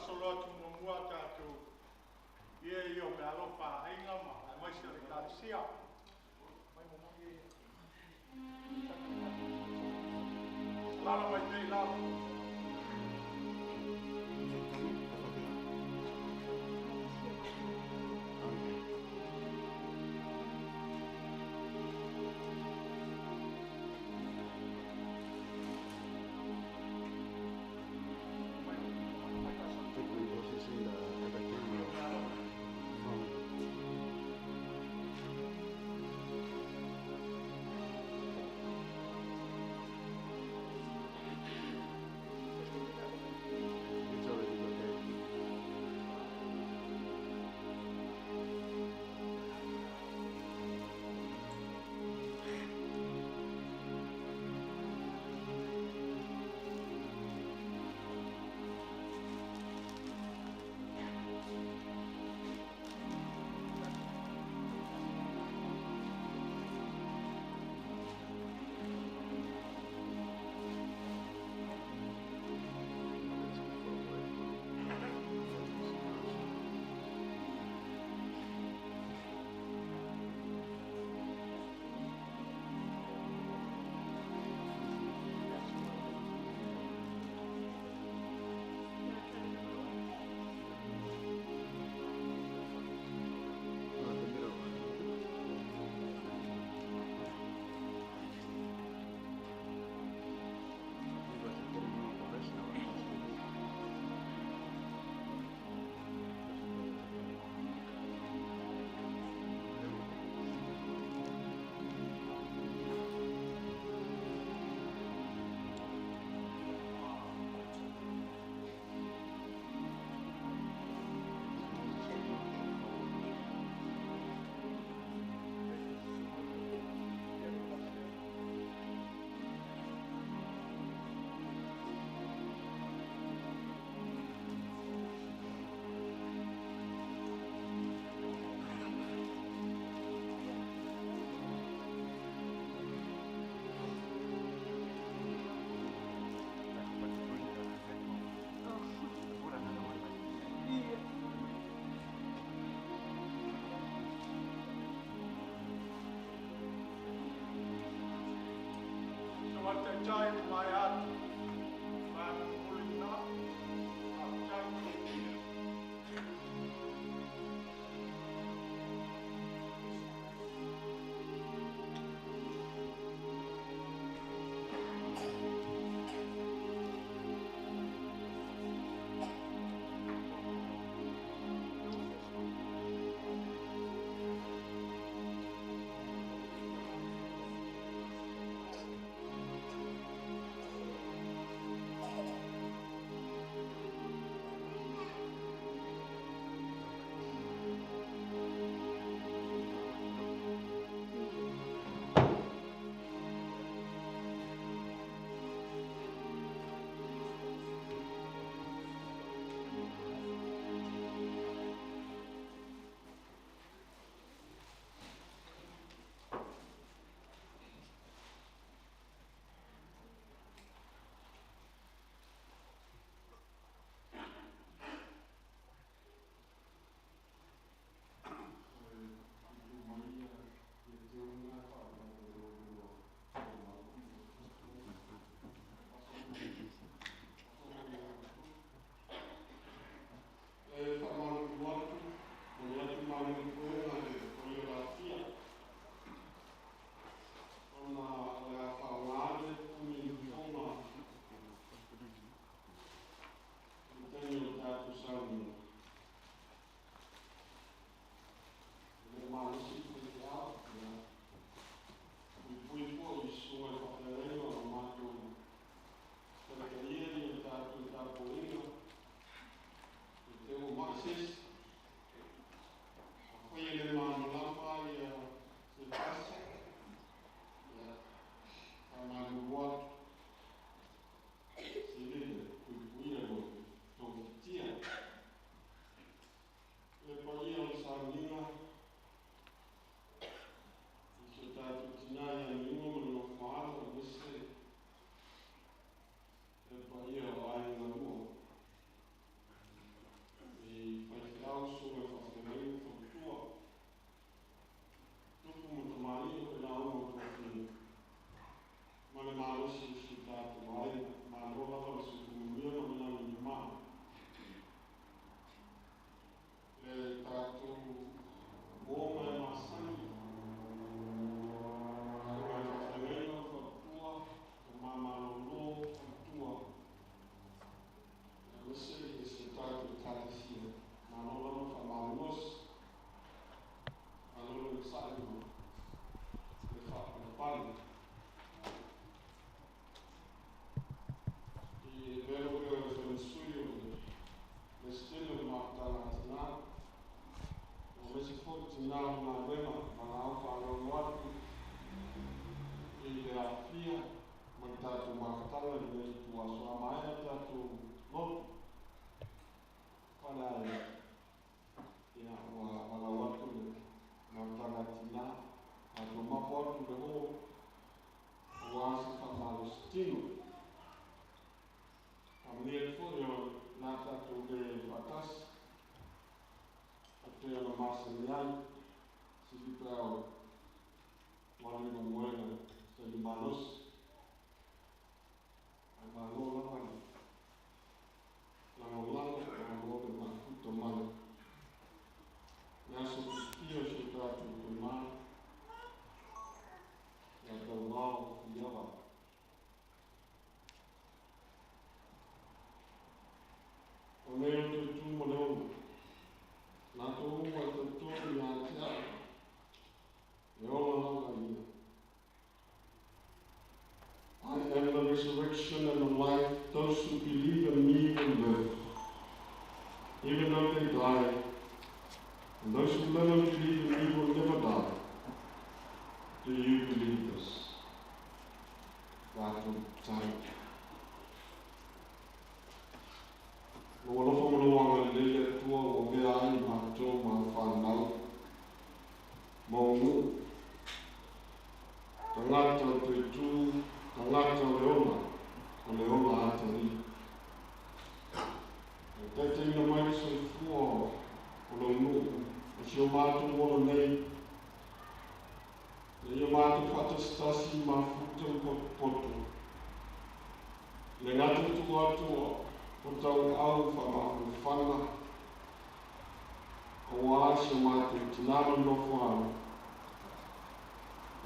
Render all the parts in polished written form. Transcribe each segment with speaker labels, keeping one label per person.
Speaker 1: Faasolo atu muamua tatou ia ia o meaalofa a aiga ma aemaise o le Ekalesia. Alala mai pea i lalo.
Speaker 2: I think we've also seen the other camera phone. It's already okay. That's too far away. Focus. Oh, the middle one. You guys are getting more professional on this video.
Speaker 1: So what they try to my heart, my momoli na, faafetai.
Speaker 2: i lenei ituaso. A maea tatou lotu faleaega, ia ua valaau atu le amataga a tinā, tatou mapo atu le hō aua se faamalositino. Faamanuia atu foi o le a tatou le faatasi e pei ona masani ai, sili pe a o ua alu i galuega taimi malosi. Ae malo lava le lagolago, malo le mafuta mai. Le aso fiafia o si o tatou Tama, ia tauvao Fuiava. O le o te tu ma le ono, latou uma e talitonu ia te au, e ola lava ia. I am the resurrection and the life. Those who believe in me will live, even though they die. And those who live and believe in me will never die. Do you believe this? Tatou tatalo. Lou alofa ma lou agalelei le Atua ua avea ai matou ma au fanau, ma ou nuu, tagata o toe tu, tagata o le ola, o le ola atalii. E taitaiina mai le soifua o lou nuu, o si o matou ola nei, ina ia matou faatasitasi mafuta ma potopoto, e le gata i tua atu o tauau faamafanafana, aua si o matou tinā ma le nofoaga,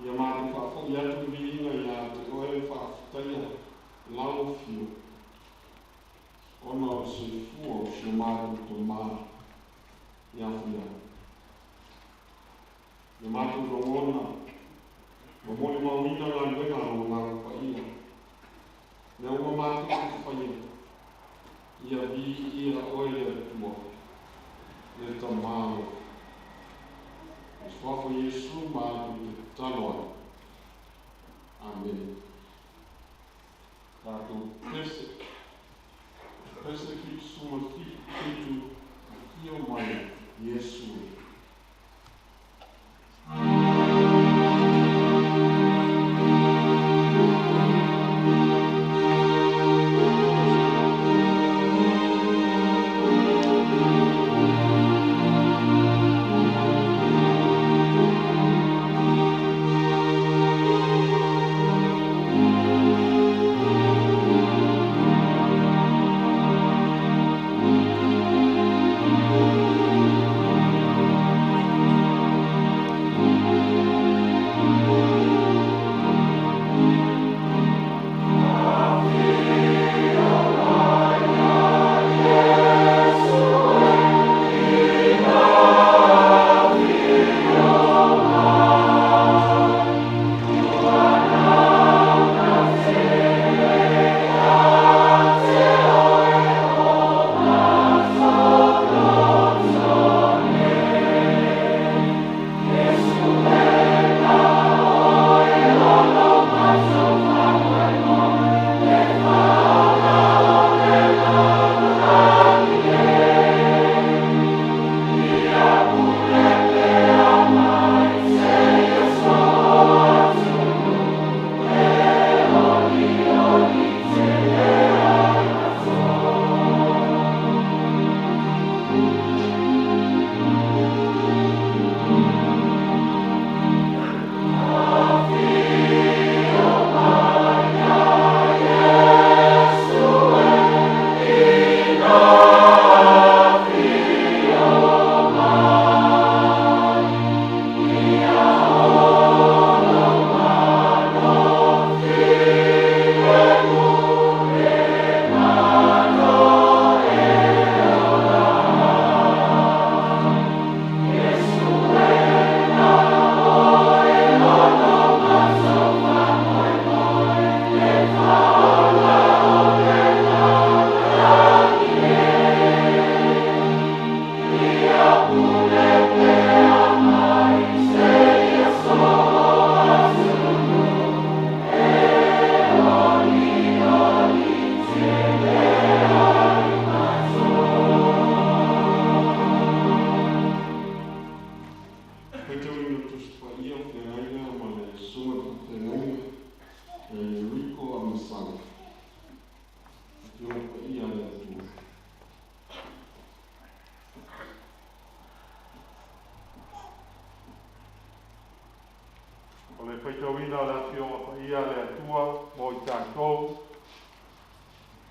Speaker 2: ia matou faafoi atu le viiga ia te oe faafetaia lau afio, ona o le soifua o si o matou Tama ia Fuiava. Ia matou logona, ma molimauina galuega a lou Agaga Paia, mea uma matou te faia, ia viia oe le Atua, le Tama alofa. I le suafa o Iesu matou te tatalo ai. Amene. Tatou pese, pese 77, afio mai Iesu e.
Speaker 3: Thank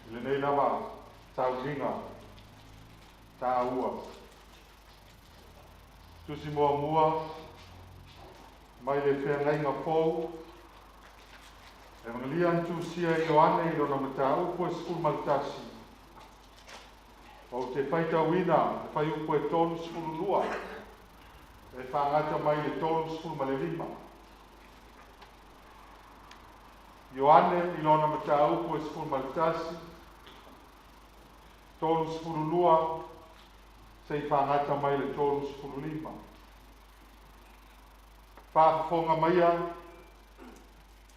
Speaker 1: I lenei lava sauniga taua. Tusi muamua mai le feagaiga fou, Evagelia na tusia e Ioane i lona mataupu e 11. Ou te faitauina le fuaiupu e 32 e faagata mai le 35. Ioane i lona mataupu e 11, 32 seia faagata mai le 35. Faafofoga maia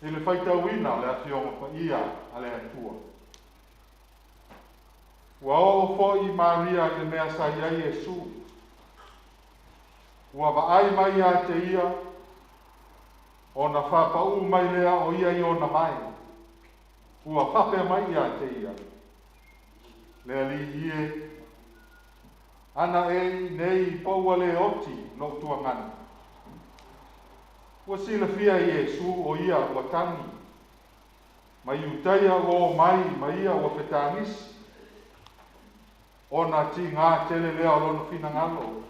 Speaker 1: i le faitauina o le Afioga Paia a le Atua. Ua oo foi Maria i le mea sa i ai Iesu. Ua vaai mai ia te ia, ona faapaū mai lea o ia i ona mae. Ua faapea mai ia te ia, Le Alii e, ana e i inei po ua le oti lou tuagana. Ua silafia e Iesu o ia ua tagi, ma Iutaia ua omai ma ia ua fetagisi, ona tigā tele lea o lona finagalo,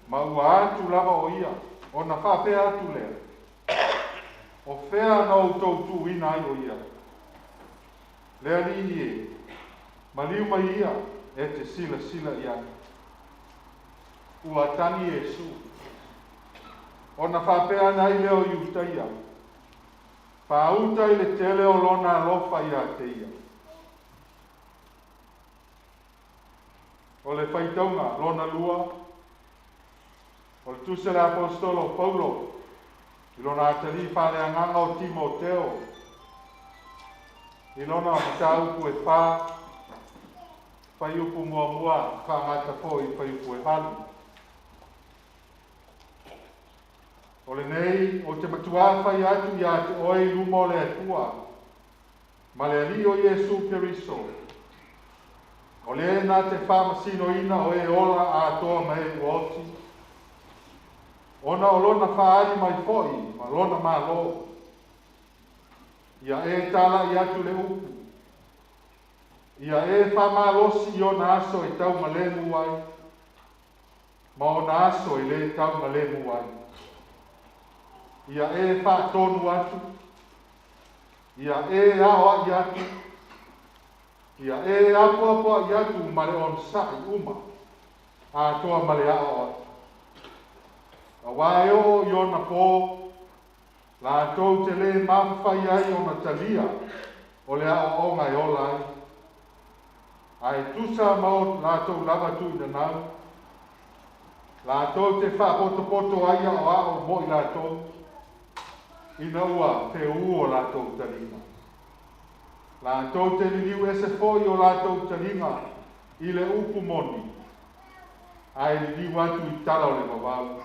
Speaker 1: ma ua atu lava o ia, ona faapea atu lea, O fea na outou tuuina ai o ia? Le Alii e, maliu mai ia e te silasila i ai. Ua tagi Iesu. Ona faapea ane ai lea o Iutaia, Faauta i le tele o lona alofa ia te ia. O le faitauga lona lua, o le tusi a le Aposetolo o Paulo i lona atalii faaleagaga o Timoteo, i lona mataupu e 4, fuaiupu muamua faagata foi fuaiupu e 8. O lenei ou te matuā fai atu ia te oe i luma o le Atua, ma le Alii o Iesu Keriso, o le na te faamasinoina o e ola atoa ma e ua oti, ona o lona faaali mai foi ma lona Malo. Ia e tala'i atu le upu, ia e faamalosi i ona aso e taumalemu ai, ma ona aso e lē taumalemu ai. Ia e faatonu atu, ia e aoa'i atu, ia e apoapoa'i atu ma le onosa'i uma, atoa ma le aoao'i. Auā e oo i ona pō, latou te lē mafafai ai ona talia o le aoaoga e ola ai, ae tusa ma o latou lava tuuinanau, latou te faapotopoto ai aoao mo i latou, ina ua feū o latou taliga. Latou te liliu ese foi o latou taliga i le upu moni, ae liliu atu i tala o le vavau.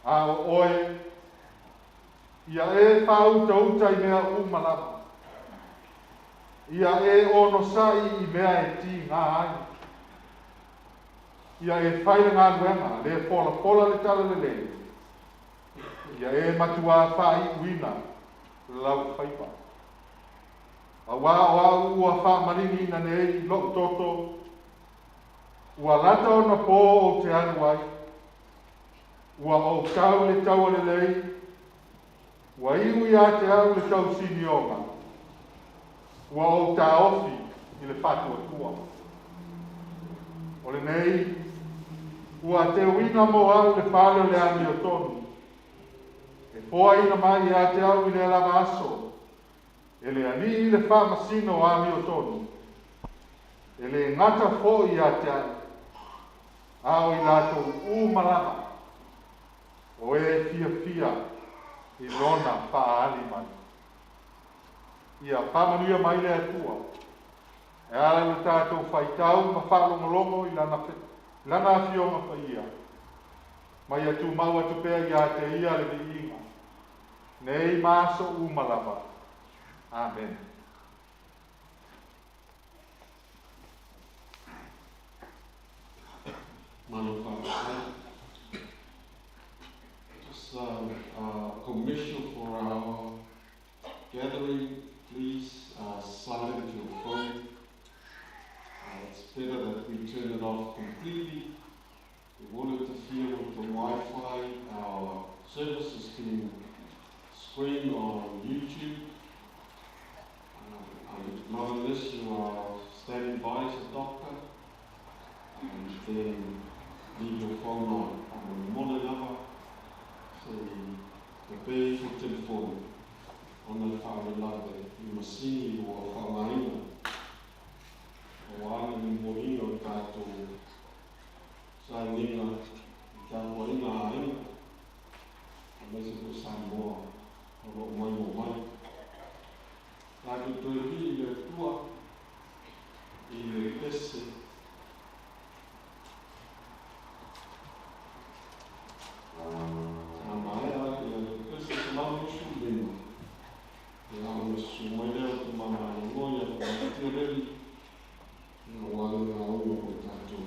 Speaker 1: A o oe, ia e faautauta i mea uma lava. Ia e onosa'i i mea e tigā ai. Ia e fai le galuega le folafola le talalelei. Ia e matuā faaiuina lau faiva. Auā o au ua faamaliniina nei lo'u toto, ua lata ona pō ou te alu ai. Ua ou tau le taua lelei, ua iu ia te au le tausinioga, ua ou taofi i le faatuatua. O lenei, ua teuina mo au le fale o le amiotonu, e foaina mai ia te au i lea lava aso, e le Alii le faamasino amiotonu, e lē gata foi ia te au, a o i latou uma lava o e fiafia i lona faaali mai. Ia faamanuia mai le Atua e ala i le tatou faitau ma faalogologo i lana Afioga Paia, ma ia tumau atu pea ia te ia le viiga, nei ma aso uma lava. Amene.
Speaker 2: Malo faafetai. Just a commercial for our gathering. Please silent silent your phone. It's better that we turn it off completely. It won't interfere with the Wi-Fi. Our service is being screened on YouTube. Not unless you are standing by as a doctor, and then leave your phone on. Mole lava, se te pe ifo telefone, ona le whaavelave i masini ua whaamaina. O ana ni molinga o tātou sauniga i tapuaiga a aiga, aemaise foi Samoa o loo mai mo mai. Tatou toe vii i le Atua i le pese sa maea ia le pese 125. Ia ona susu mai lea o tamamailogoa ia faamatia leli ia ua le gauga mo tatou.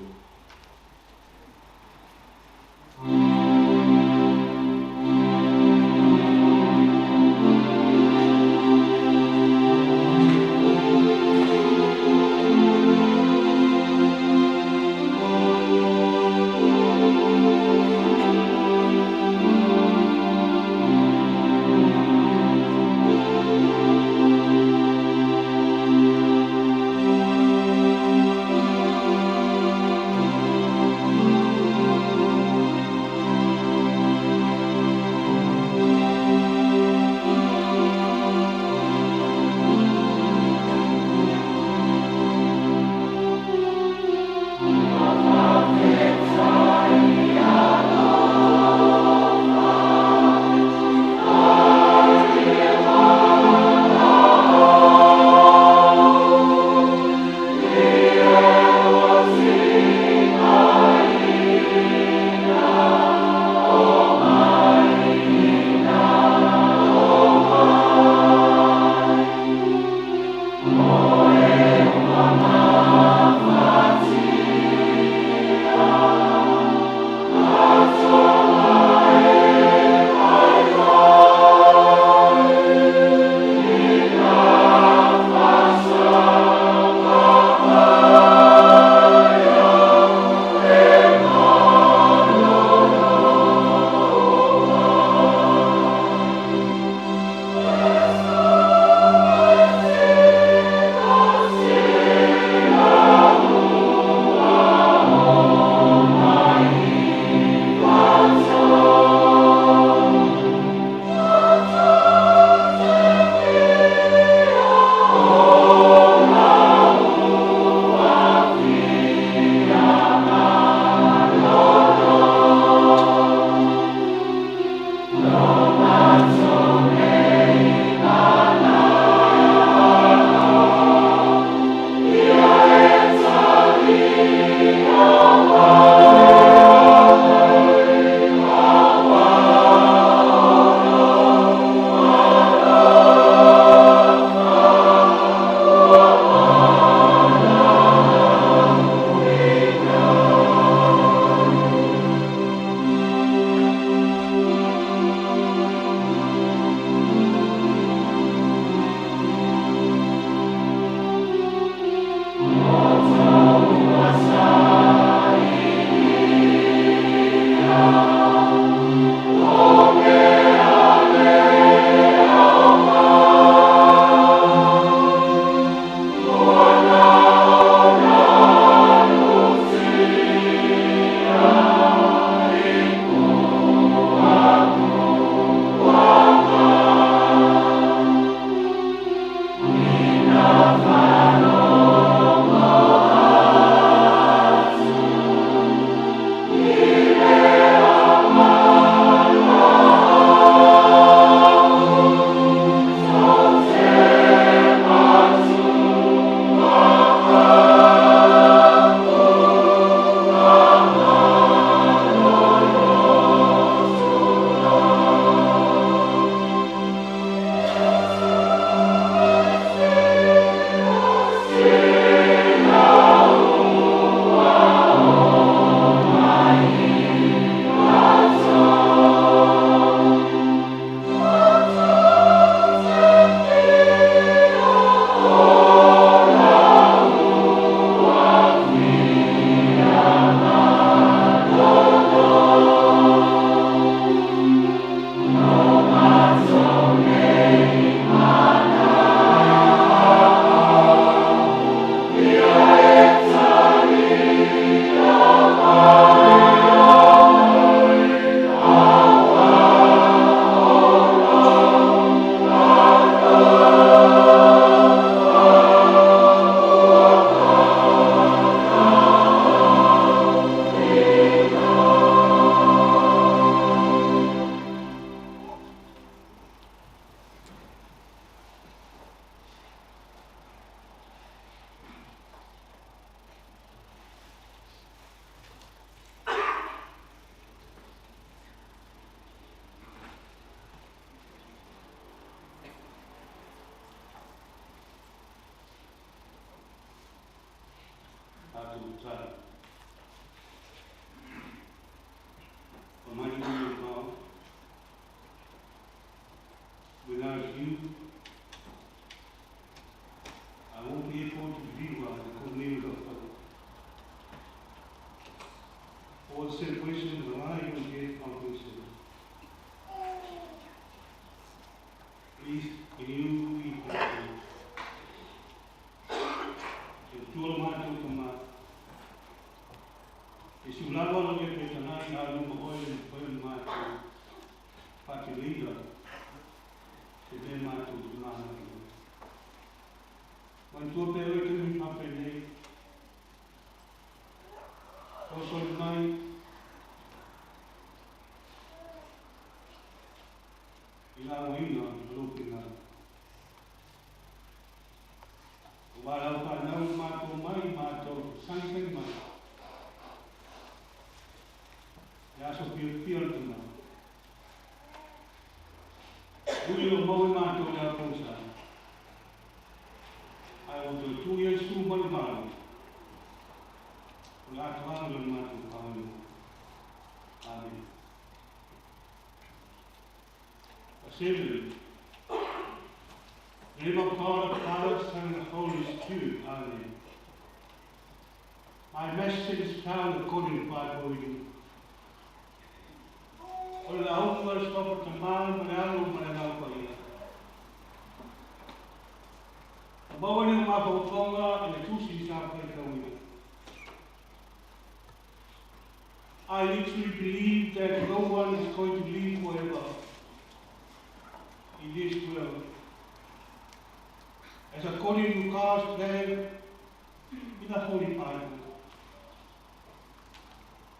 Speaker 3: tatou tatalo. Almighty One of God, without you, I won't be able to deliver the good news of hope or the celebration of the life and death of your Son. Please, in you we pray. E tua mātou tama. E si ulalo alo e pe tanai a luma oe le oe le mātou. Whakeleira te me mātou te mana ki oe. Wan tua pe oe te mi pape nei. Sosoli mai. I la uina lopinga. O wā lau whānau mātou mai mātou sangi mai. E aso pio pio le tama. Ui o maui mātou le apousa. Ai o te tū ia su malu malu. O le atuanga le mātou pāwani. Amen. Assembly. In the name of God, the Father, Son, and the Holy Spirit. Amen. My message is found according to Bible reading. O le auga le sopa tamā ma le alo ma le lau paia. O maua ni o mafaufauga i le tusi sa faitauina. I literally believe that no one is going to live forever in this world. As according to God's plan in the Holy Bible.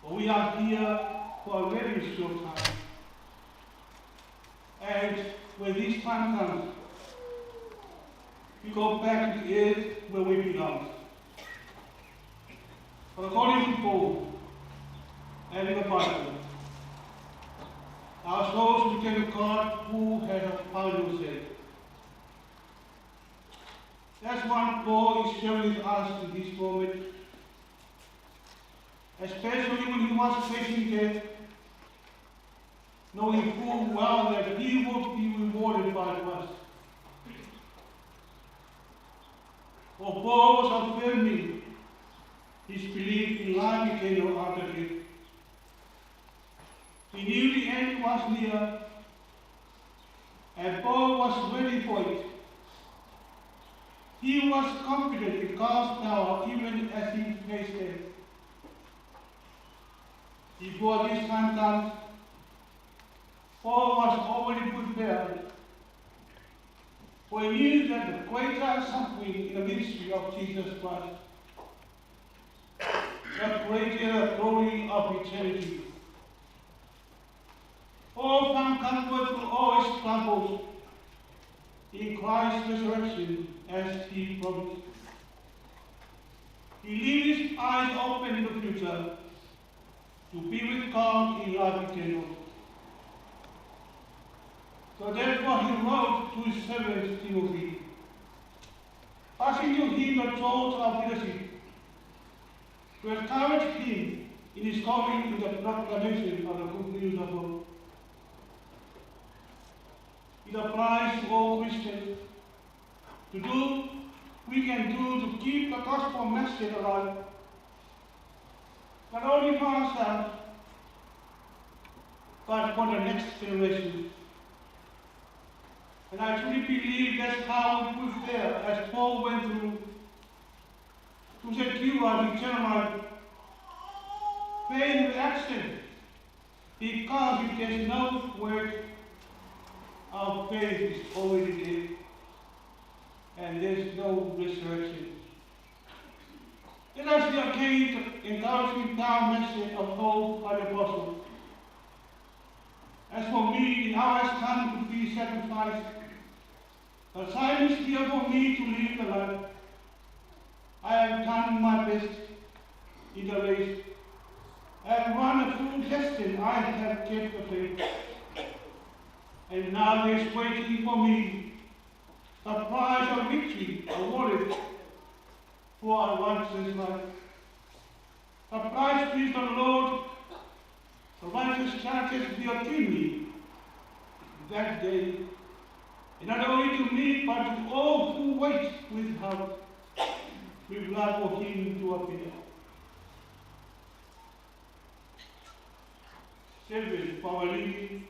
Speaker 3: For we are here for a very short time. And when this time comes, we go back to the earth where we belong. But according to Paul and in the Bible, our souls return to God who has a final say. That's what Paul is sharing with us in this moment, especially when he was facing death, knowing full well that he would be rewarded by Christ. For Paul was affirming his belief in life eternal after death. He knew the end was near, and Paul was ready for it. He was confident in God's power even as he faced death. Before this time comes, Paul was already prepared, for he knew that the greater suffering in the ministry of Jesus Christ, the greater glory of eternity. Paul found comfort through all his troubles in Christ's resurrection as he promised. He leaves his eyes open in the future to be with God in life eternal. So therefore he wrote to his servant Timothy, passing to him the torch of leadership, to encourage him in his calling in the proclamation of the good news of hope. It applies to all Christians. To do, we can do to keep the gospel message alive, not only for ourselves, but for the next generation. And I truly believe that's how we prepare, as Paul went through, to secure our eternal life. Faith with action, because if there's no work, our faith is already dead, and there's no resurrection. Let us be again the encouraging down message of hope by the apostle. As for me, the hour has come to be sacrificed. The time is here for me to live the life. I have done my best in the race. I have run a full distance. I have kept the faith. And now there is waiting for me the prize of victory awarded for a righteous life. The price is the Lord, the righteous judges be me that day, and not only to me, but to all who wait with hope, with love for him to appear. Service for our living,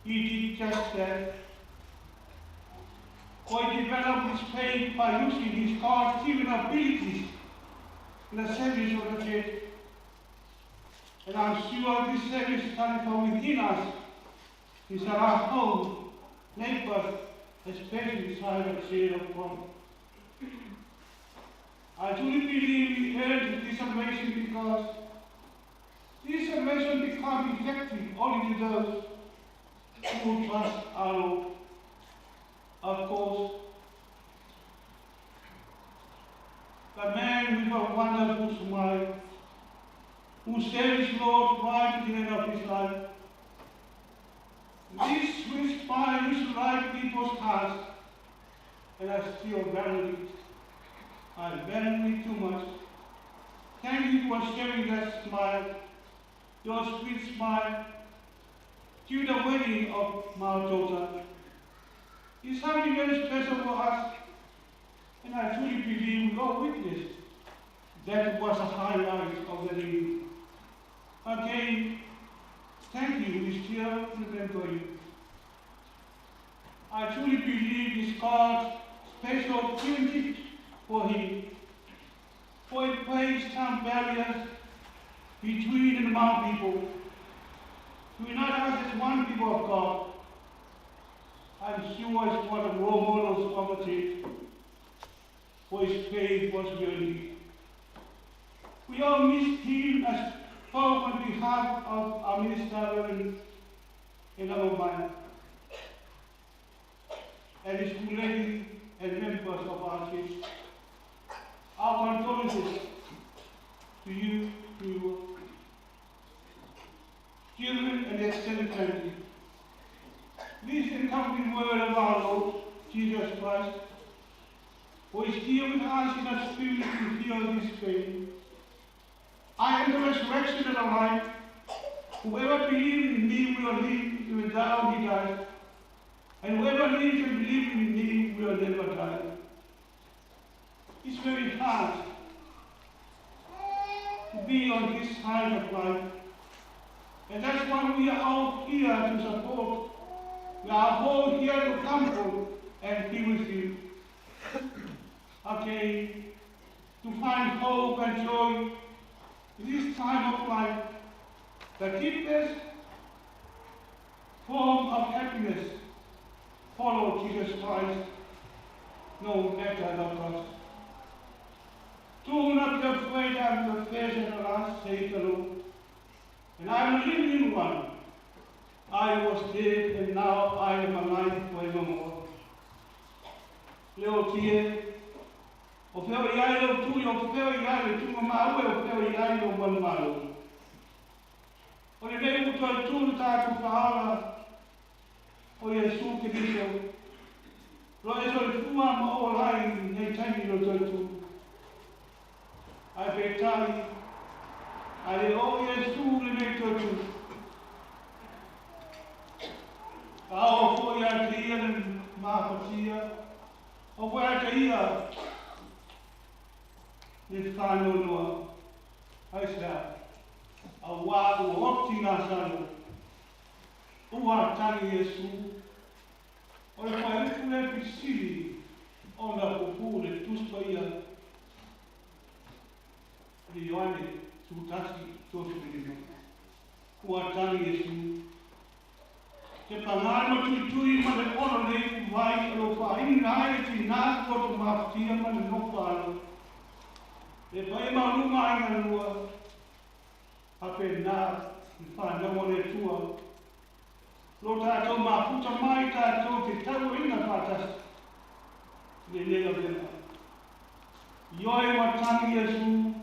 Speaker 3: he did just that. For he developed his faith by using his God-given abilities in the service of the church. And I'm sure this service coming from within us is our home, neighbors, especially inside the chair of God. I truly believe we earned this salvation because this salvation becomes effective only to those who trust our Lord. Of course, the man with a wonderful smile, who served his Lord right to the end of his life. This sweet smile used to light people's hearts, and I still value it. I value it too much. Thank you for sharing that smile, your sweet smile, to the wedding of my daughter. It's something very special for us, and I truly believe we all witnessed that was a highlight of the evening. Again, thank you, we still remember you. I truly believe it's God's special gift for him, for it placed some barriers between and among people, to unite us as one people of God. I'm sure it's one of the role models of the church, for his faith was really. We all miss him as spoke on behalf of our minister Reverend in our mind, and his lady and members of our church. Our condolences to you, to your children and extended family. This encouraging word of our Lord Jesus Christ, who is here with us in our spirit to heal this pain. I am the resurrection and the life. Whoever believes in me will live even though he dies. And whoever lives and believes in me will never die. It's very hard to be on this side of life. And that's why we are all here to support. We are all here to comfort and be with you. Okay, to find hope and joy in this time of life, the deepest form of happiness, follow Jesus Christ, no matter the cost. Do not be afraid, I am the first and the last, saith the Lord. And I am the living one. I was dead, and now I am alive forevermore. Leo tie, o feo iai leo tui, o feo iai le tunga maue, o feo iai leo manumalo. O le nei utu ai tū tātou whaala, o Iesu Keriso. Lo e so le fua ma o lai nei taimi lo toi tū. Ai petai, ai le o Iesu le nei toi tū. Ao foi a te ia le mafatia, o foi a te ia le whanonoa. Ai sea, a wā ua oti ngā salo, ua tangi Iesu, o le whaiutu le pisili, o ngā pupu le tuspa ia, le Ioane, sutasi, tōsupirima. Ua tangi Iesu, te pangano tuitui ma le ono nei uvai o lo whaini ai te nā koto mafatia ma le nofo alo. Le pai mauluma ai ngā lua, hape nā i whanau o le tua. Lo tātou mafuta mai tātou te tau inga whātasi. Le nega vena. Ioi wa tangi Iesu,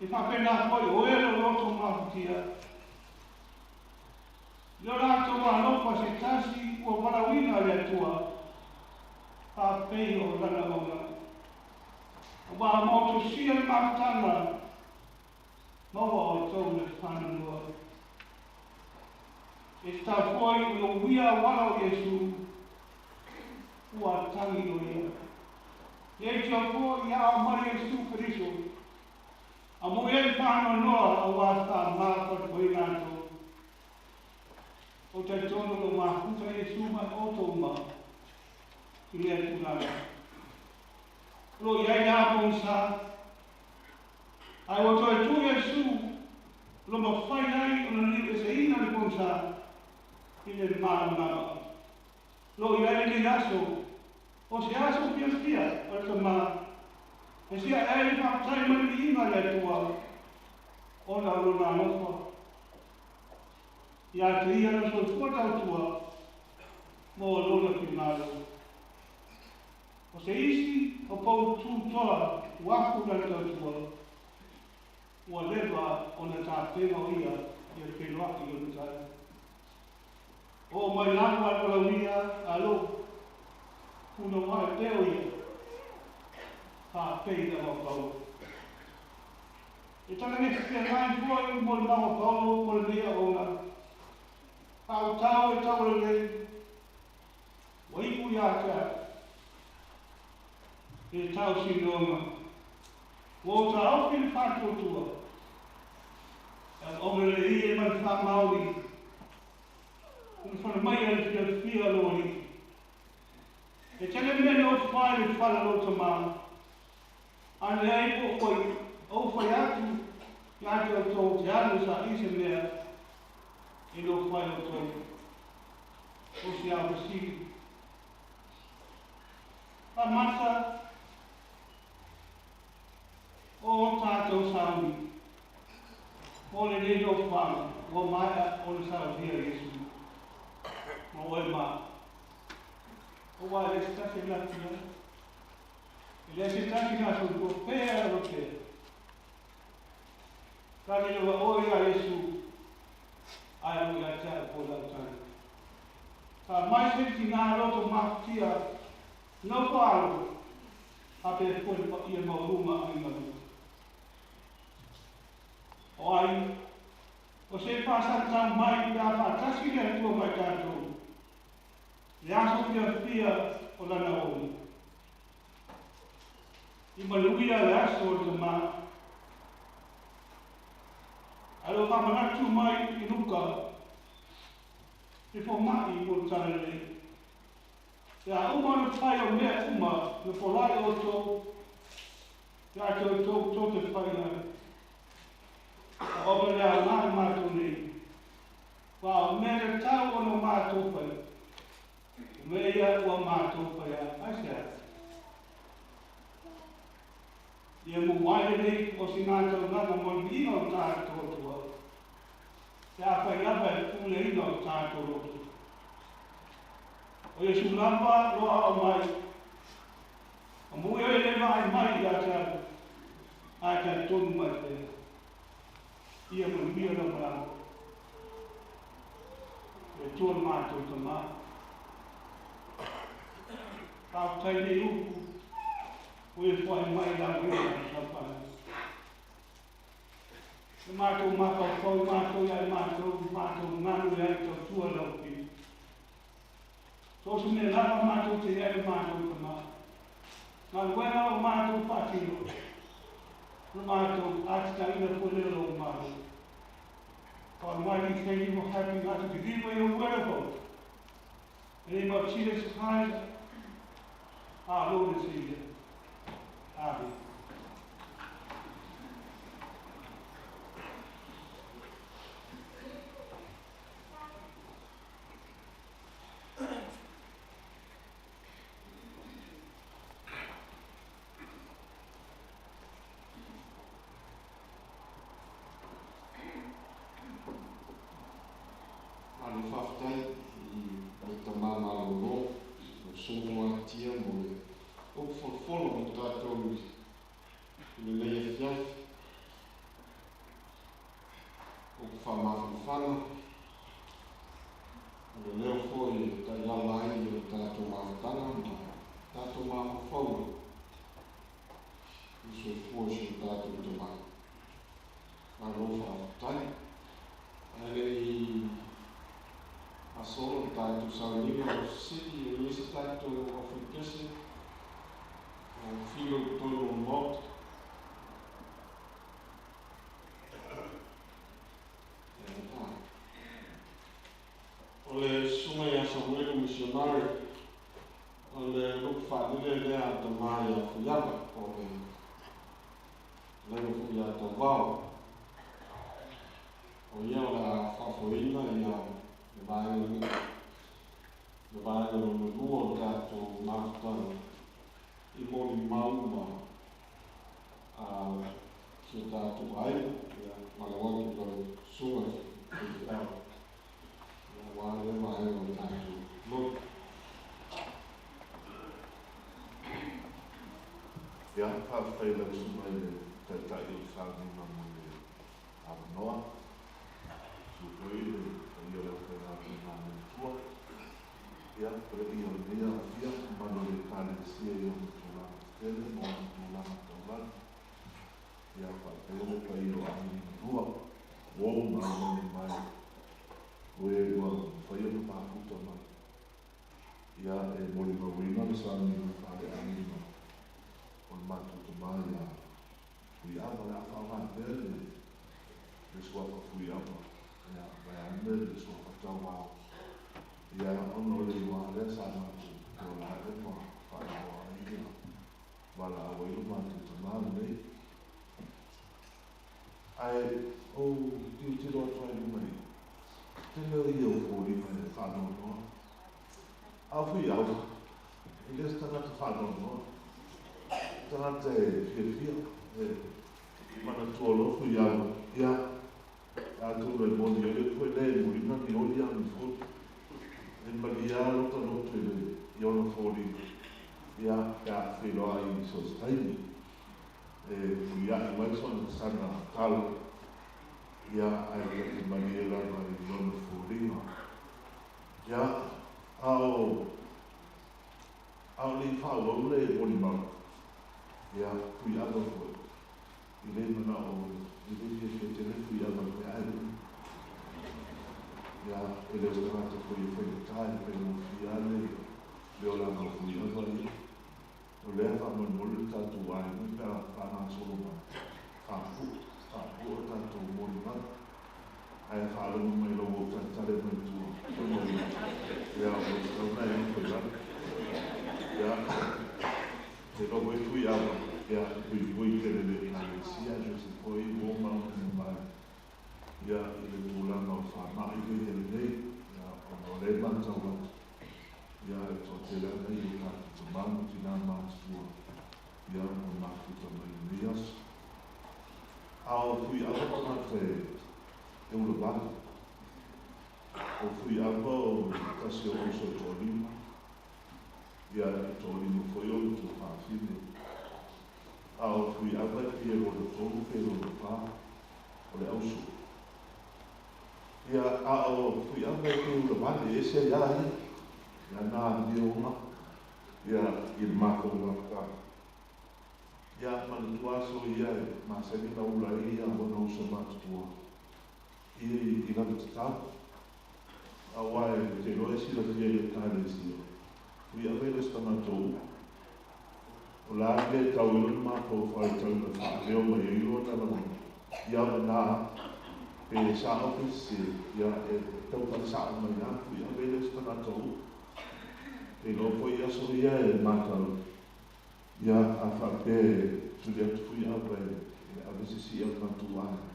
Speaker 3: e whapena hoi oe lo loto mafutia. Leo rātou alofa se tasi ua warawina le atua, whāpei o rana mauna. Wā moto sili sia le mafutaga maua outou le faanoanoa. E tatau foi ona uia auala o Iesu ua tagi o ia. Ia te foi ia ao mai Iesu Keriso. A mo e faanoanoa auā faamā falepoina outou. O talitonu lo mafuta Iesu mai outou ma i lea tulaga. Lo i ai le apogisa. Ai ua toe tu Iesu lo mafai ai ona liueseina le pogisa i le malamalama. Lo i ai lenei aso, o se aso fiafia o le Tamā. E sia ai le faafetai ma le viiga i le Atua, ona o lona alofa. Ia te ia le soifua tautua mo lona finagalo. O se isi o pou tutoa uafu na le tautua, ua leva ona tapena o ia ia feiloai o le tai. O mai lalo a launia alo, puna wai peo ia, whaapei na wapau. E tanga ne whia ngai fua i mo le mawa paulo mo le mea ona. Pau tau e tau le nei, wa ipu ia te au. E tau sinonga. Ua o ta ofi le whātuatua. E o le ia ma le wha maori. Una whana mai a le fia fia lori. E tele mea ne o whai le whala lo tamā. A le ai po oi, o whai atu, ia te o tō te anu sa i se mea, e lo whai o tō. O se au vasili. Pa mata, o tātou sauni, o le nei no whanga, o maia o le saunia Iesu. Ma oe mā. O wā le se tasi la tia. E le se tasi la soifua pea o pea. Tagi lewa oe ia Iesu, ai o ia te au po lau tagi. Ka mai se ti ngā loto mafutia, no whāro, a pe koe pa ia maurunga ai maru. O ai, o se whāsantau mai pe a whātasi le atua mai tātou. Le aso fia fia o lana omi. I maluia le aso o le tamā. Alo whamanatu mai i Luka, i whamai mo le tala lei. Te a uma le whai o mea uma, le polai o tō, te a tō tō tō te whai ai. A oma le au ngā mātou nei. Wā o mea le tau ono mātou whai. O mea ia ua mātou whai a ai se a. Ia mu waile nei o si ngā tau ngana mo le ina o tātou tua. Te a whai lava e pule ina o tātou roto. O Iesu lava loa o mai. O mui oi le mai mai ia te au. Ai te tonu mai te. Ia manuia lau malaga. E tua mātou tamā. Whātai nei upu. O e whai mai lau ea na whai. E mātou mākau mātou ia e mātou, mātou nganu ia e tau tua lau pi. Tō se mea lava mātou te ia e mātou tamā. Ngā wena o mātou whātino. No mātou ātita ina pōlero o mātou. Almighty, thank you for helping us to believe in your word. In the name of Jesus Christ, our Lord and Savior. Amen.
Speaker 2: Tātou mafutaga ma tātou mafaufauga i soifua si o o tatou tamai. Malo faafetai. Ae le i asolo le tatou sauniga o fesili o i ai se tatou aufaipese o filo i totonu o le Maota. O le susuga ia Samuelu Misionari, o le lupe faalele lea a tamā ia Fuiava, po o le laina foi ia Tauvao. O ia o le a faafoeina ia le vaega lona lua o le tatou mafutaga i molimau ma si o tatou aiga, ia, ma le o atu lau susuga faifeau, ia, aua lea vaega o le tatou lotu.
Speaker 1: Ia, faafetai lau susuga i le Taitai o le sauniga mo le avanoa. Susu foi le paia o le aufaigaluega a le Atua. Ia, o le paia o lenei aofia, mamalu o le Ekalesia i ona tulaga tetele ma ona tulaga taulagi. Ia, faapea le paia o aiga malua, uo ma aumai mai, o e ua mafai ona mafuta mai. Ia, e molimauina le sauniga faaleaiga o le matou tamā ia Fuiava, o le a faaaoga pea le suafa Fuiava, ia, vaeane le suafa Tauvao, ia, ona o le igoa lea sa matou feola ai ma faaigoa ai ia valaau ai lo matou tamā lenei. Ae ou tilotilo atu ai i luga i tele o ia o foliga e faanoanoa. A o Fuiava, e le o se tagata faanoanoa. Tagata e fiafia, e manatua loa Fuiava, ia, atonu e moni ai le upu e le muliga ni oli a ni foli. E malia lota loto i le i ona foliga, ia, pe a feiloai i so o se taimi. E muliai mai sona sana tala, ia, ae ta te malie lava i ona foliga. Ia, a o a o le i faaauau le molimau, ia, Fuiava foi, i le manao, i le fiafia tele Fuiava i meaai. Ia, e le o se tagata foi e faigata e faigofie lava le olaga o Fuiava ia. O lea faamolemole le tatou aiga pe a faagasolo mai, faapue, faapue o tatou molimau. Ae faalogo mai lau ou taletale mai tua. Ia, ua tatau ona e nofo i lalo. Ia, te iloa foi Fuiava, ia, e puipui tele i le Ekalesia, aemaise foi uo ma ona mai, ia, i le tulaga o faamai lea i ai nei, ia, ona o lea e matau atu, ia, e toatele lava nai o tatou tama ma tina matutua, ia, ua mafuta mai i lenei aso. A o Fuiava tagata e ulavale. O Fuiava o tasi o uso e toalima, ia, e toalima foi ona tuafafine. A o Fuiava e pei e lona tolu pe lona fa o le auso. Ia, a o Fuiava e pei ulavale, e ese ai lava ia, lana amioga, ia, i le matou mafutaga. Ia, manatua aso ia e masani ona ula ai ia ona uso matutua i lana tatau. Aua e te iloa e silafia i le Ekalesia, Fuiava e le o se tagata o upu. O le a le mea e tau ai lona mafaufau e tau ina faaleo mai ai lona lagona, ia lena, pe sao pe sese, ia e tau faasao mai lava, Fuiava e le o se tagata o upu. Te iloa foi i aso ia e matau, ia a faapea e tuli atu Fuiava e ave se isi i a matou aiga.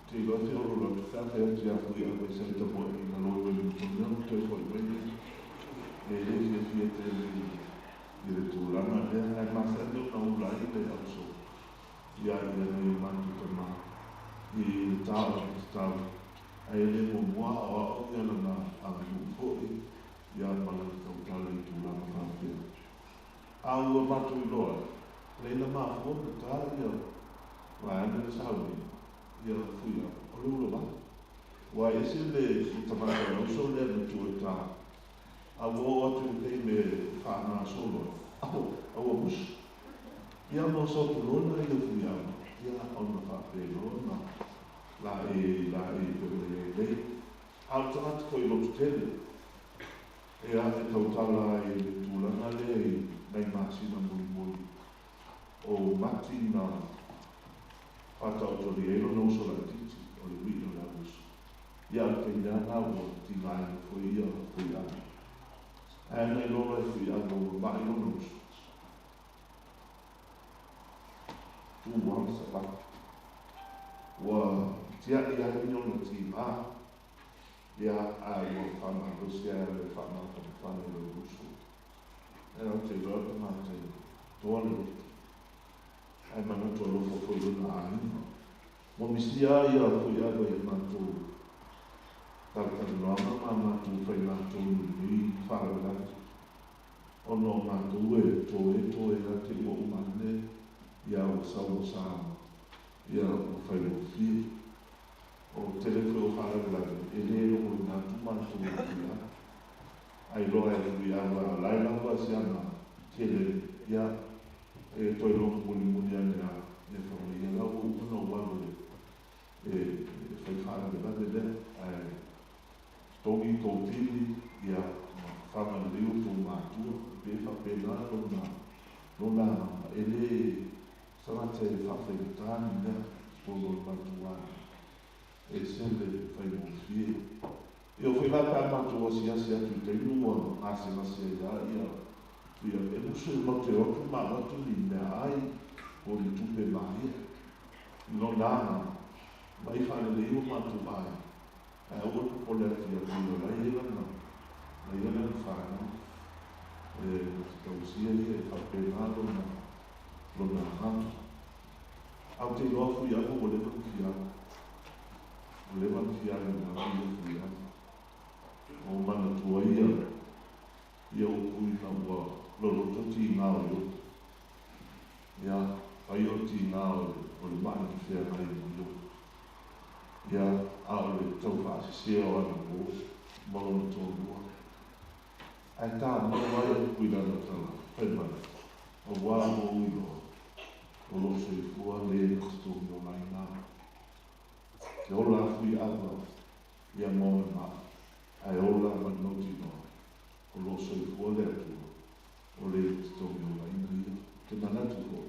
Speaker 1: Te iloa feoloolo atu pe a fai atu ia Fuiava e sau tapuai ina loe mai le mea ona toe foi mai lea. E le fiafia tele i le tulaga lea, ae masani ona ula ai le auso ia ia nai o matou tamā i le tā o le tatau, ae le muamua aoao ia lana aganuu foi ia ma lana tautala i tulaga faapea. A ua matou iloa ai, leai na mafua ona tā ia vaeane le sauniga ia Fuiava o le ulavale. Ua ese le tagata o le auso lea na tuu e tā, a ua oo atu i le taimi e faagasolo ai, a ua musu.
Speaker 4: Ia ma sotu lona ia fuiava ia ona faapelona la e la e pe le au tagata foi lotu tele e a e tautala i le tulaga lea i nai masina mulimuli o mati na faataotolia ai lona uso laitiiti o le ui'i o le auuso. Ia o le taimi lava lena ua tigaina foi ia fuiava. Ae na iloa e fuiava ua ma'i lona uso. Tu lava savali. Ua tia'i ai ni ona tigā. Ia ae ua faamalosi ai le faamafanafana i lona uso. E ou te iloa le tagata e toa le loto. Ae manatu alofa foi i lona aiga. Ua misia ia fuiava i a matou talatalanoaga ma a matou faigatonu i lenei faalavelave. Ona o matou e toe toe ia te ua uma ane ia ua sau ua sa ia ua faigofie. O tele foi o faalavelave e lē logoina atu matou i fuiava. Ae iloa e fuiava o la e lava si ana tele ia e toe logo mulimuli ane a ia fai mai ia la ua uma ona ou alu e fai faalavelave lea ae totogi tou pili ia ma fagalelei outou matua pe faapena lona lona agaga e lē tagata e faafaigata ni mea totonu o le matou aiga e ese le faigofie. E oo foi la pe a matou asiasi atu i taimi ua gasegase ai lava ia ia e musu e matou te o atu ma avatu ni meaai po o ni tupe maea i lona agaga mai faalelei o matou aiga ae aua le popole atu ia te ia o la e i ai lana la e i ai lana fanau e na te tausia ia e faapena lona lona agaga. Ae ou te iloa fuiava ua leva ona fia alu. Ua leva ona fia alu ina atu ia fuiava. O manatua ia ia upu ina ua loloto tiga o Iopo. Ia, fai o le tiga o le o le ma'i na feagai ma Iopo. Ia, a o le tau faasesea o ana uō ma lona toalua. Ae tamau ai upu i lana tala, fai mai, Auā ua ou iloa, o loo soifua lē na totogi olaina au. Te ola a fuiava ia ma ona ma'i, ae ola ma le mautinoa, o loo soifua le Atua, o lē na totogi olaina ia. Ou te manatu foi,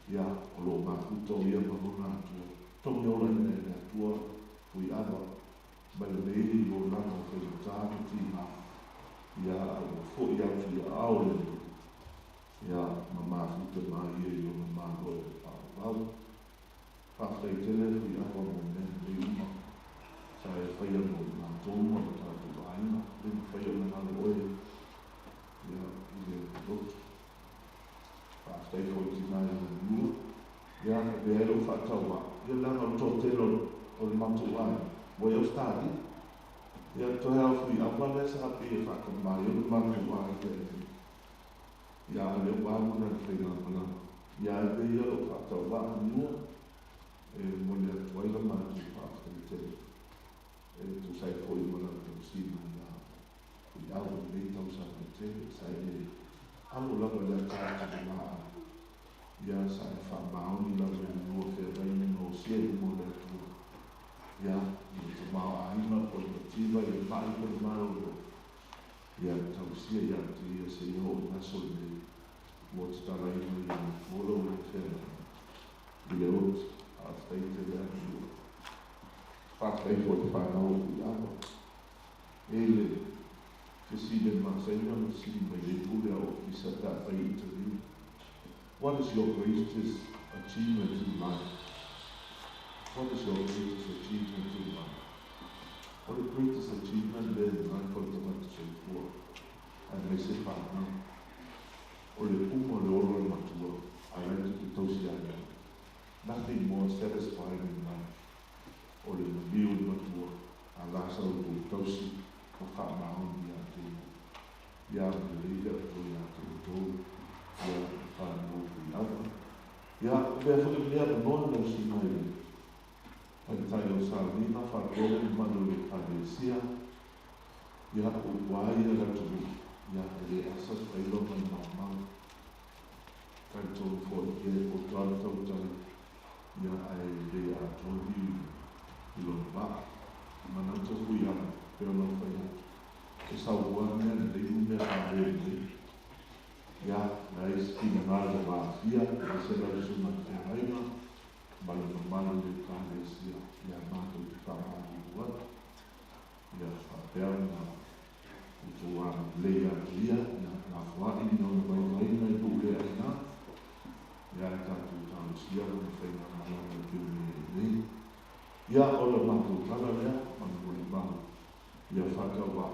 Speaker 4: ia, o loo mafuta o ia ma lona Atua, totogi olaina e le Atua fuiava mai lenei olaga o faigata ma tigā, ia, a ua fo'i atu i aao o le Alii, ia, ma mafuta ma ia i lona Malo e faaauau. Faafetai tele fuiava mo mea lelei uma sa e faia mo matou ma lo tatou aiga, le mafai ona galo oe, ia, i le lotu. Faafetai foi i tina e lua, ia, e avea ai lou faatauvaa, ia leaga o le toatele o le matou aiga ua i Ausetalia. Ia, toe lava o fuiava lea sa pei e faatama ai o le matou aiga e ia a o lea ua alu la le faigamalaga. Ia ave ia lou faatauvaa niua e momoli atu ai la matou faafetai tele e tusa ai foi ma lau tausiga ia fuiava i lenei tausaga e tele sa e alo lava i le ataata o le laau ia sa e faamaoni lava i le lua feagaiga na osia i luma o le Atua ia i le tamaoaiga po o le mativa i le ma'i po o le malolo ia tausia ia te ia seia oo i le aso lenei ua tatalaina i le Atua lou lua feagaiga i le oti. Faafetai tele Atua. Faafetai foi i le fanau o Fuiava e le fesili e masani ona fesili mai ai pule a ofisa pe a fai interview. What is your greatest achievement in life? What is your greatest achievement in life? O le greatest achievement lea i life o le tagata soifua aemaise fanau. O le uma o le ola o le matua a lae tupe tausi ai. Nothing more satisfying in life o le maliu o le matua a la sa outou tausi ma faamaoni ia te ia. Ia agalelei le Atua ia te outou ia le fanau o Fuiava. Ia, avea foi lenei avanoa lau susuga i le Taitai o Sauniga faapea le mamalu o le Ekalesia, ia, o upu lava ia a le atunuu, ia, e le asa le faiva ma le maumau. Talitonu foi ia e poto lava le tautai ia ae le atoa liu i lona vaa. Manatu foi au pei ona ou fai atu, e saunoa mea lelei ma mea faalē lelei. Ia, leai se finagalo ua aafia, aemaise lau Susuga i le Feagaiga ma le mamalu o le Ekalesia, ia matou te faamalulu atu. Ia faapea ona outou agalelei ia te ia, ia lafoai ni ona vaivaiga i nuu le aina, ia ae tatou talosia lana faigamalaga e pei ona i ai nei. Ia, o le matou tala lea ma le molimau ia faatauvaa,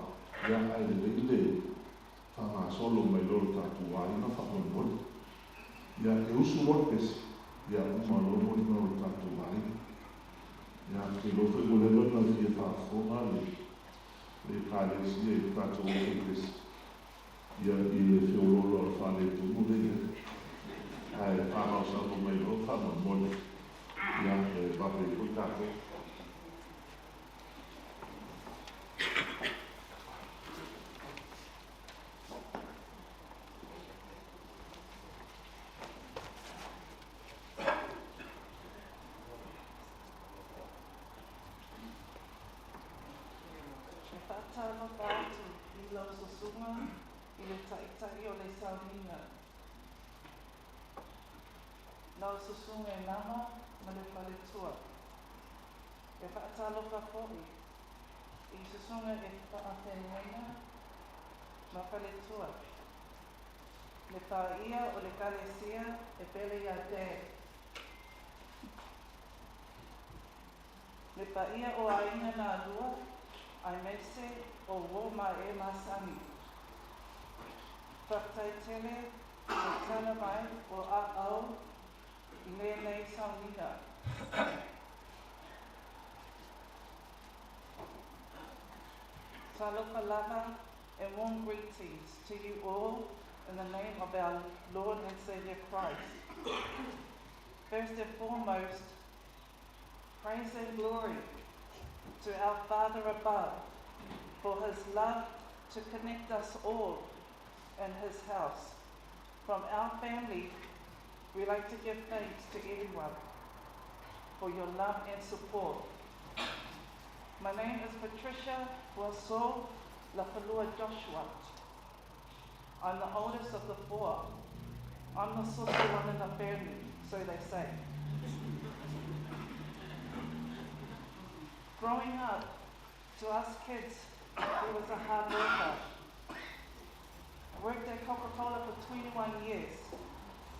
Speaker 4: ia ae lelei le faagasolo mai loa le tatou aiga faamolemole. Ia, e usu loa le pese, ia uma loa molimau a le tatou aiga. Ia, ou te iloa foi ua leva ona fia faafofoga le Ekalesia i le tatou o fai pese, ia, i le feoloolo o le faaletonu lea i ai. Ae faagaosaga mai loa faamolemole, ia, e vave ai foi tatou.
Speaker 5: E faatalofa atu i lau susuga i le Taitai o le Sauniga, lau susuga e Lama ma le faletua. E faatalofa foi i susuga i faafeagaiga ma faletua, le paia o le Ekalesia e pele ia Dad. Le paia o aiga na lua, aemaise o uo ma e masani. Faafetai tele le tala mai o aau i lenei sauniga. Talofa lava and warm greetings to you all in the name of our Lord and Savior Christ. First and foremost, praise and glory to our Father above for his love to connect us all in his house. From our family, we like to give thanks to everyone for your love and support. My name is Patricia Waso Lafalua Joshua. I'm the oldest of the four. I'm the saucy one in the family, so they say. Growing up, to us kids, he was a hard worker. I worked at Coca-Cola for 21 years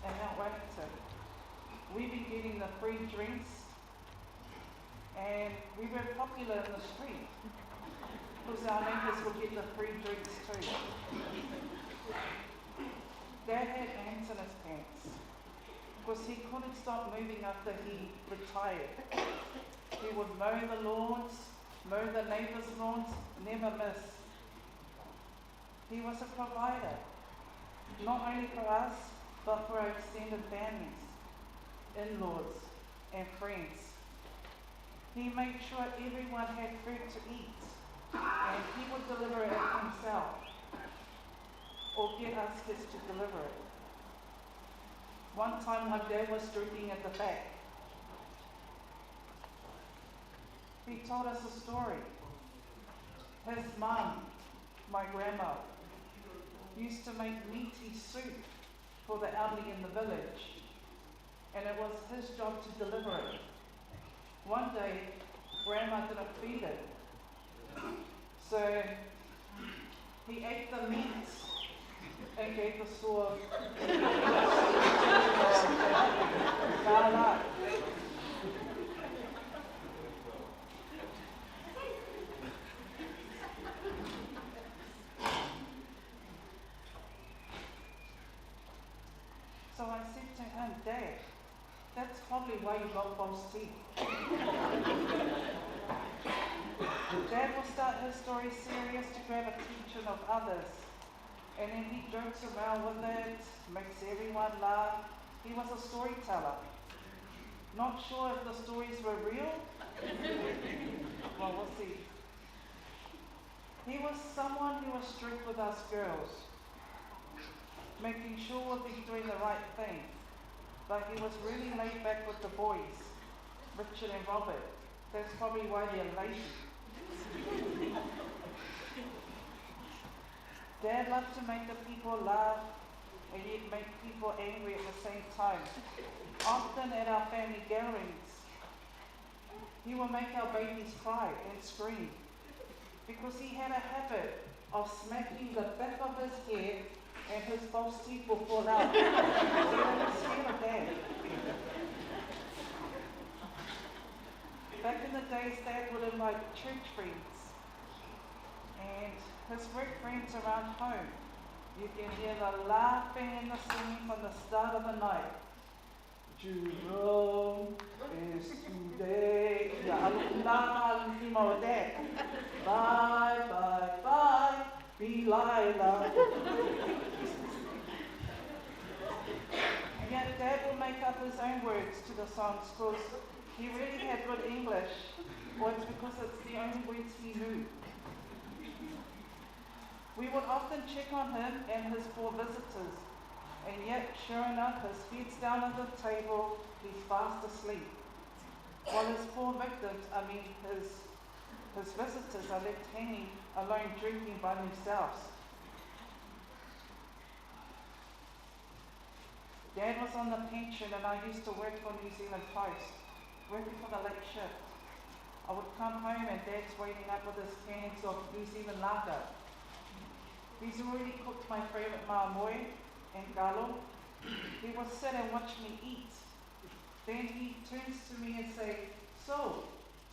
Speaker 5: in Mount Wellington. We'd be getting the free drinks, and we were popular in the street because our neighbours would get the free drinks too. Dad had ants in his pants because he couldn't stop moving after he retired. He would mow the lawns, mow the neighbours' lawns, never miss. He was a provider, not only for us, but for our extended families, in-laws, and friends. He made sure everyone had food to eat, and he would deliver it himself, or get us kids to deliver it. One time my dad was drinking at the back. He told us a story. His mum, my grandma, used to make meaty soup for the elderly in the village, and it was his job to deliver it. One day, Grandma didn't feed it, so he ate the meat and gave the saw to. So I said to him, Dad, that's probably why you got false teeth. Dad will start his story serious to grab attention of others. And then he jokes around with it, makes everyone laugh. He was a storyteller. Not sure if the stories were real. Well, we'll see. He was someone who was strict with us girls. making sure we'll be doing the right thing. But he was really laid back with the boys, Richard and Robert. That's probably why they're lazy. Dad loved to make the people laugh and yet make people angry at the same time. Often at our family gatherings, he would make our babies cry and scream because he had a habit of smacking the back of his head and his false teeth would fall out. So they were scared of Dad. Back in the days, Dad would invite church friends and his work friends around home. You can hear the laughing and the singing from the start of the night. Jerome is today. Bye, bye, bye, Delilah. And yet Dad would make up his own words to the songs because he really had good English, or it's because it's the only words he knew. We would often check on him and his 4 visitors, and yet, sure enough, his head's down on the table, he's fast asleep. While his 4 victims, I mean his visitors, are left hanging alone drinking by themselves. Dad was on the pension and I used to work for New Zealand Post, working for the late shift. I would come home and Dad's waiting up with his cans of New Zealand lager. He's already cooked my favourite mamoe and galo. He would sit and watch me eat. Then he turns to me and says, "So,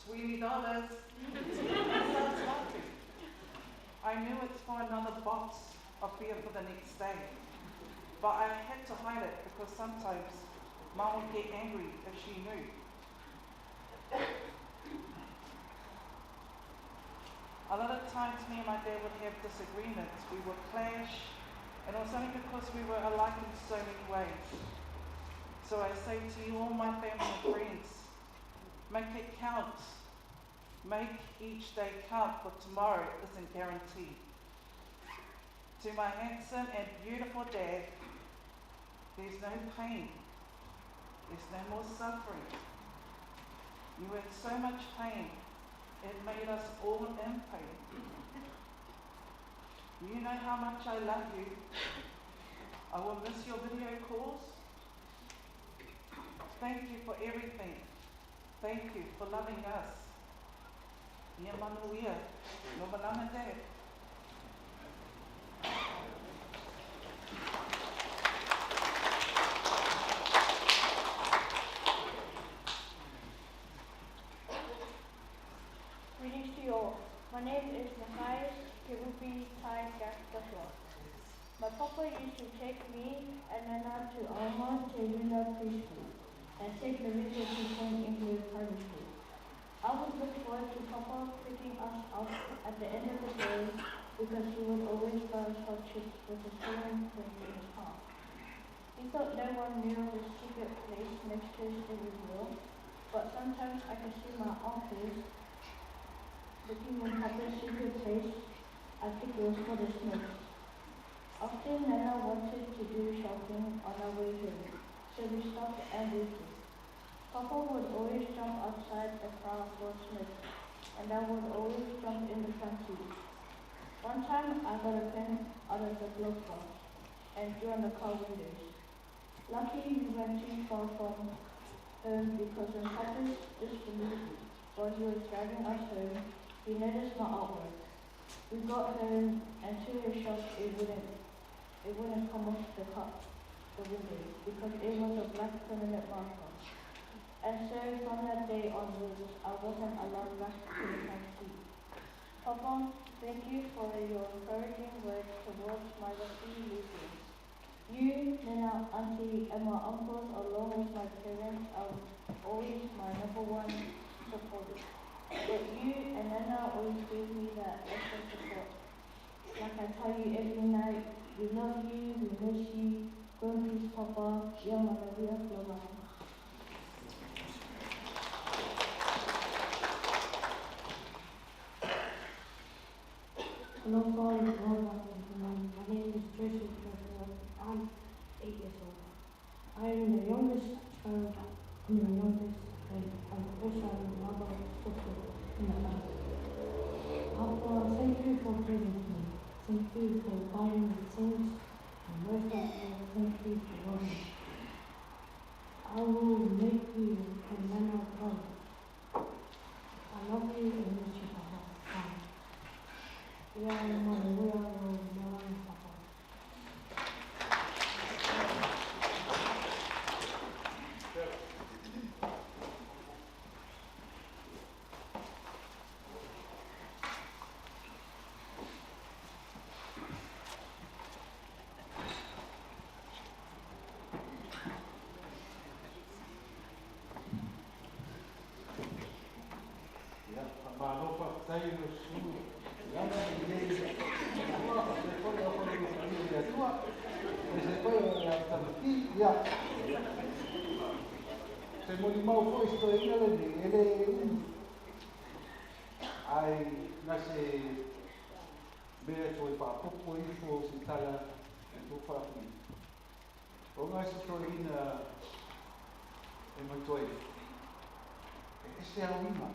Speaker 5: $20. He starts laughing. I knew it's for another box of beer for the next day. But I had to hide it because sometimes Mum would get angry if she knew. A lot of times me and my dad would have disagreements. We would clash, and it was only because we were alike in so many ways. So I say to you all, my family and friends, make it count. Make each day count, for tomorrow isn't guaranteed. To my handsome and beautiful dad, there's no pain. There's no more suffering. You had so much pain, it made us all in pain. You know how much I love you. I will miss your video calls. Thank you for everything. Thank you for loving us. Ia manuia, no malanga Dad.
Speaker 6: Greetings to you all. My name is Matthias Kerubi Tai Jack Joshua. My papa used to take me and Nana to Alma Te Preschool and take Larissa to Point English Primary School. I would look forward to Papa picking us up at the end of the day because he would always buy us hot chips with a stolen plate in his car. He thought no one knew of his secret place next to his steering wheel, but sometimes I could see my uncles looking in Papa's secret place. I think it was for the snakes. Often Nana wanted to do shopping on our way home, so we stopped and waited. Papa would always jump outside the car for a smoke, and I would always jump in the front seat. One time I got a pen out of the glove box and drew on the car windows. Luckily we went too far from home because when Papa disbelieved while he was driving us home, he noticed my artwork. We got home and to his shock it wouldn't come off the window because it was a black permanent marker. And so from that day onwards, I wasn't allowed back to the front seat. Papa, thank you for your encouraging words towards my rugby league. You, Nana, Auntie, and my uncles, along with my parents, are always my number one supporters. But you and Nana always gave me that extra support. Like I tell you every night, we love you, we miss you. Go in peace, Papa. Ia manuia, Lomana.
Speaker 7: Hello, my name is Joseph Joshua. I'm
Speaker 6: I am the youngest child and the youngest, and I'm also the lava in the family. Papa, thank you for present me. Thank you for buying me things, and most of all, thank you for loving me. I will make you and Nana proud. I love you and miss you, Papa. Bye. Ia manuia lou malaga, Papa.
Speaker 3: Ia, faamalo faafetai i lau susuga Leaga i lenei ua faapea foi le ofo alofagia e le Atua, aemaise ai foi o le a'atamati. Ia, se molimau foi si toeaina lenei, e le umi, ae na se mea e toe faaopoopo ifo se tala i tou faafuiga, ona se toeaina e matua ifo, e ese aoina.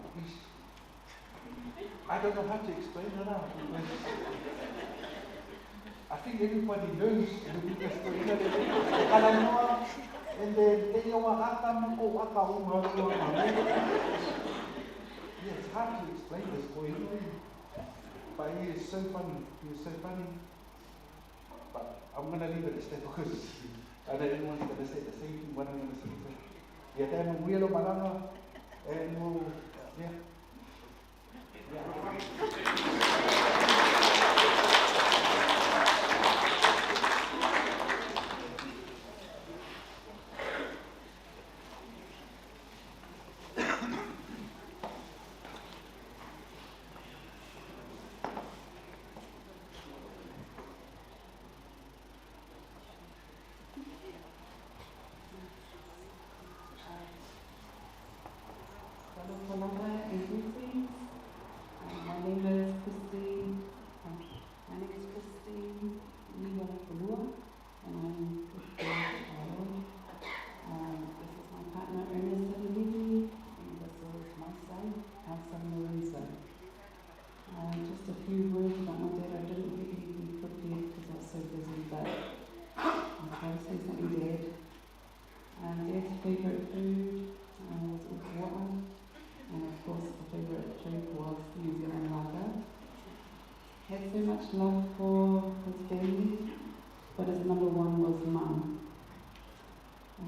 Speaker 3: I don't know how to explain it now, because I think everybody knows the weakness to ina le e talanoa, and then te ia wa ata ma ko ata o ma rua ma. Yeah, it's hard to explain this boy, but he is so funny. He is so funny. But I'm going to leave it at that because I know everyone's going to say the same thing what I'm going to say. So, yeah, te manuia lou malaga, and we'll, yeah. Yeah.
Speaker 7: Talofa lava and greetings. My name is Christine. My name is Christine Niwalakulua, and I'm 50 years old. This is my partner Ernest Sadalili, and this is my son, our son Lorenzo. Just a few words about my dad. I didn't get anything prepared because I was so busy, but I'll try to say something, Dad. Dad's favourite food was upua'a, and of course the favourite drink was New Zealand lager. Had so much love for his family, but his number one was Mum.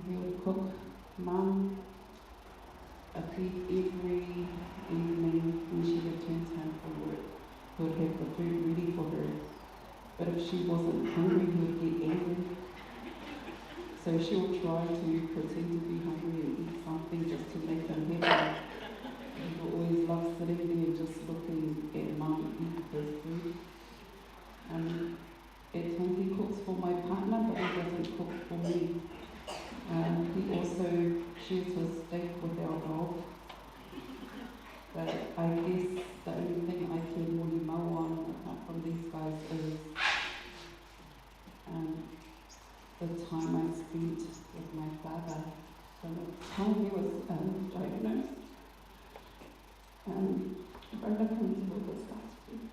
Speaker 7: He would cook Mum a feed every evening when she returns home from work. He would have the food ready for her, but if she wasn't hungry, he would get angry. So she would try to pretend to be hungry and eat something just to make him happy. He would always love sitting there just looking at Mum eat his food. At times he cooks for my partner, but he doesn't cook for me. He also shares his steak with our dog. But I guess the only thing I can really mow on, apart from these guys, is the time I spent with my father from the time he was diagnosed. Right up until this last week.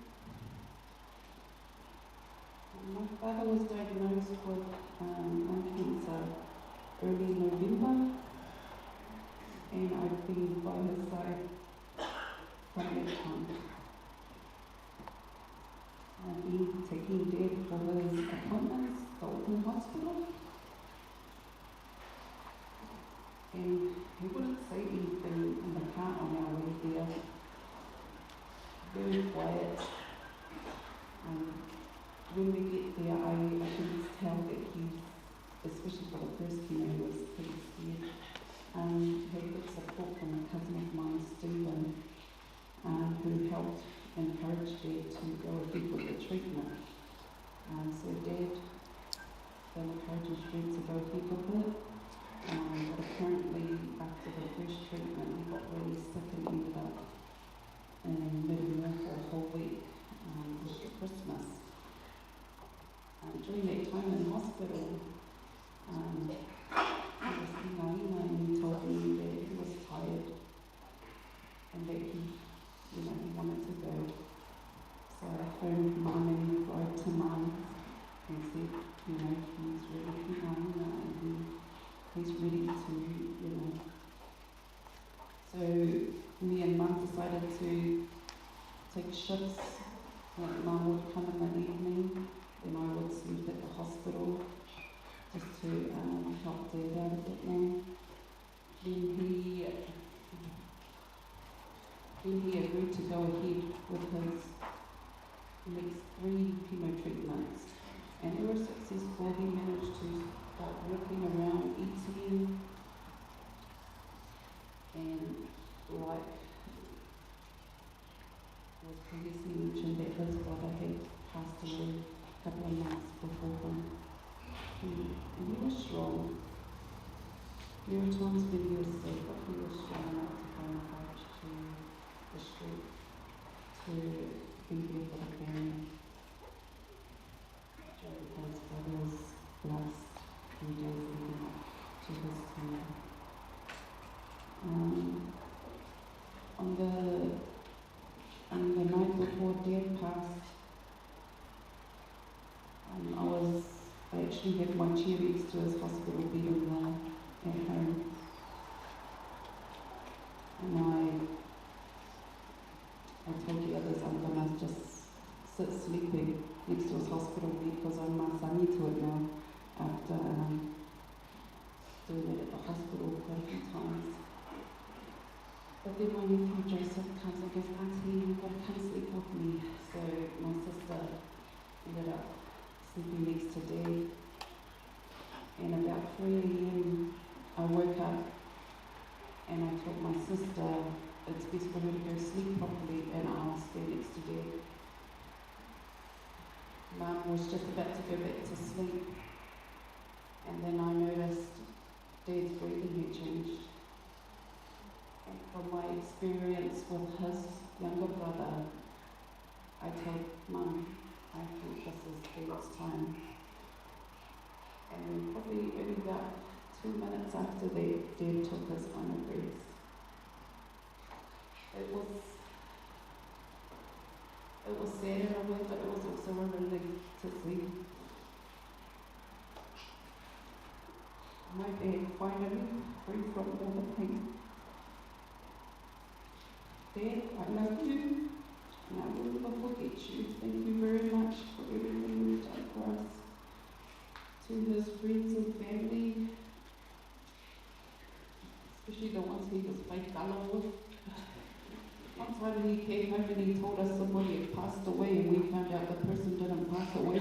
Speaker 7: My father was diagnosed with lung cancer early November, and I've been by his side from that time. I've been taking Dad for his appointments at the Auckland Hospital, and he wouldn't say anything in the car on our way there. Very quiet. When we get there, I can just tell that he's, especially for the first chemo, he was pretty scared. He had good support from a cousin of mine, Stephen, who helped encourage Dad to go ahead with the treatment. So Dad felt courage and strength to go ahead with it. But apparently after the first treatment, he got really sick and ended up in Middlemore for a whole week after Christmas. During that time in hospital, take shifts. Like Mum would come in the evening, then I would sleep at the hospital just to help Dad out a bit more. Then he agreed to go ahead with his next 3 chemo treatments, and they were successful. He managed to start walking around, eating, and like was previously mentioned, that his brother had passed away a couple of months before him. And he was strong. There were times when he was sad, but he was strong enough to go and march to the street to be there for the family during his brother's last few days leading up to his time. On the night before Dad passed, I actually had my chair next to his hospital bed in the, at home. And I told the others I'm gonna just sit sleeping next to his hospital bed because I'm masani to it now after doing it at the hospital quite a few times. But then my nephew Joseph comes and goes, "Auntie, you've got to come sleep with me." So my sister ended up sleeping next to Dad. And about 3 a.m. I woke up and I told my sister it's best for her to go sleep properly and I'll stay next to Dad. Mum was just about to go back to sleep, and then I noticed Dad's breathing had changed. And from my experience with his younger brother, I told Mum, I think this is Dad's time. And then probably only about 2 minutes after that, Dad took his final breaths. It was sad in a way, but it was also a relief to see my dad finally free from all the pain. Dad, I love you, and I will never forget you. Thank you very much for everything you've done for us. To his friends and family, especially the ones he was faitalo with. One time he came home and he told us somebody had passed away, and we found out the person didn't pass away.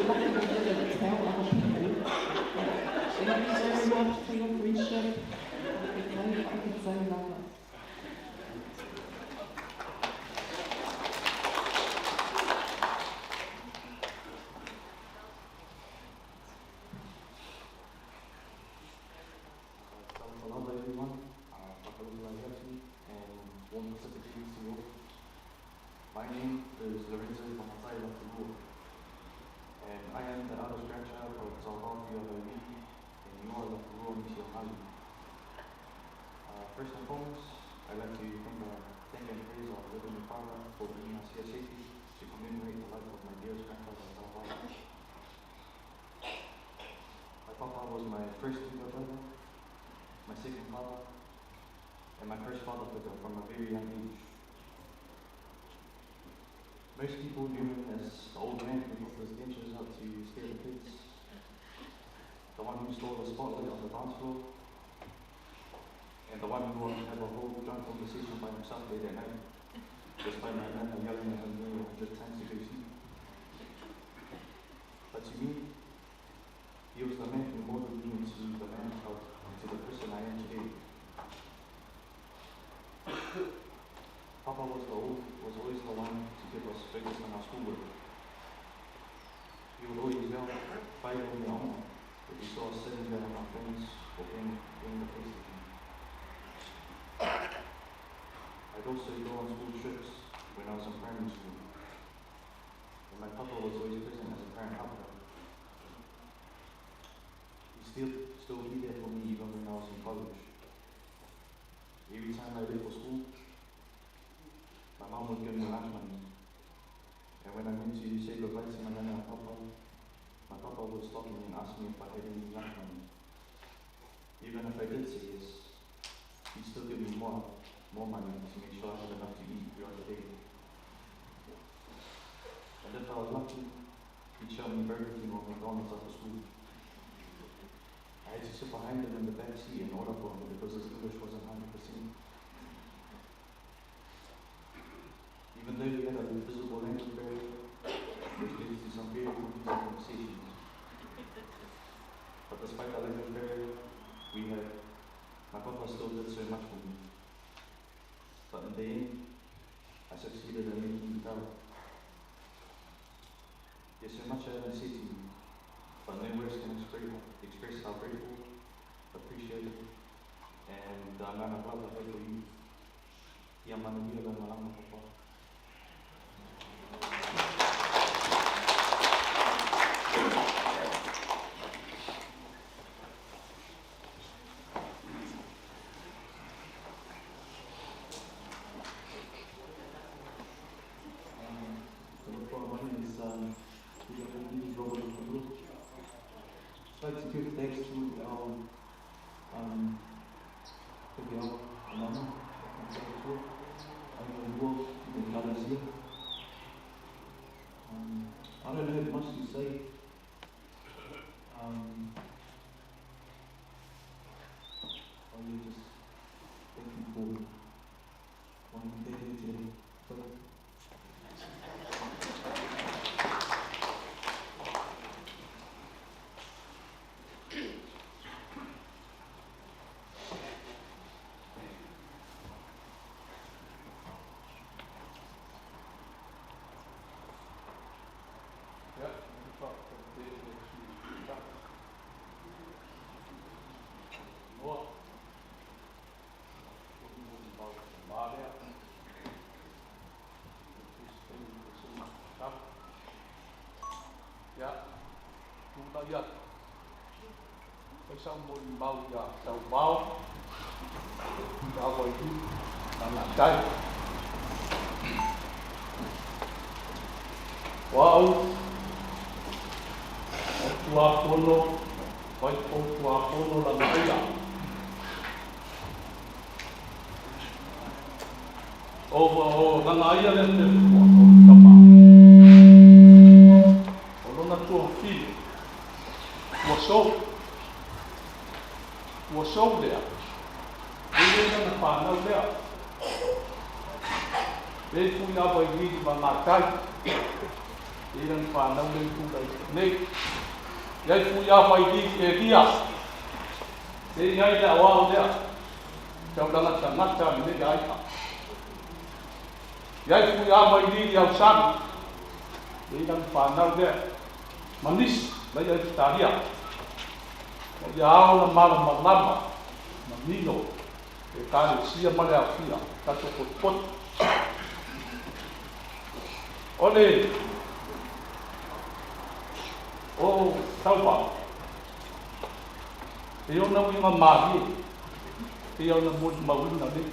Speaker 7: Luckily we didn't tell other people. But thank you very much for your friendship. I could say love it.
Speaker 8: Hello everyone, and warm Pacific greetings to you all. My name is Lorenzo Mahatai Lafalua, and I am the eldest grandchild of Zalvafia Lauili and Noa Lafalua Misiamali. First and foremost, I'd like to thank and praise our Heavenly Father for bringing us here safely to commemorate the life of my dearest grandfather, Zalvafia. My papa was my first younger brother, my second father, and my first father figure from a very young age. Most people knew him as the old man who put his dentures out to scare the kids, the one who stole the spotlight on the dance floor, and the one who would have a whole drunk conversation by himself late at night, despite my nana yelling at him nearly 100 times to go sleep. But to me, he was the man who molded me into the man, into the person I am today. Papa was always the one to keep us focused on our schoolwork. He would always yell, "Fire on your own," if he saw us sitting there on our phones or playing the PlayStation. I'd also go on school trips when I was in primary school, and my papa was always present as a parent helper. He'd still be there for me even when I was in college. Every time I left for school, my mom would give me lunch money. And when I went to say goodbye to my nana and papa, my papa would stop me and ask me if I had any lunch money. Even if I did say yes, he'd still give me more money to make sure I had enough to eat throughout the day. And if I was lucky, he'd show me Burger King or McDonald's after school. I had to sit behind him in the back seat and order for him because his English wasn't 100%. Even though we had a visible language barrier, which led to some very confusing conversations. But despite the language barrier we had, my papa still did so much for me. But in the end, I succeeded in making him proud. There's so much I haven't said to you, but no words can express how grateful, appreciative, and the amount of love I have for you. Ia manuia lau malama, papa.
Speaker 9: My name is Robert. I'd like to give thanks to our Mama, I don't have much to say. Only just thank you for wanting to be here today.
Speaker 10: Ia sa mo mau ia tau mau ia wai hi na ngā tai. Wau o tua pono, wai o tua pono la maia. O langa ia le te fua o tama. O lona tua fili. Ua sou lea. Le lana whanau lea. Le pui awa i lili ma ngā tai. Le lana whanau le tūrai nei. Iai pui awa i lili e ria. Le iai lea wao lea. Tau lana tangata mi le aika. Iai pui awa i lili au sami. Le lana whanau lea. Manisi lai ai fitaria. O ia ao na mala malama, na nino, e kāre sia male a fia, tato potipotu. O le, o taupa, e ona uinga māhie, e ona mori mauina le.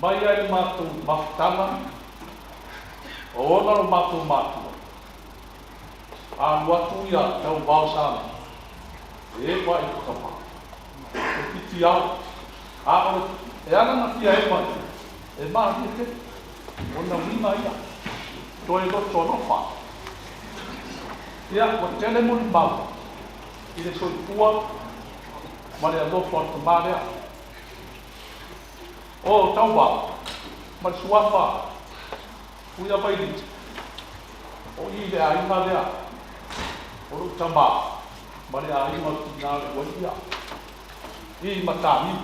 Speaker 10: Mai ai le mātou mafutanga, o ona o mātou mātua. A luatu ia tau vao sāma. E wa i kapa. E piti au. A o e ana na fia e mai. E mahi te. O na wima ia. Toi loto alofa. Ia, o tele mori mau. I le soifua ma le alofa o le tamā. O tauva ma le suafa. Uia vailiti. O i le aiga lea. O lou tamā ma le aiga o tina le ua ia. I matani.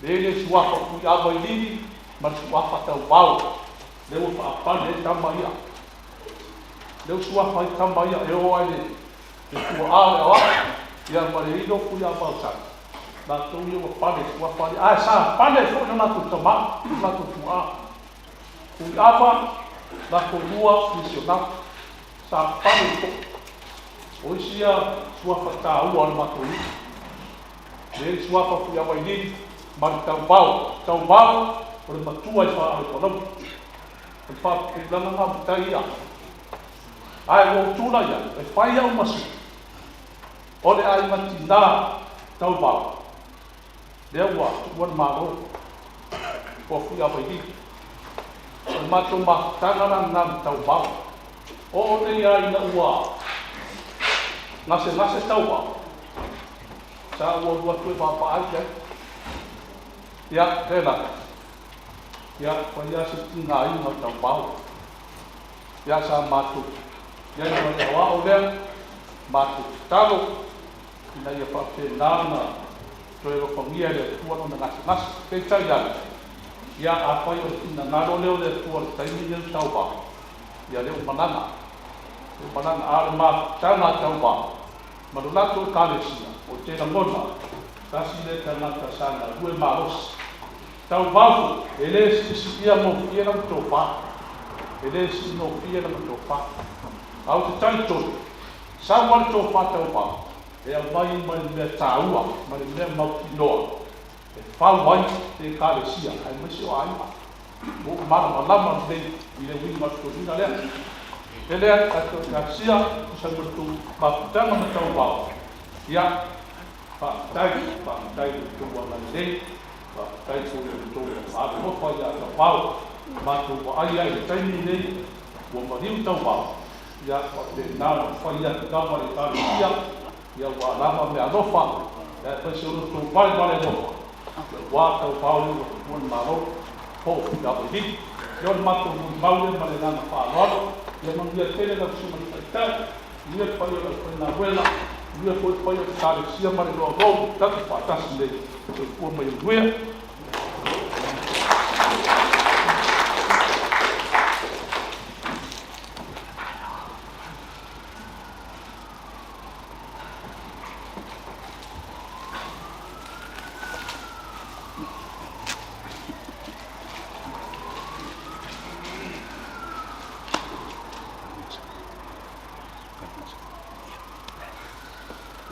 Speaker 10: Le le suafa pui ava i lili ma le suafa tauvao. Le ua faapale e tama ia. Le ua suafa i tama ia e o ai le tua ao e oa. Ia ma le ilo pui ava o sani. Latou ia ua pale suafa ali. Ae sa pale foʻi na latou tamā, latou tuā. Pui ava, latou lua misionari. Sa pale foʻi. O isi ia suafa tāua o le matou ii. Le suafa pui ava i lili ma le tauvao. Tauvao o le matua i wha au palau. O le whapulanga ngā matai ia. Ae ua utula ia, e whai au masu. O le ai matinā tauvao. Lea ua tuua le malo. Ua fui ava i lili. O le matou mafutaga la lena ma Tauvao. Oo nei lava ina ua gasegase Tauvao, sa ou alu atu e vaavaai i ai. Ia, tela, ia, fai lava si tigaina o Tauvao. Ia, sa matou i ai ma le aoao lea, matou tatalo ina ia faapena ona toe alofagia e le Atua lona gasegase. Peitai ane, ia, afai o le finagalo lea o le Atua i le taimi lenei o Tauvao, ia lea ua malaga, lea ua malaga. A o le mafutaga a Tauvao ma lo latou Ekalesia, ou te lagona, tasi lea tagata sa galue malosi. Tauvao foi, e le siisiia gofie lana tofa, e le siigofie lana tofa. Ae ou te talitonu, sau lava le tofa Tauvao, e aumai ma le mea taua ma le mea mautinoa e fau ai le Ekalesia aemaise o aiga. Ua ou malamalama lelei i le uiga o le tolina lea. E lea tatou Ekalesia, tusa ai ma le tou mafutaga ma Tauvao, ia, faafetai, faafetai i lo outou agalelei, faafetai foi i lo outou alolofa ia Tauvao. Matou vaai ai i le taimi lenei ua maliu Tauvao, ia faapena ona fai atu lava le Ekalesia, ia ua lava meaalofa, aemaise o lo outou valevale alofa, aua Tauvao lea ua tuua le Malo hoʻofila i. Ia o le matou molimau lea ma le agaga faaaloalo, ia manuia tele lau Susuga i le Taitai, manuia le paia o le aufaigaluega, manuia foi le paia o le Ekalesia ma le loaloa ua tatou faatasi nei. Soifua ma ia manuia.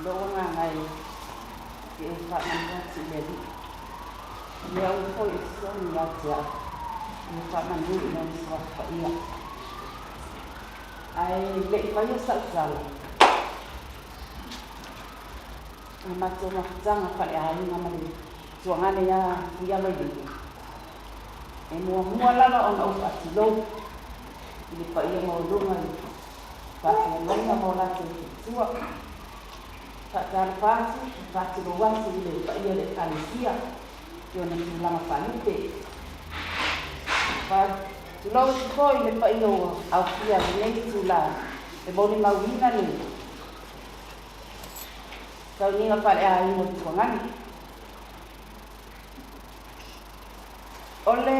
Speaker 7: Lou agaga e e faamanu atu i le Alii, o mea uma foi e fesoasoani ia te au, ia faamanu i Lona Suafa Paia. Ae le i faia sau tala, o matou mafutaga faaleaiga ma le tuagane ia Fuiavailili, e muamua lava ona ou faatulou i le paia maualuga i faafeagaiga ma o latou faletua. Faatalofa atu ma faatulou atu i le paia o le Ekalesia i ona tulaga faalupe. Faatulou atu foi i le paia ua aofia i lenei itula e molimauina le sauniga faaleaiga o le Tuagani. O le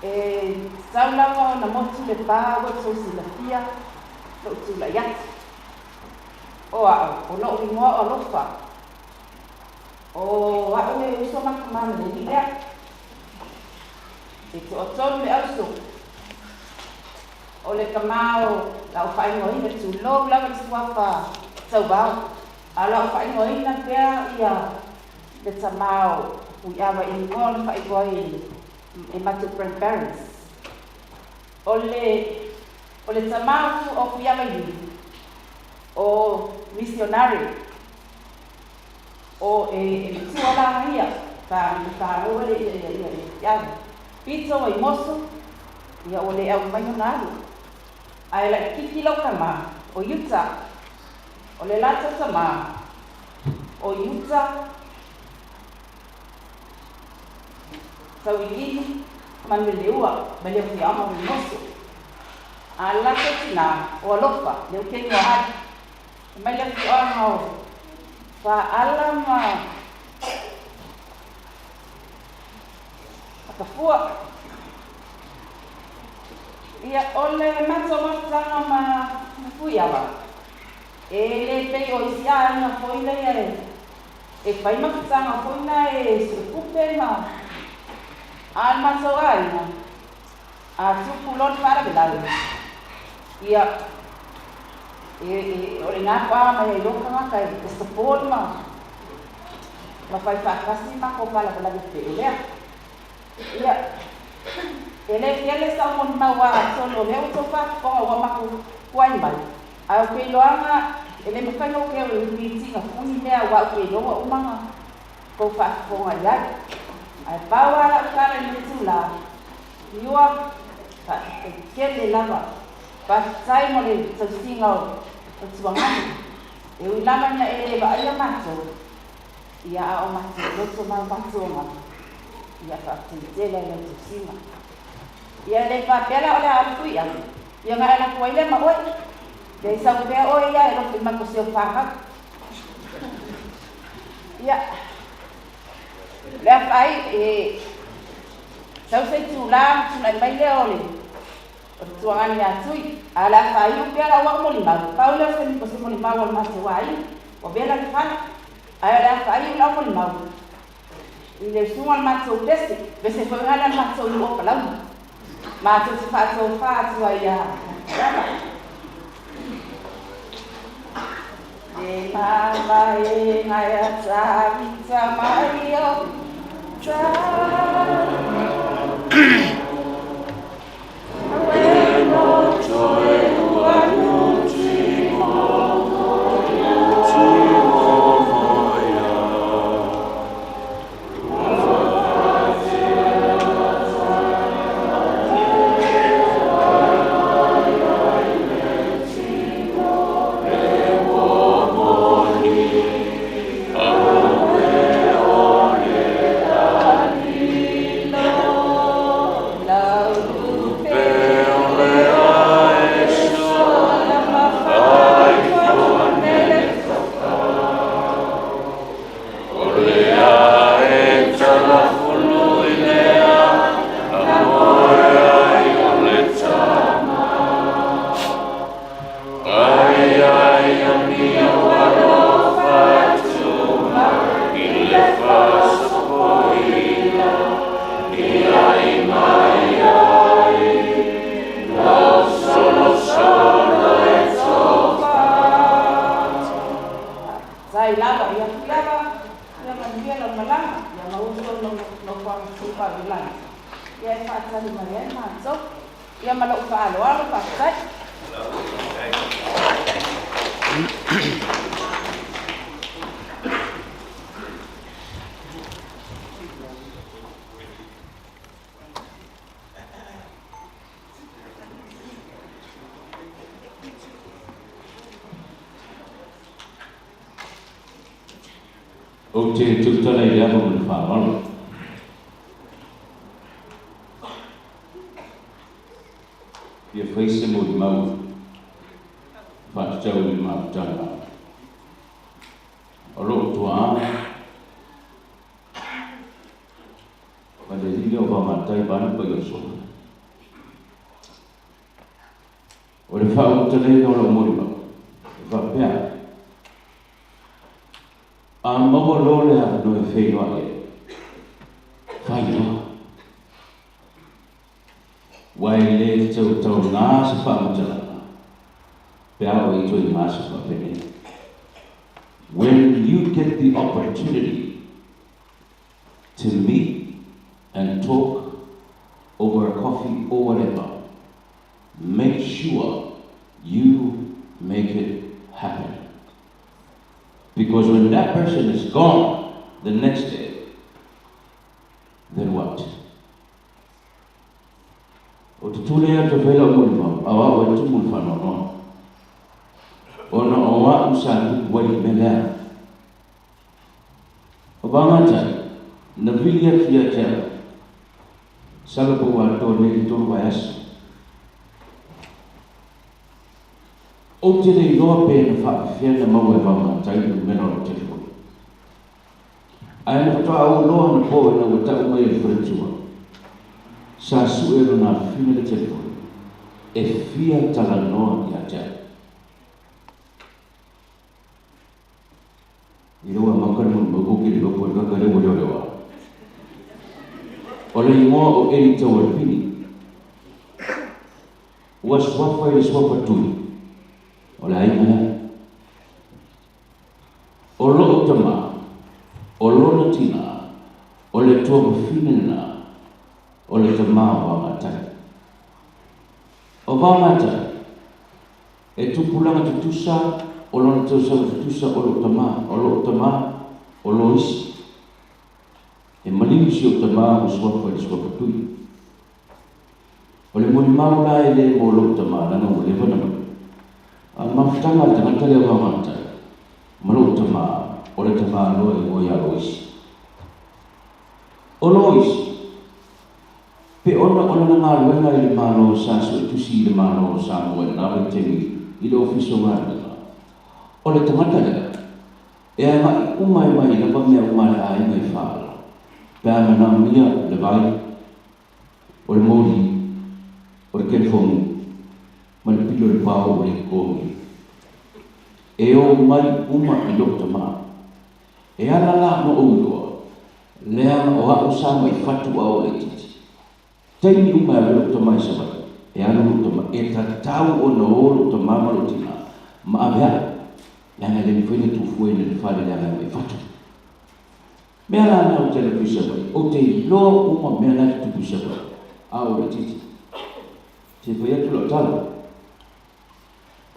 Speaker 7: e tatau lava ona motu le pa ua outou silafia lou tulai atu. O a'u, o lo'u igoa o Alofa. O a'u le uso ma ka ma le alii lea. E toatolu le auso. O le tama o la'u faaigoaina, tulou lava le suafa Tauvao, a o la'u faaigoaina pea ia le tama o Puiava i igoa o le faaigoa ai e matou grandparents. O le o le tama o Puiava i o missionary o e e matua la ia fa fanau le ia ia ia ia pito o i moso ia ua le au mai ona alu. Ae laʻikiki lau tama o Iuta, o le latou tama o Iuta tauiliili ma Meleua mai le afioaga o Mimoso. A le latou tinā o Alofa Leukeni-o-Hali mai le afioaga o Faala ma Tafua. Ia, o le matou mafutaga ma Fuiava, e le pei o isi aiga foi lea e fai mafutaga foi na e suetupe ma a le matou aiga, a tupu loa le faalavelave, ia, e, o le gafa'a mai ai loa tagata e support ma ma fai faatasi matou faalavelave pei o lea. Ia, e le tele sau molimau atonu o lea ua outou faafofoga ua matou tuai mai, ae ou te iloaga e le mafai ona ou keu i mitiga puni mea aua ou te iloa uma na tou faafofoga i ai. Ae pau lava lau tala i le itulā, Niua, faafetai tele lava. Faafetai mo le tausiga o Tuagani. E ui lava ina e le vaaia matou, ia a o matou loto ma matou agaga, ia faafetai tele i lau tausiga. Ia le faapea la o le a alu ia, ia na e lafu ai le ma oe. Le sau pea oe ia e lofi mako se o whahau. Ia, lea fai e sau se tūlā ma tūnai mai lea o le Tuagani ia Tui. A le a fai u pea la ua mo limau. Pau lea o se mo limau o le matou ai. O vela le fala. Ai o le a fai u lau mo limau. I le usuga o le matou pese. Pese foi ngana le matou nu o palau. Matou te whaatou whaatua ia. E mama e ngai a tavita mai o ta. Awe no toe ua nuti Sai lava ia lava ia manuia lau malaga ia maua lau lau faamasua vilagi ia e faatali mai ai matou ia ma lou faaaloalo faafetai.
Speaker 11: Ou te tutala i le ava ma le faaaloalo. Ia fai se molimau faatatau i le mafutaga. O loo tuaa ma le lile o vamatai vanu pa i o sona. O le faautalega o lau molimau, e faapea, a maua loa le avanoa e feiloai ai, fai loa. Ua e le tautaugā se faamatalaga, pe a o i toe se faapenei. When you get the opportunity to meet and talk over a coffee or whatever, make sure you make it happen. Because when that person is gone the next day, then what? O te tule atu whaila o muli awa o e tumu le whanonoa. Ona o a usa tupu wai melea. O bangatai, na vili atu ia te au, sala po wa tō nei tōru vai aso. O te le iloa pe na whaafea na maua e vamatai no mena o le telefoni. Ae na whatoa au loa na po e na watau mai e wharetua. Sa su e rona whina le telefoni. E fia talanoa ia te au. I rewa makana mo mauko ki le lopo e kaka rewa rewa rewa. O le ingoa o Eli Taualpini. Ua swafa i le swafa tui. O le aiga lea. O loo tama, o lona tina, o le tua mawhine na, o le tama o vamatai. O vamatai, e tupulanga tutusa, o lona tausaga tutusa o loo tama, o loo tama, o loo isi. E maliu si o tama o swafa i le swafa tui. O le molimau la e lē mo lou tamā laga ua leva na a le mafutaga a le tagata lea vaogatai ma lou tamā o le tamā loa i igoa ia Loisi. O Loisi, pe ona o lana galuega i le Malo sa suetusi i le Malo o Samoa i lena vaitaimi i le Ofisa o Galuega, o le tagata lea e agai uma e mai lava mea uma a le aiga i Faala pe a manaomia le vai, o le moli, o le telefoni ma le pilo i le pao ua le totogi. E o mai uma i lou tamā. E ala la ona ou iloa, leaga o a'u sa mai fatu a o laitiiti. Taimi uma e alu ai lou tamā i Savaii, e alu lou tamā, e tatau ona o lou tamā ma lou tinā ma ave a'u, leaga e le mafai ona tufuaina i le fale leaga e mai fatu. Mea la na ou te alu atu i Savaii, ou te iloa uma mea la e tutupu i Savaii, a o laitiiti. Se fai atu lau tala.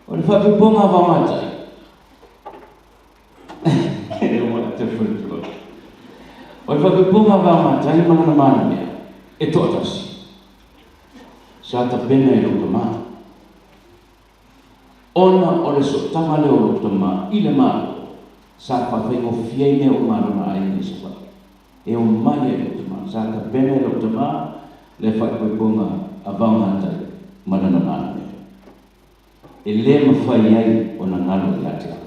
Speaker 11: O le faapipoga a vaogatai, e uma te faletua. O le faapipoga a vaogatai ma lana malemea, e toatasi. Sa tapena e lou tamā. Ona o le sootaga lea o lou tamā i le Malo, sa faafaigofie ai mea uma a lona aiga i Savaii. E omai ai lou tamā. Sa tapena e lou tamā le faaipoipoga a vaogatai ma lana malemea. E lē mafai ai ona galo ia te au.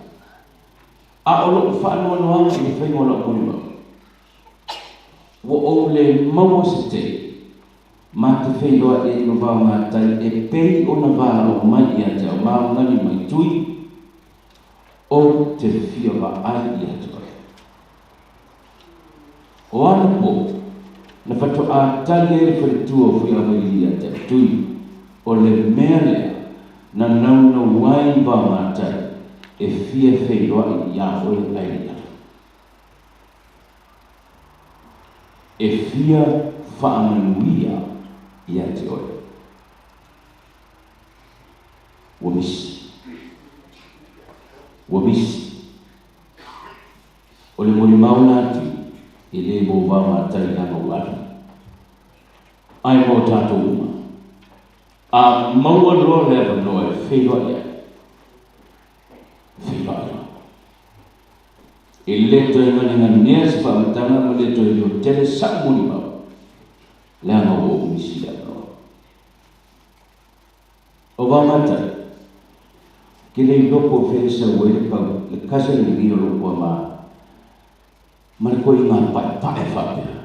Speaker 11: A o lo'u faanoanoaga i le faiga o la'u molimau, ua ou lē maua se tei ma te feiloai ai ma vaogatai e pei ona valaau mai ia te au ma augani mai Tui, ou te fia vaai ia te oe. O anapo na faatoā tali ai le faletua o Fuiavailili ia te au Tui, o le mea lea na naunau ai vaogatai e fia feiloai iā oe ae le i alu. E fia faamanuia ia te oe. Ua misi. Ua misi. O le molimau la atu e lē mo vaogatai leaga ua alu. Ae mo tatou uma. A maua loa le avanoa e feiloai ai, feiloai loa. E lē toe ganeganea se faamatalaga ma lē toe leo tele sa'u molimau, leaga ua ou misi i le avanoa. O vaogatai, ke le iloa po o fea e sau ai le pau, le cousin lenei o lou puamā, ma le koiga paepae faapea.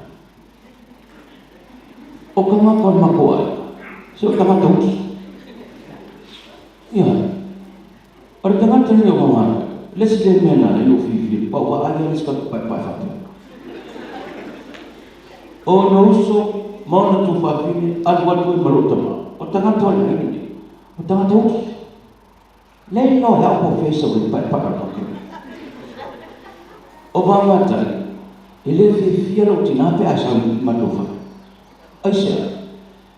Speaker 11: O tagata o le matou aiga, se o tagata uso. Ioe. O le tagata lenei o Vaogatai, le isi lea mea na ala ai ona ou fiafia, pau vaai lava le isi tagata paepae faapea. O ona uso ma ona tuafafine, alu atu ai ma lou tama, o tagata o le aiga nei, o tagata uso. Leai no he ao po fea sau ai le paepae o le matou. O Vaogatai, e le fiafia lou tinā pe a sau i matou fale. Aisea?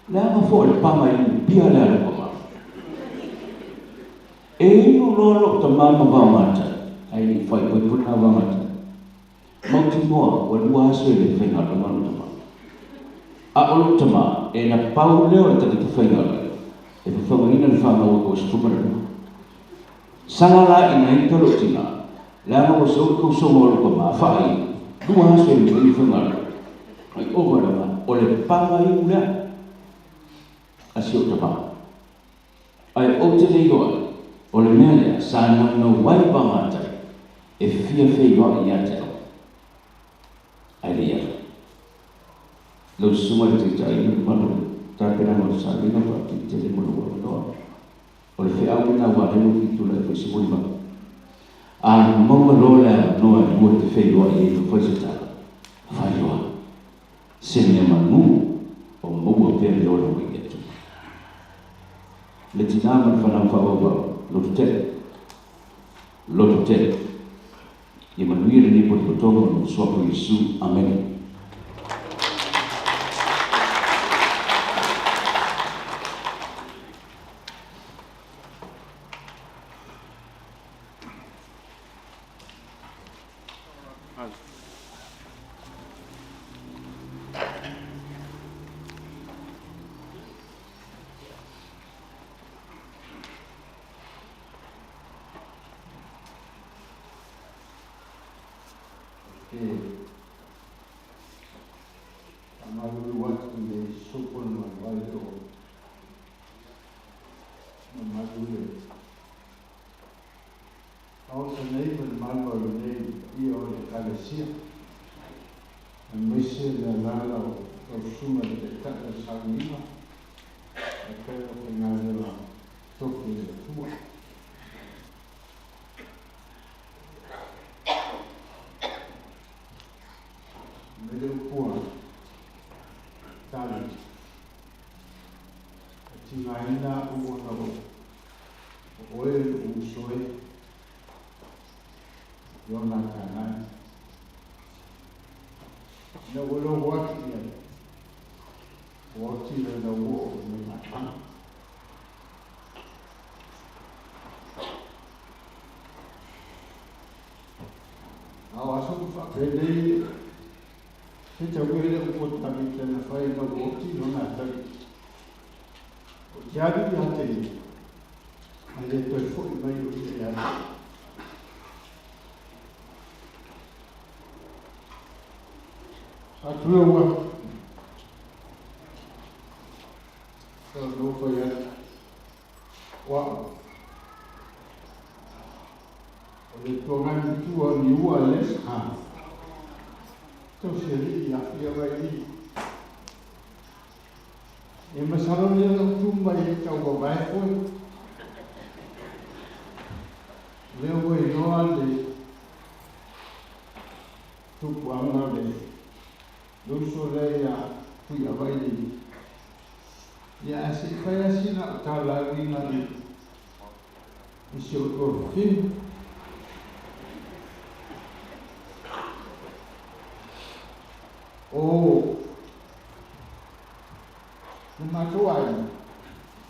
Speaker 11: Leaga foi o le paga inu pia lea a lou tama. E inu loa lou tama ma Vaogatai, ae le i faaipoipo lena Vaogatai. Mautinoa, ua lua aso e le faigaluega lou tama. A o lou tama, e na pau lea o le tagata faigaluega e fafagaina le fanau a 12. Sala la ina ita lou tinā, leaga ua sau le tausoga o lou tama, faainu, lua aso e le mafai ona faigaluega. Ai ova le va, o le paga inu lea a si ou tama. Ae ou te le iloa ai, o le mea lea sa naunau ai Vaogatai e fia feiloai ia te au. Ae le i alu. Lau susuga i le Taitai ma le mamalu o le tapenaga o le sailiga faafetai tele mo lou avanoa. O le feau lena ua ala ai lou fitulai foi se molimau. A maua loa le avanoa e lua te feiloai ai ma fai se tala, fai loa. Se mea manu o maua pea le ola mai le Atua. Le tinā ma le fanau faaauau, loto tele. Loto tele. Ia manuia lenei potopotoga o lona Suafa o Iesu. Amene.
Speaker 12: E faamalulu atu i le sopo le maivale o mamalu le maota nei ma le malu o lenei paia o le Ekalesia, aemaise le alaala o lau susuga i le Taitai o le sauniga faapea le aufaigaluega tofi a le Atua. Mai le upu a Tavita, e tigaina a'u ona o oe lo'u uso e, Ionatanai. Ina ua logo atu i ai, ua oti le lauoo i le mataga. A o aso ua faapenei, se tau e le upu a Tavita na fai ina ua oti Ionatanai. Ou te alu ia te ia, ae le toe foi mai o ia ia te au. Faatulou atu. Sa ou fai atu, o a'u, o le Itu Agai matua o Niua Les Ha, tausialii afia mai i. E masalo lea lou tu mai e tau vavae foe. Lea ua iloa le tupuaga o le uso lea ia Tuiavailili. Ia ae se i fai lava sina au tala e uiga i si ou tuafafine. O le matou aiga,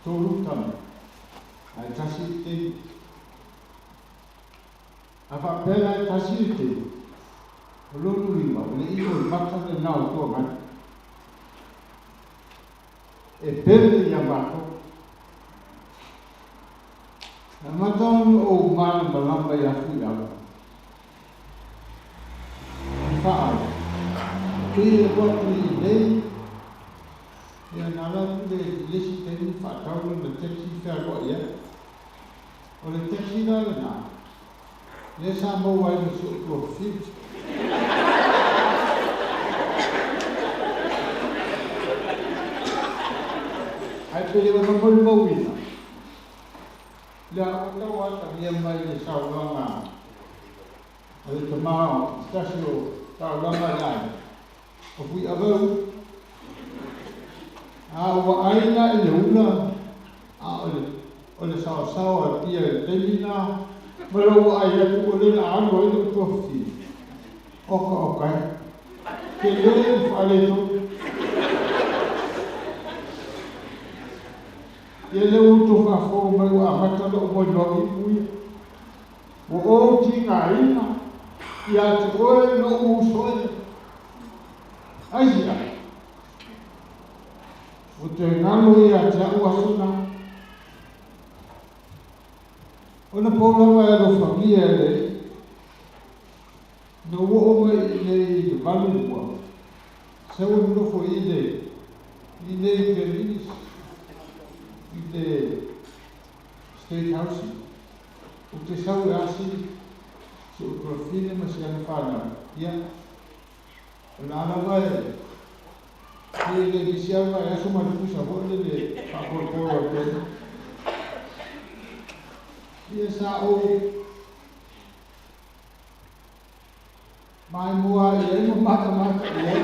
Speaker 12: tolu tama, ae tasi le teine. A faapea la e tasi le teine, o lona uiga o le ino i mata lena o Tuagai. E pele ia matou. Na amata ona ou malamalama ia Fuiava. I faaau, pei e alu atu i inei, ia na alu atu lea i le isi taimi faatau lana taxi fealuai ai. O le taxi la lena, lea sa maua ai ma si ou tuafafine. Ae pe le o molimauina, lea ua tau atagia mai le saunoaga a le tama o se tasi o taulaga i le aiga, o Fuiavau. A ua ai la i le ula, a o le saosao a Pia i le taimi na, ma lou vaai atu o lea o le a alu ai lou tuafafine. Oka oka e, tele le faaletonu. Ia lea ua outou faafofoga mai ua amata lou molimau i upu ia. Ua ou tigaina ia te oe lou uso e. Aisea? Ua toe galo ia te a'u aso na. Ona pau lava e alofagia e le Alii. Na ou oo mai i inei i le 82, sau e nonofo i le i inei i Glen Innes i le State House. Ou te sau e asi si ou tuafafine ma si ana fanau. Ia, o la lava e e le misi lava e aso ma le pusa foi lele faapolopolo atu ai. Ia sa ou maimoa i ai ma matamata i ai.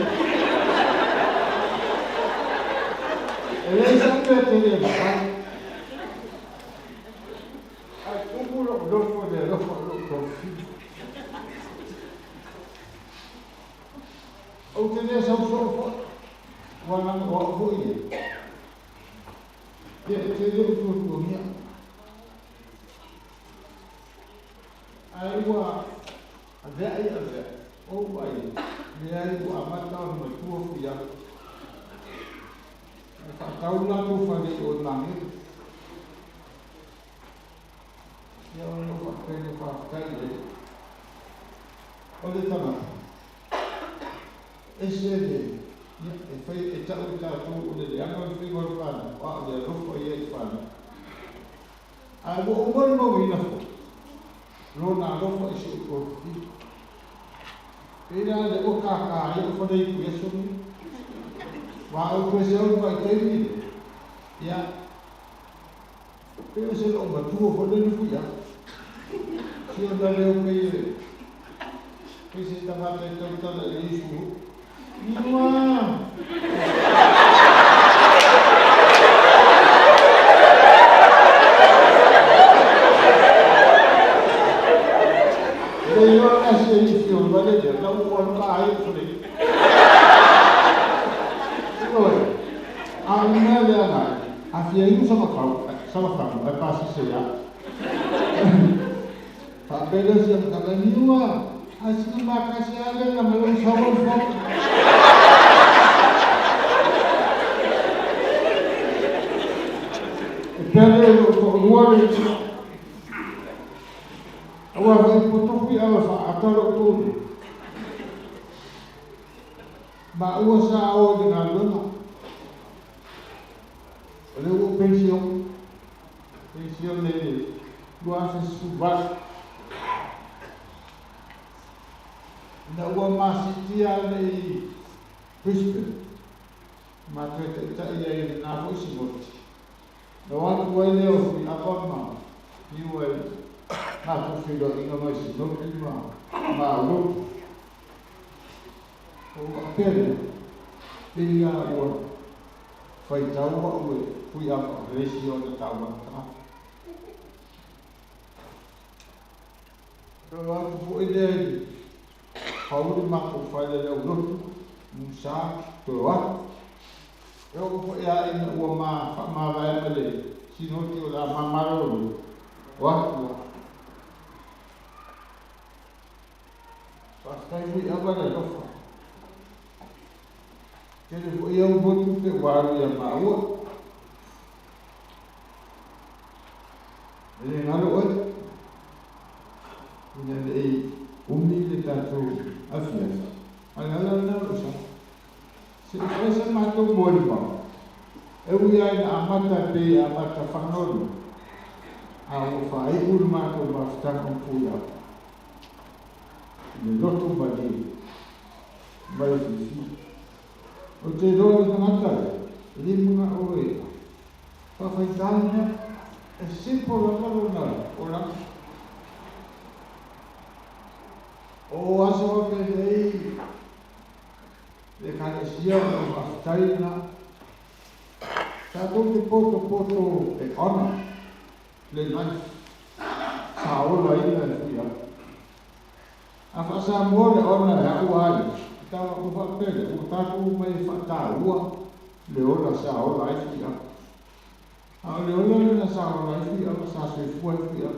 Speaker 12: E leai sau mea tele e mafai. Ae tumu lou nofo i le alofa o lou tuafafine. Ou te le sau soo foi, ua leaga o au foi ia. Ia e te le o tuatuagia. Ae ua aveai aveai, ou ai, leai ua amata ona matua Fuiava. Na faatau latou fale i o i Magele. Ia ona ou faapea lea, faafetai i le Alii. O le tagata. Ese le, ia, e fai e tau i tātou o le leaga o le faiga o le whanau, a o le alofa ia i whanau. Ae ua ou molimauina foi, lona alofa i si ou tofili. Pe la le o kākā ai o whanei ku eso ni. Wā au koe se au mai teimi le. Ia, pe o se loo matua whanei ni fui a. Si o na leo pei e, pei se tangata i tautala i isu. Niua! Le iwa na se i fio vale le na u on ka ai fle. Oi. A ina le ana. A fia inu sama kau, sama kau, ai pasi se ya. Fa pele se ka la niua. A sina makasi ale na malo sama fo. E pele o lua le Aua vai potofi awa fa atalo tolu. Ma ua sa o le galuega. O le ua pension. Pension le 2018. Ina ua masitia le i Brisbane. Ma toe taitai ai le nā foi sinoti. Na o atu ai lea o fui apa ma niu ai nā tū whiroinga mai sinoti ma maalotu. O ua pele, pei a ua whaitaua ue hui apa resi o le tauata. Rau atu foi lea i pauli mātou whaile leo lotu, musa, toe atu. E oko foi a ina ua ma whaamavae ma le sinoti o la mamaro le o atu a. Whaatai hui awa le lofa. Tele foi au motu pe waru ia maua. E le ngalo oe. Ina le ei umi le tātou afiafi. A le ala na lo sa. Se i whaisa mātou mori mau. E ui ai na amata pe amata whanolu. A o whae uru mātou mawhitanga o pui au. Le loto mali mai fifi. O te roa le tangata e le munga o e. Whawhaitāna e simple lava lona o langa. O aso wa pe nei le kalesia o whawhitaina. Tātou te poto poto e ona le life. Sa ola ina e fui au. A whaasa moa le ona e au ai. Tawa o whapele, o tātou mai whataua le ola sa ola ai fui au. A o le ola le na sa ola ai fui au, sa soifua ai fui au.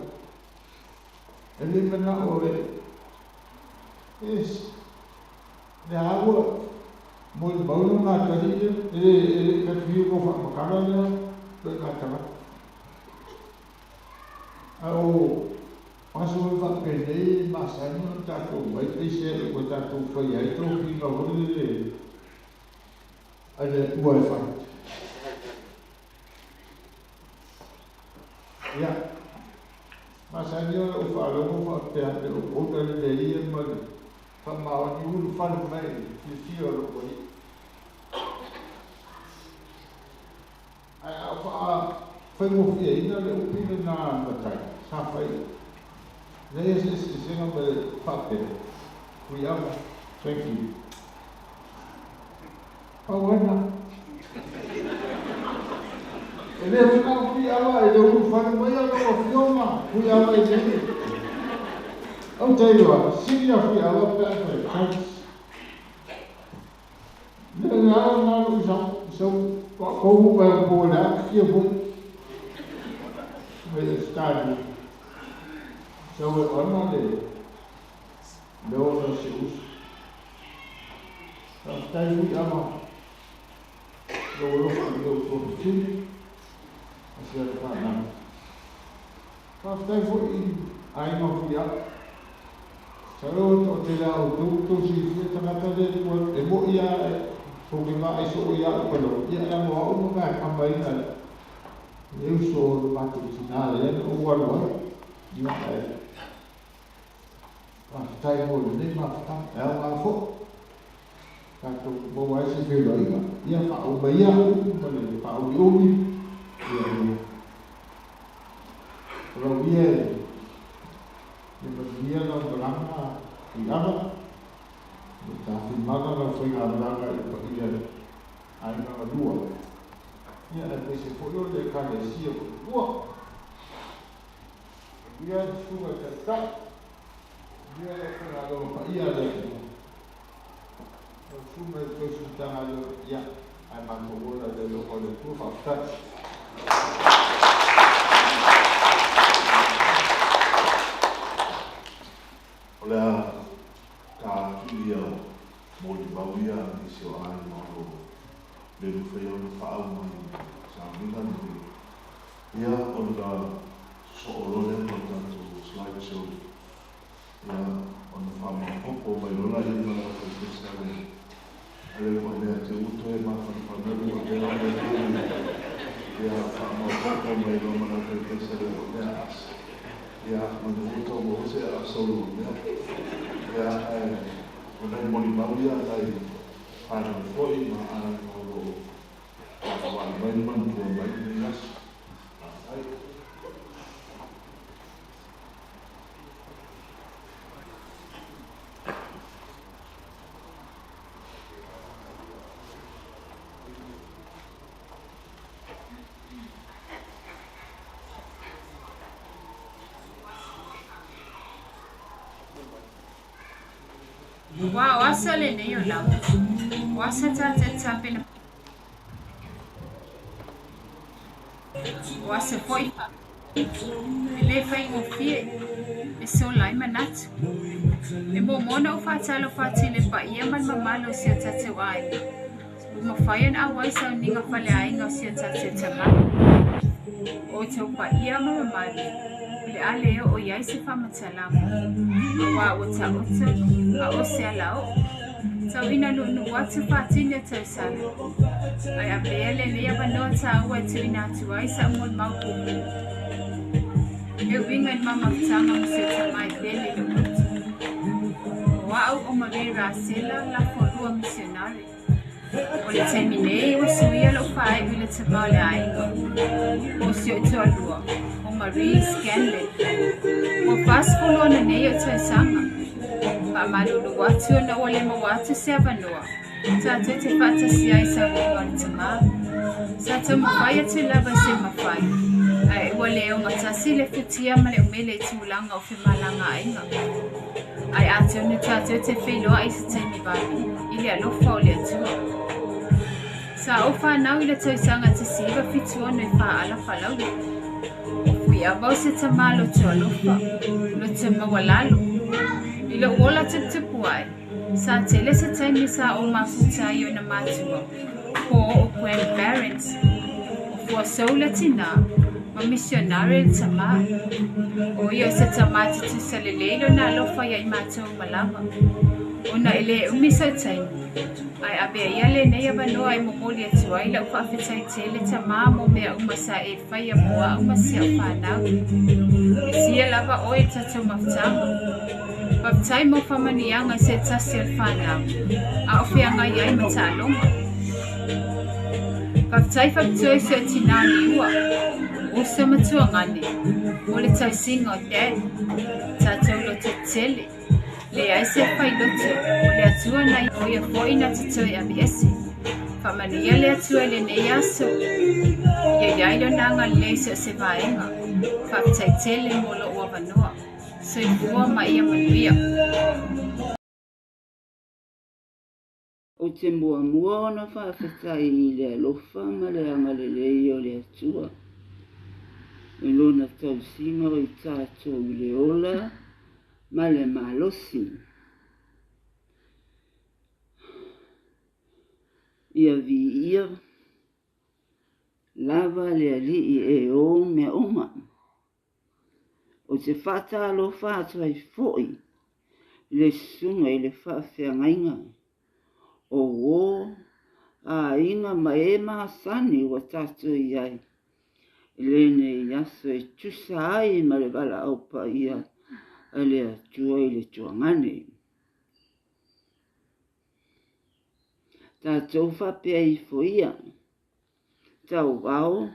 Speaker 12: E le mana o e es le aua mo le maunu ngā tari e le katuhi ko whaamakara lea toe ngā tangata. A o aso e whapenei masani o tātou mai peise e koe tātou whai ai tō ki ngā hori le a le ua e whai. Ia, masani o whaalongo whapea le o kouta le le ia ma le whamawani uru whale mai whiwhi o loko i. Ai a wha whaingofia ina le upile nā matai, sa whai. Lea se se senga me whapere. Hui awa. Thank you. Pauana. E le whanau hui awa e le uru whare mai ala o whioma. Hui awa e te. Au te iwa, siri a hui awa pe a koe. Thanks. Le ngā ngā usa, so kohu mai o pōla, kia pō. Me e stadi. So e ona le le ona se usu. Whaatai hui ama lo alofa i lou tofili a se ala whanau. Whaatai foi i aiga hui au. Sa leo o te la o tau tau sifia tangata le tua e mo fo'i a tou te vaai soo ia au ma lou ia leaga o a'u ma vaekamaina le uso o le matou tinā lea na ou alu ai ia ae faafetai mo lenei mafutaga e aogā fo'i tatou maua ai se feiloaiga ia faauma ia upu ma le faaumiumi ia o lau ia e manuia lau malaga i ava le tafimala lau faigamalaga i le paia aiga galua ia aemaise foi o le ekalesia ua manuia le susuga i taitai manuia lau faigaluega paia a le Atua lau susuga i le tausi Matagaluega ia ae matou ola i le alofa o le Atua faafetai.
Speaker 4: O le a ta atu ia molimau ia a nisi o aiga o lo o le mafai ona faaau mai i le sauniga lenei. Ia, ona sosoo loa lea ma le tatou slide show, ia, ona faamaopoopo mai loa laia ma le aufaipese a le a le ua mea te ua toe mafanafana lua mea o le ia faamaopoopo mai loa ma le aufaipese a le ua mea asa. Ia, manu ua tau maua se aasa o lua mea. Ia, ae o nai molimau ia a nai whānau foi ma aiga o lo o tapuai mai ma manatua mai i lenei aso. Faafetai.
Speaker 13: Aua o asa lenei o lau, o asa tatou tapena, o asa foi e le faigofie e sola ai manatu. E muamua ona ou faatalofa atu i le paia ma le mamalu o si o tatou aiga, ua mafai ona auai sauniga faleaiga o si o tatou tama. O outou paia ma mamalu, o le a le oo i ai se faamatalaga, aua ua taoto a o se alaoo. Tau ina nuunuu atu faatini o tausaga, ae avea lenei avanoa taua e tuuina atu ai sa'u molimau puupuu e uiga i le mamafutaga ma si o tama e pele i lou loto. O a'u o Marie Rasela Lafolua Missionary. O le taimi nei ua suia lou faai'u i le tama o le aiga o si o'u toalua o Marie Scanlon. Ua 40 ona nei o'u tausaga. Faamalulu atu ona ua le maua atu se avanoa tatou te faatasi ai i sauniga o le tama. Sa taumafai atu lava i se mafai, ae ua le ogatasi le futia ma le umele i tulaga o femalagaaiga. Ae atonu tatou te feiloai i se taimi vave i le alofa o le Atua. Sa ou fanau i le tausaga 1976 i Faaala Falaula. O Fuiava o se tama loto alofa, loto maualalo. I lou ola tuputupu ae, sa tele se taimi sa ou mafuta ai i ona matua, po o o'u grandparents. O Fuasou le tinā, ma misionare le tamā. O ia o se tamā tutusa lelei lona alofa iā i matou uma lava. Ona e le umi sau taimi, ae avea ia lenei avanoa e momoli atu ai lau faafetai tele tamā mo mea uma sa e faia mo a'u ma si a'u fanau. E sia lava oe i le tatou mafutaga. Faafetai mo faamanuiaga i se tasi o le fanau, a o feagai ai ma taaloga. Faafetai faapitoa i si o'u tinā niua, o uso ma tuagane, mo le tausiga o Dad, tatou loto tetele, leai se failoto, o le Atua na o ia foi na te toe aveese. Faamanuia le Atua i lenei aso, ia i ai lona agalelei i so o se vaega. Faafetai tele mo lou avanoa. Soifua ma ia manuia.
Speaker 14: Ou te muamua ona faafetai i le alofa ma le agalelei o le Atua i Lona tausiga o i tatou i le ola ma le malosi. Ia viia lava le Alii e ou mea uma. Ou te faatalofa atu ai foi i le susuga i le faafeagaiga O uō, aiga ma e masani ua tatou i ai i lenei aso e tusa ai ma le valaau paia a le Atua i le tuagane. Tatou faapea ifo ia, tauvao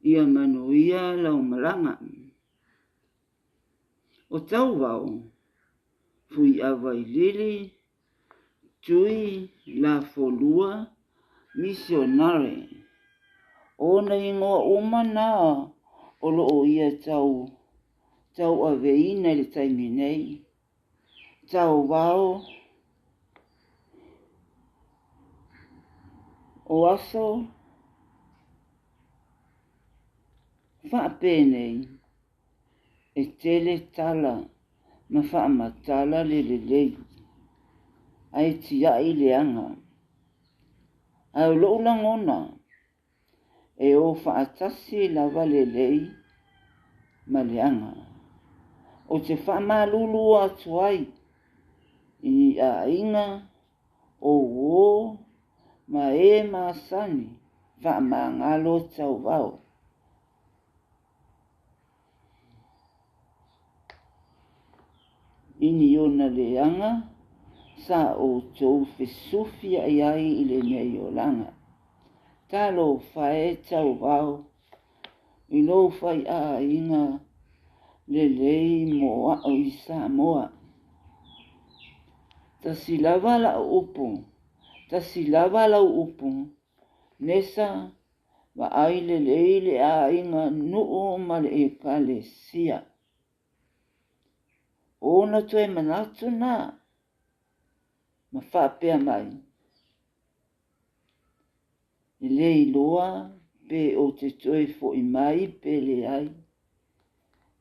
Speaker 14: ia manuia lau malaga. O tauvao, Fuiavailili, Tui Lafolua, Misionare. O ona igoa uma na o loo ia tau tauaveina i le taimi nei. Tauvao o aso faapenei e tele tala ma faamatala le lelei ae tiai leaga. Ae o lou lagona e o faatasi lava lelei ma leaga. O te faamalulu atu ai i ni aiga o uō ma e masani faamagalo tauvao. I ni ona leaga sa outou fesufiai ai i lenei olaga. Talofa e tauvao i lou faiaiga lelei mo a'u i Samoa. Tasi lava la'u upu, tasi lava lau upu, Nesa vaai lelei le aiga nuu ma le ekalesia. Ona toe manatu na ma faapea mai. E le iloa pe o te toe fo'i mai pe leai.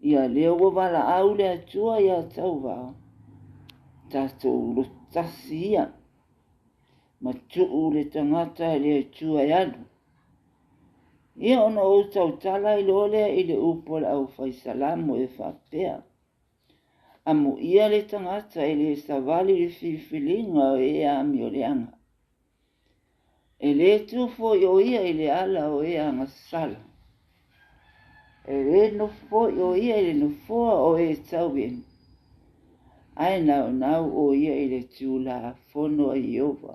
Speaker 14: Ia lea ua valaau le Atua ia tauvao. Tatou lotasi ia. Ma tuu le tagata e le Atua e alu. Ia ona ou tautala ai loa lea i le upu a le aufaisalamo e faapea. Amuia le tagata e le savali i le filifiliga o e amioleaga. E le tu foi o ia i le ala o e agasala. E le nofo foi o ia i le nofoa o e tauimu. Ae naunau o ia i le Tulafono a Ieova.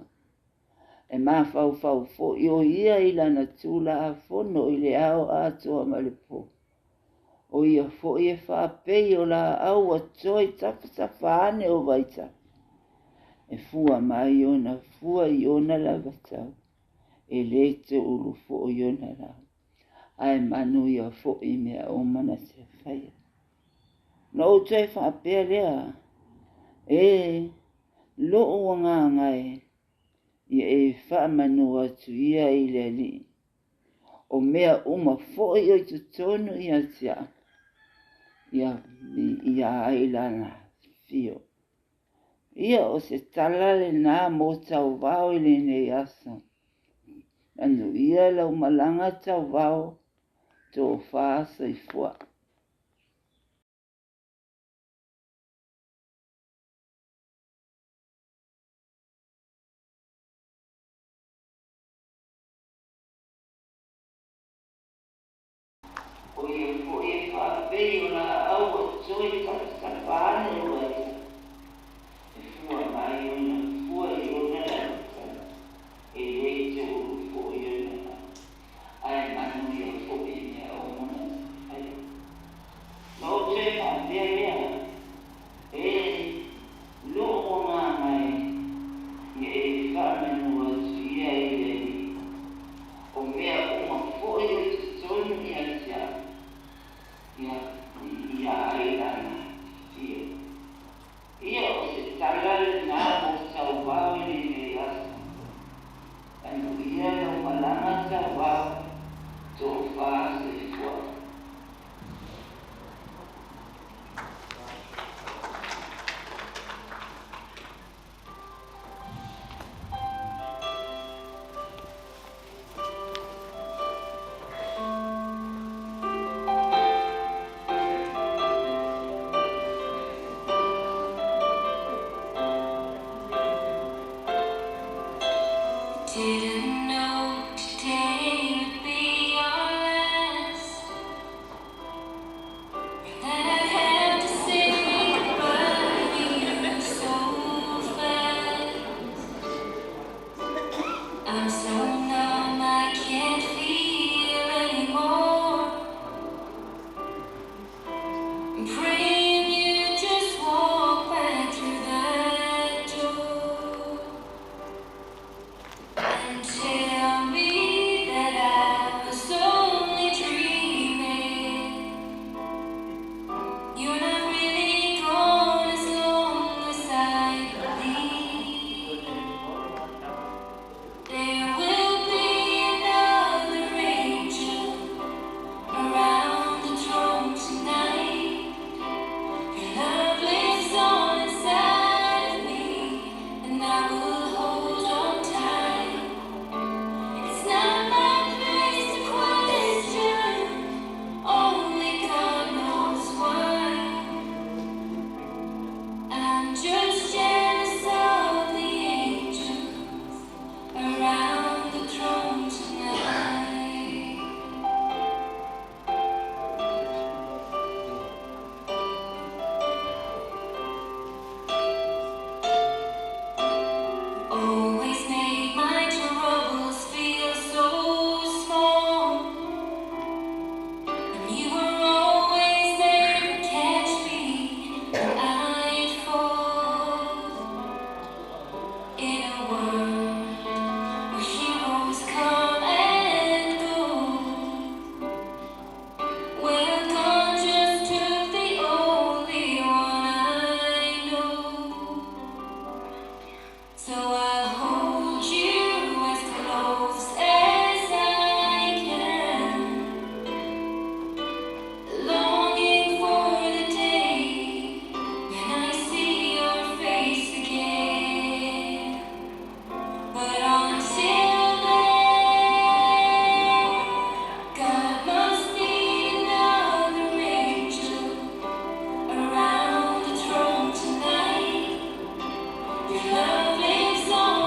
Speaker 14: E mafaufau foi o ia i lana Tulafono i le ao atoa ma le po. O ia foi e faapei o laau ua toe tafatafa ane o vaitafe. E fua mai ona fua i ona lava tau. E le toulu foi ona lau. Ae manuia foi mea uma na te faia. Na ou toe faapea lea, e lou agaga e, ia e faamanu atu ia i le Alii. O mea uma foi o i totonu ia te au, ia viia ai lana afio. Ia o se tala lenā mo tauvao i lenei aso. Manuia lau malaga tauvao, tofa soifua. O ia foi e faapei o laau ua toe tapatapa ane o vaitafe. E fua mai ona fua i ona lava tau. E le toulu foi ona lau. Ae manuia foi mea uma na te faia. Na ou toe faapea lea, e lou agaga e, ia e faamanu atu ia i le Alii. O mea uma foi o i totonu ia te au, ia viia ai lana afio.
Speaker 15: Didn't know today would be our last, that I'd have to say goodbye to you so fast. I'm so numb I can't feel anymore. I'm praying you just walk back through that door and tell me that I was only dreaming. You're not really gone as long as I believe. There will be another angel around the throne tonight. Your love lives on inside of me, and I will hold on tight. It's not my place to question, only God knows why. I'm just jealous of the angels around the throne tonight. Always made my troubles feel so small, and you were always there to catch me when I'd fall. In a world where heroes come and go, well, God just took the only one I know. So I'll hold you as close as I can, longing for the day when I see your face again. But until then, God must need another angel around the throne tonight. Your love lives on.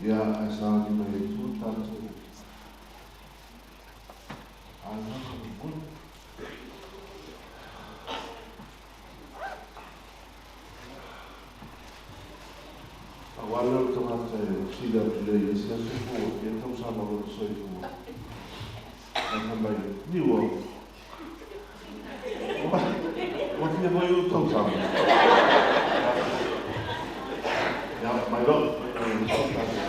Speaker 4: Ia, ae sauni mai ai fua tatou agaga momoli. Pau lava lea o le tagata e fesili atu i ai i isi aso po ua fia tausaga o lota soifua. Ae fai mai, Niua, ua fia foi ou tausaga? Ia, mai loa, mai loa.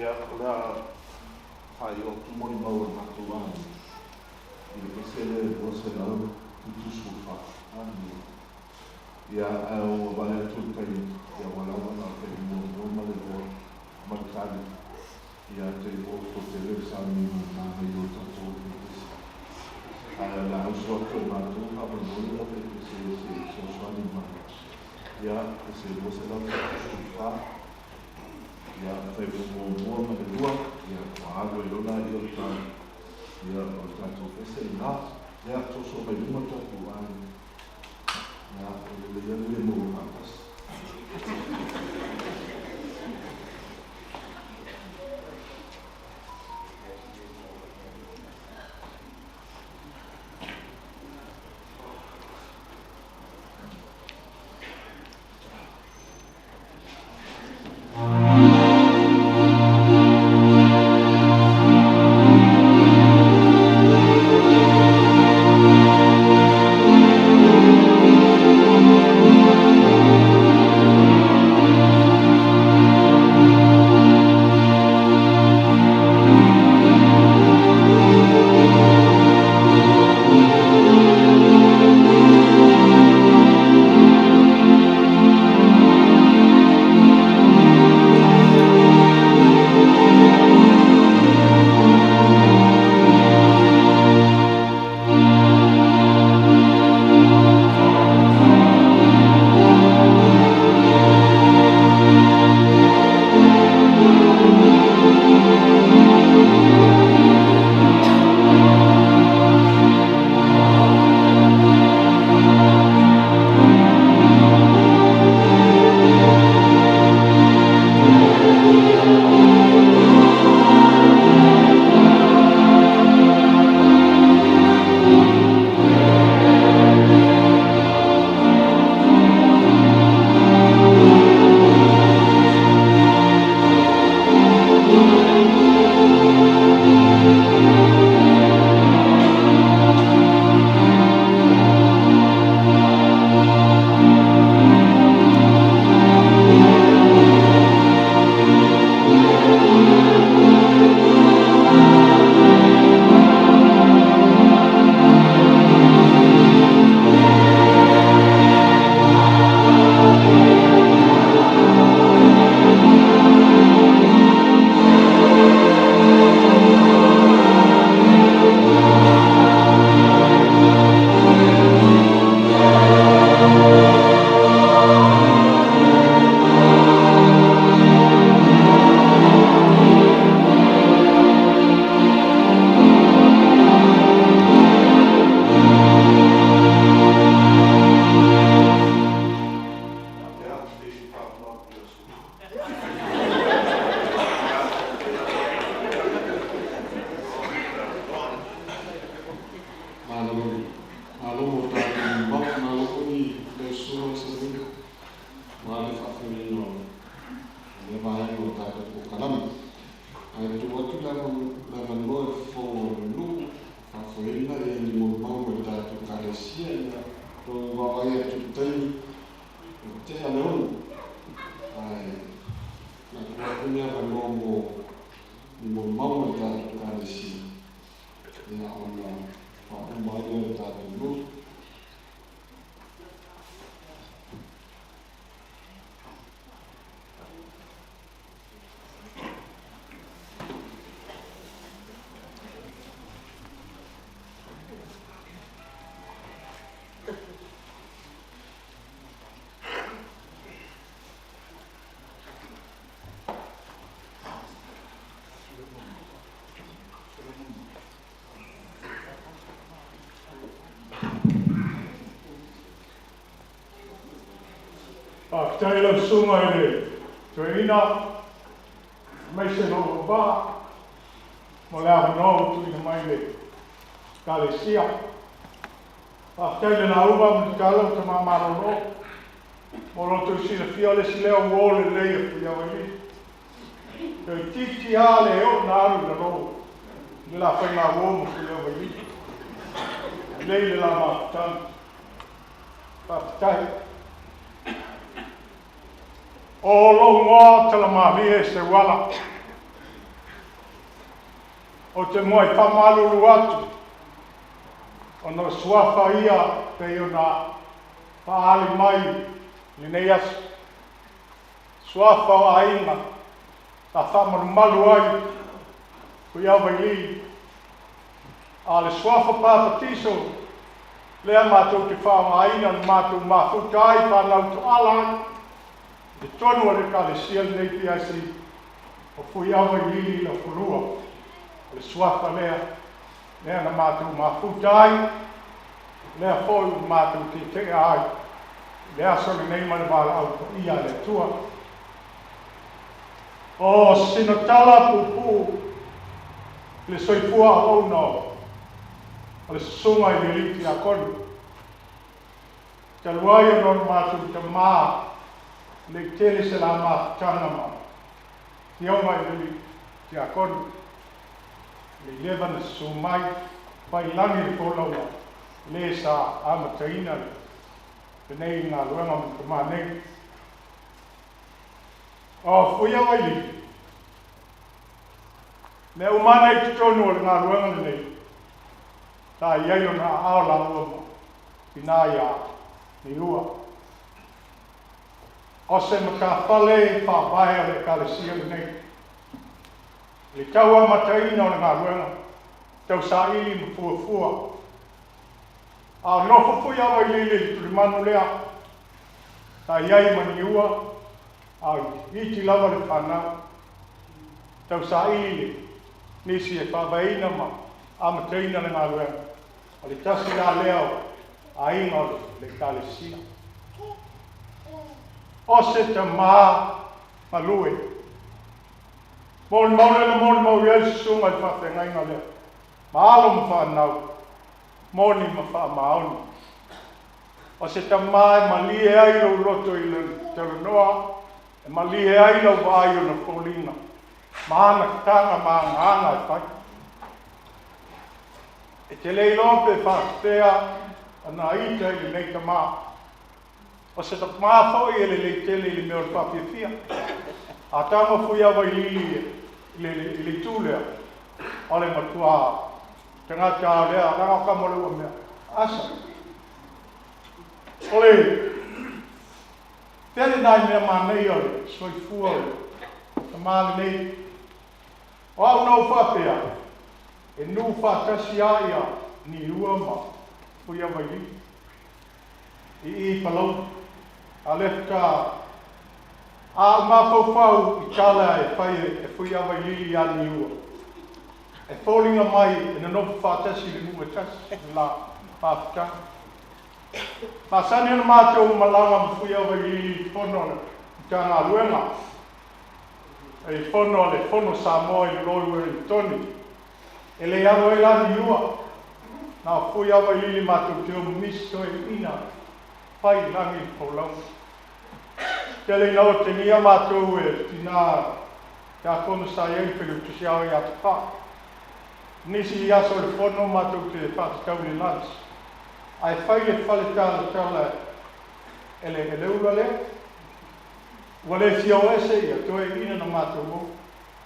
Speaker 4: Ia, o le a faaiu atu molimau a le matou aiga i le ese lea e 274. Aleluia. Ia, ae ua vale atu le taimi, ia ua lava na o le taimi muamua ma le lua ma le tali. Ia te i ua ofo tele le sauniga i manaia o tatou Ekalesia. Ae o le a usu atu e matou faamolemole lau Ekalesia se i fesoasoani mai. Ia, ese 274. Ia, faiva muamua ma le lua, ia, ua alu ai loa laia o le tali. Ia, o le tatou pese lena. Ia, soosoo mai luma le tatou aiga. Ia, e lelei lava le le maua faatasi.
Speaker 2: Malo malo mo tātou mau, malo foi le sua sa ni. Ma le whawhirino le vaenga o tātou ko kalama. Ai tu atu la vanoa e fō le nuu, whawhirina e ni mo mau mo tātou kalesia ia tō wawai atu taimi o te ale onu. Ai, nā tu atu mea vanoa mo ni mo mau mo tātou kalesia. Ia ona whaumai o tātou nuu.
Speaker 16: Faafetai lau susuga i le toeaina aemaise lou auvaa mo le avanoa ua tuuina mai i le Ekalesia. Faafetai i le lauga ma le tatalo o Tama Malolo mo lo outou silafia o le isi lea uo lelei o Fuiavailili. Toeitiiti lava le oo na alu i lalo i le la faigauo ma Fuiavailili. Lelei le la mafutaga. Faafetai. O lou igoa Talamalie Seuala. Ou te muai faamalulu atu ona o suafa ia pei ona faaali mai i lenei aso. Suafa o aiga sa faamalumalu ai Fuiavailili. A o le suafa papatiso lea matou te faaaogaina na matou mafuta ai fanau toala ai i totonu o le Ekalesia lenei PIC o Fuiavailili Laufanua. O le suafa lea lea na matou mafuta ai, lea foi ua matou tetea ai i le aso lenei ma le valaau paia a le Atua. O sina tala puupuu i le soifua auauna o le susuga i le alii tiakono. Talu ai ona o le matou tamā le i tele se la mafutaga ma afioga i le alii tiakono, le i leva na susu mai fai lagi le folauga le sa amataina lenei galuega ma tamā nei. O Fuiavailili, mea uma nei i totonu o le galuega lenei, sa i ai lona aao laua ma tina iā Niua. O se matafale faavae o le Ekalesia lenei, i le tau amataina o le galuega, tau saili ma fuafua. A o nofo Fuiavailili i le tulimanu lea, sa i ai ma Niua, a o itiiti lava le fanau. Tau saili le nisi e faavaeina ma amataina le galuega, o le tasi la lea o aiga o le Ekalesia. O se tamā galue. Molimau lea na molimau i ai le susuga i le faafeagaiga lea, ma alo ma fanau, moni ma faamaoni. O se tamā e malie ai lou loto i le talanoa, e malie ai lau vaai ona foliga, ma ana taga ma agaaga e fai. E te le iloa pe faafefea ana ita i lenei tamā. O se tamā foi e lelei tele i le mea o le faafiafia. A tago Fuiavailili i le itu lea, o le matuā tagata a lea laga o kama o le ua mea. Asa. O le pea lenā i mea manaia o le soifua o le tamā lenei. O au na ou faapea, e nuu faatasi a ia Niua ma Fuiavailili i i Palauli. A lea a ou mafaufau i tala e fai e Fuiavailili iā Niua, e foliga mai e nonofo faatasi i le nuu e tasi le la mafutaga. Masani ona matou malaga ma Fuiavailili i fono a le Matagaluega, i fono a le Fono Samoa i le Loi Ueligitone. E le alu ai la Niua. Na o Fuiavailili matou te o ma nisi toeaiina fai i lagi i le folauga. Tele ina otegia matou e le tinā tiakono sa i ai le Failautusi Ao ia Tapa'a. Nisi i aso o le fono matou te faatatau i le lunch, ae fai le fale talatala e le e le ula lea. Ua le fia o ese ia toeaiina na matou o.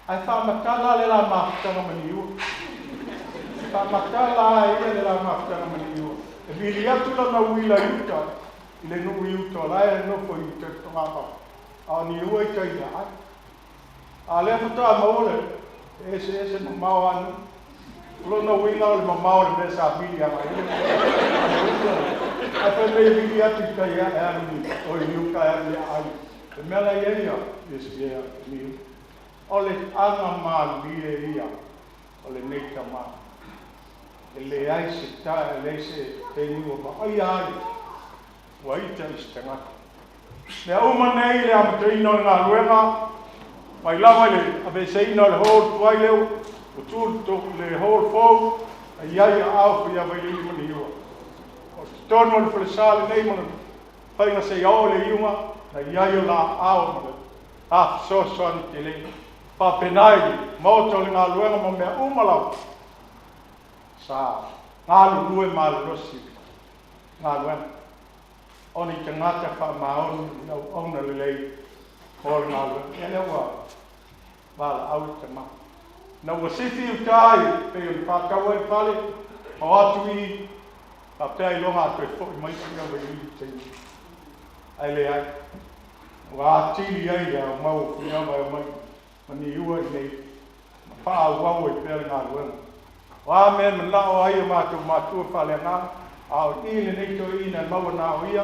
Speaker 16: Ae faamatala le la mafutaga ma Niua. Faamatala a ia le la mafutaga ma Niua. E vili atu lana uila i uta, i le nuu i uta o la e nofo i uta i le togafau, a o Niua i tai i le aai. A o lea faatoa maua le eseese mamao a nuu. O lona uiga o le mamao o le mea sa vili agai ai le ula. Ae fai mai e vili atu i tai e alu i, o i uta e alu i le aai. Le mea la e i ai ia, ia Niua. O le aga malie ia o lenei tama. E leai se ta, e leai se taimi ua vaaia ai ua ita i se tagata. Mea uma nei i le amataina o le galuega, mai lava i le aveeseina o le hall tuai lea ua tu le hall fou, na i ai aao Fuiavailili ma Niua. O totonu o le falesa lenei ma le faiga seia oo i le iuga, na i ai o la aao ma le a fesoasoani tele. Faapena i le Maota o le galuega ma mea uma lava sa galulue malolosi i le galuega. O ni tagata faamaoni i auauna lelei mo le galuega. Ia lea ua valaau le tama. Ina ua sifi i uta i pei o le faatau ai le fale, ma o atu i faapea ailoga a toe foi mai Fuiavailili i le taimi. Ae leai. Ua atili ai le aumau o Fuiava e omai ma Niua i nei ma faaauau ai pea le galuega. O a mea e manao ai o matou matua faaleagaga, a o i lenei toeaina e maua na o ia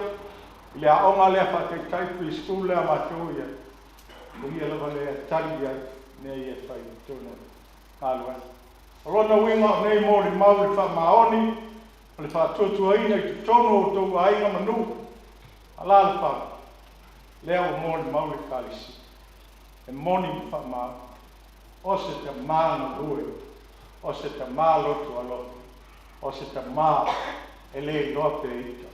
Speaker 16: i le aoga lea faataitai pre-school lea a matou ia, o ia lava lea e tali i ai mea ia e fai i totonu o le galuega. O lona uiga o nei molimau i le faamaoni ma le faatuatuaina i totonu o outou aiga ma nuu, alaalafaga, lea ua molimau le Ekalesia, e moni ma faamaoni, o se tamā galue, o se tamā loto alofa, o se tamā e le iloa pe ita.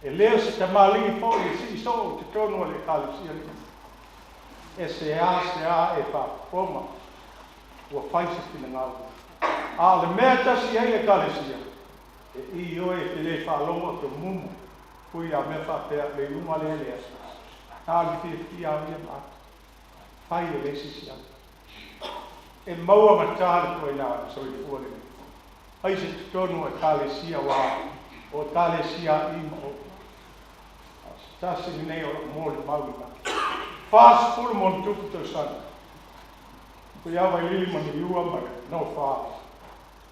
Speaker 16: E le o se tamalii foi e sii soo i totonu o le Ekalesia lenei. E seāseā e faafofoga ua fai se finagalo. A o le mea e tasi ai le Ekalesia, e i oe e te le faalogo o tomumu fui a mea faapea le iuga lea lea. Na o le fiafia au ia ma ata. Fai e le sisi atu. E maua gata le ituaiga soifua lenei. Fai se totonu o Ekalesia aua o Ekalesia i ma o. A o se tasi lenei o lou molimau lena. 40 ma ona tupu tausaga. Fuiavailili ma Niua ma le nofo a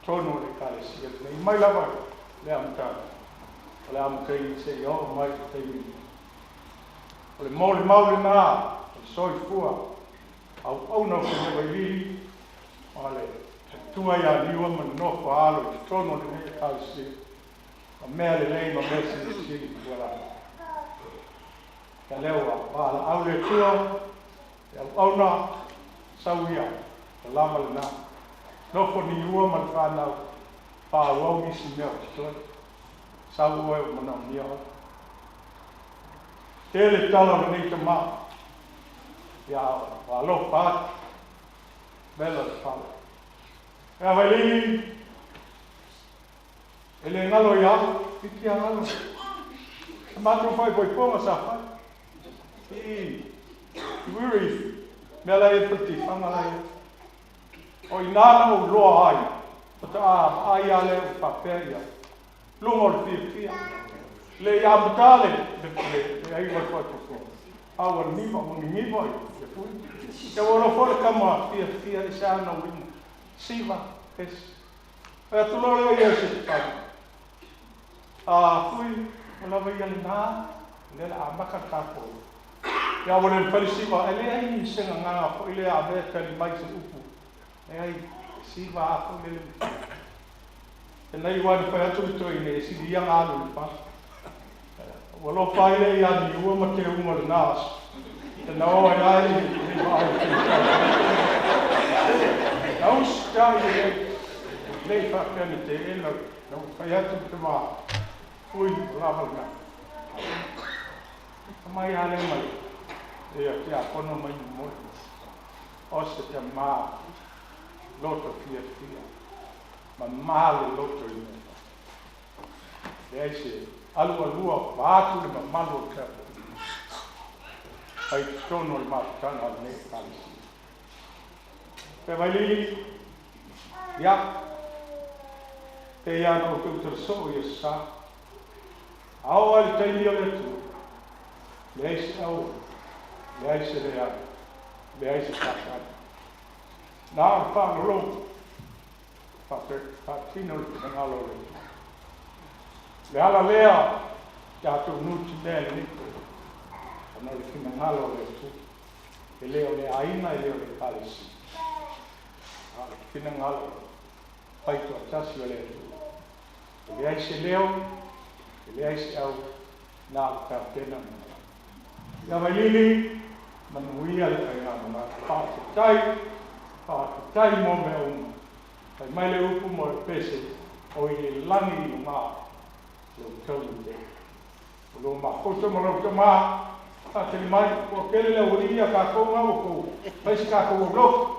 Speaker 16: totonu o le Ekalesia lenei. Mai lava i le amataga o le amataina seia oo mai i le taimi lenei. O le molimau lena o le soifua auauna o Fuiavailili ma le matua ia Niua ma le nofo a alo i totonu o lenei Ekalesia ma mea lelei ma mea silisili ua lava. Ia lea ua valaau le Atua le auauna sau ia ua lava lena. Nofo Niua ma le fanau faaauau nisi mea o totoe. Sau oe ua manaomia oe. Tele tala o lenei tama. Ia ua alofa atu. Vela le fale. Fuiavailili, e le galo ia au, piki a galo. Sa matou faaipoipoga sa fai. I i Wiri, mea la e i ai le faletifaga la e i ai. O i ina na ou loa ai, faatoa vaai lava lea ua faapea ia luga o le fiafia. Le i amata le le le aiga o le faaipoipoga, a ua niva, ua niniva i le fui. Ia ua alofa le tama fiafia i se ana uiga. Siva, pesi. Fai atu loa lea ia i se fale. A fui, ua lava ia lena, o lea o le a amata le tatou. Ia ua le mafai le siva, e leai ni se gagana foi lea a mea e tali mai se upu. Leai, siva a foi lele mafai. E nei ua na fai atu le toeaina e sili ia na alu i le fale. Ua alofa ai lea ia Niua ma Teuga o lena aso. E na o ai ai i vaai i te Na usi tai lelei. Lei faapea na teena na ua fai atu ma tamā ui ua lava lenā. Aumai lava lea ma le ia tiakono mai momoli. O se tamā loto fiafia, mamā le loto i mea fai. Leai se alualua vaeatu le mamalu o le tapuaiga mai totonu o le mafutaga o lenei Ekalesia. Pe Vailili, ia, pei lava ona ou tautala soo i Aso Sa, a oo lava i le taimi o le Atua, leai se auala, leai se leai, leai se faatali. Na o le faalologo, faatino le finagalo o le Atua. O le ala lea tatou nutimea i lenei po, ona o le finagalo o le Atua. E le o le aiga, e le o le Ekalesia, a o le finagalo faitoatasi o le Atua. E leai se leo, e leai se au, na o le tapena ma malaga. Ia Vailili, manuia le faigamalaga. Faafetai, faafetai mo mea uma. Fai mai le upu mo le pese, o i le lagi i luga lou taulu tele. O lo mafoto ma lou tamā, faatali mai, ua tele le aualii ia tatou na ua tou fai se tatou aulotu.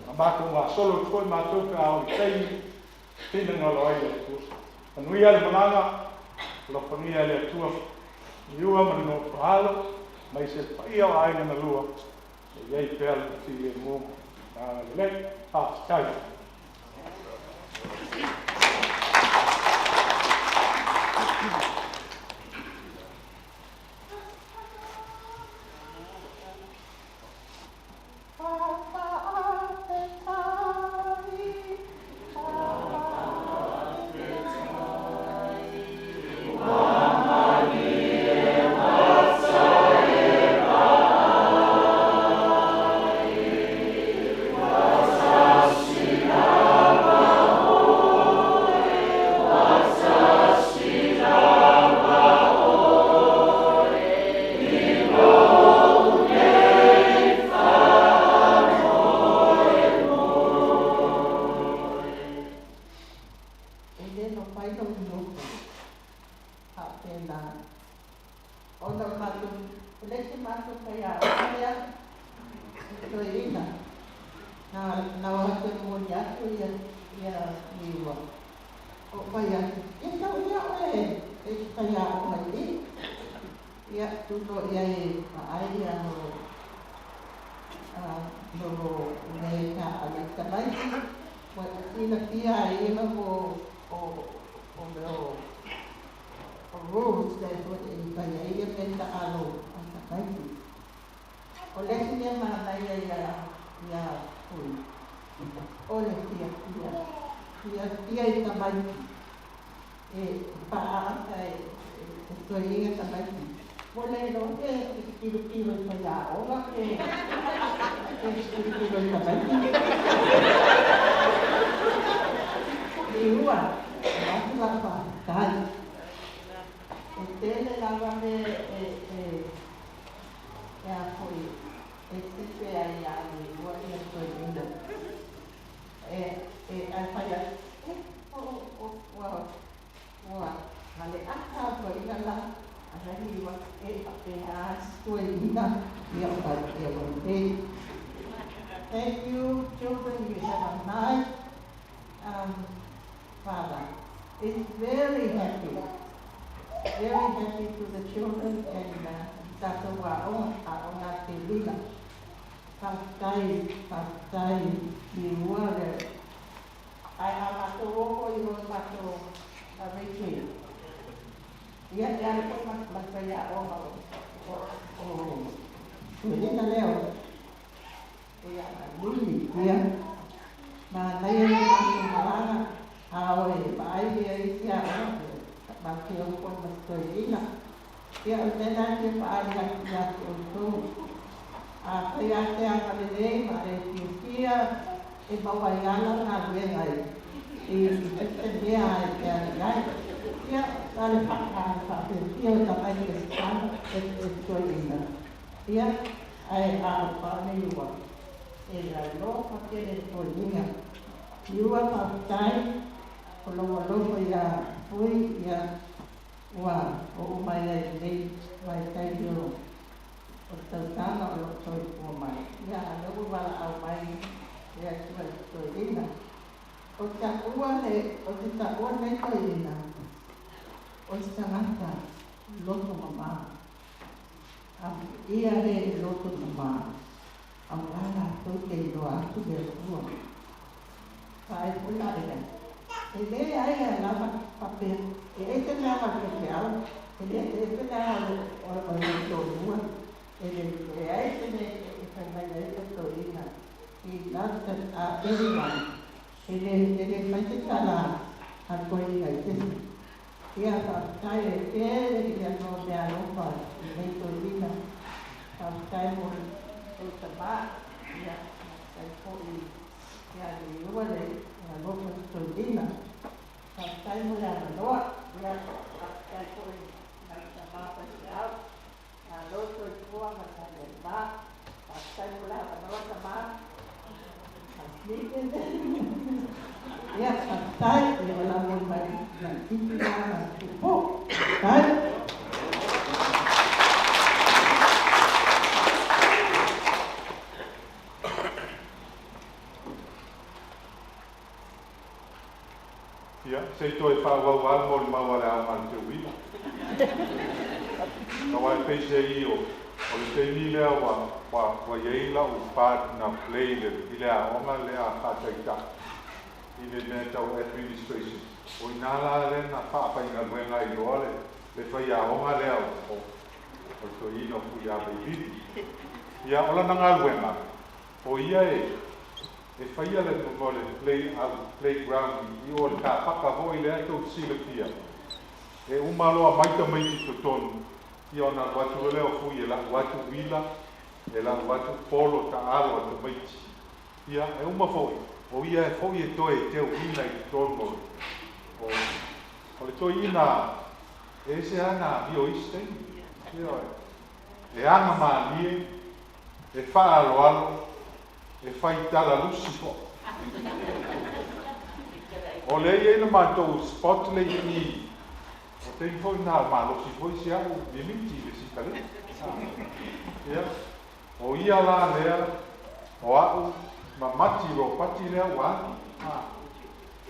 Speaker 16: Na matou gasolo atu foi matou pe a oo i taimi finagalo ai le Atua. Manuia le malaga, alofagia e le Atua liua ma le nofo alo, mai se paia o aiga na lua, e i ai pea le filemu ma agalelei. Faafetai.
Speaker 17: E lē mafai lou nofo faapena ona o matou e leai se matou faiaoga lea i toeaina na na o atu e momoli atu ia ia liua ou fai atu ia tau ia oe e te faiaoga i i ia tu loa i ai e vaai ia lo lo mea e taavale ai tamaiti ua silafia ai ia mo o o mea o o rules lea foi e fai ai ia mea taalo a tamaiti. O le isi mea manaia ia ia Pui, o le fiafia, fiafia i tamaiti e faaata e e toeaiina tamaiti. Ua le iloa pe tilotilo i faiaoga pe pe tilotilo i tamaiti. Liua, avatu lau faafetai. E tele lava mea e e e a foi e sefe ai ia Liua ia toeaiina. E e ae fai atu, e o o ua ua galeata toeaiina la ana liua e faapea toeaiina ia o ia o Thank you, children. You have a nice father. Is very happy. Very happy to the children and tatou aoga, aoga a Kelina. Faafetai, faafetai liua le ae a matou o foi i o matou retreat. Ia e alu foi ma ma le faiaoga o o o Tuelina lea o ia Luli ia manaia le matou malaga a o e vaai ia isi aoga matou te o foi ma si toeaina. Ia o le mea lena e fia faaali atu ia te outou. Afai lava te agalelei ma e fiafia e maua ai ala galuega i i se mea e alu i ai. Ia, na le faafiafia o tamaiti e sitana e toeaina. Ia, ae a o paone ua e alofa tele le toeaina. Iua faafetai o lou alofa iā Fui ia ua oo mai ai i lenei vaitaimi o o le tausaga o loo soifua mai ia a lea ua valaau mai le Atua i le toeaina. O taua le o te taua lenei toeaina o se tagata loto mamā. Amuia le loto mamā auā latou te iloa atu le Atua. Vaai foi la i ai. E leai a lava faapea e ese le aga o le faifeau, e le ese le aga o le toalua, e leai se mea e fai mai ai le toeaina. He loves everyone. E le e le fai se tala a le toeaina i se isi. Ia faafetai e tele ia noa meaalofa i lenei toeaina. Faafetai mo lou tamā. Ia faafetai foi ia Liua le alofa i le toeaina. Faafetai mo le avanoa. Ia faafetai foi i lau tamā faifeau. Malo soifua ma le alelima. Faafetai mo le avanoa tamā. Ia faafetai ia o la mo mai laitiiti la ma puupuu. Faafetai.
Speaker 1: Ia, se i toe faaauau lava le molimau a le Aoga a le Teuila. Aua e pei se i o, o le taimi lea ua, ua, ua i ai lau part na play i le, i le aoga lea faataitai i le mea tau administration. O i ina la lea na faafaigaluega ai loa le, le faiaoga lea o, o, o le toeaina o Fuiavailili. Ia, o lana galuega, o ia e, e faia le mo le play au playground i o le kapaka foi lea tou te silafia e uma loa mai tamaiti i totonu ia ona alu atu loa lea o Fui e lau atu uila e lau atu polo taalo a tamaiti ia e uma foi o ia e foi e toe teuina i totonu o o le toeaina e ese lava na amio i isi taimi ioe e aga malie e faaaloalo e fai tala lusi foi. O lea e i ai le matou spot le i i, o taimi foi lena o malosi foi si au mimiti i le sikaleti. Ia, o ia la lea, o au ma Mati Ropati lea ua alu.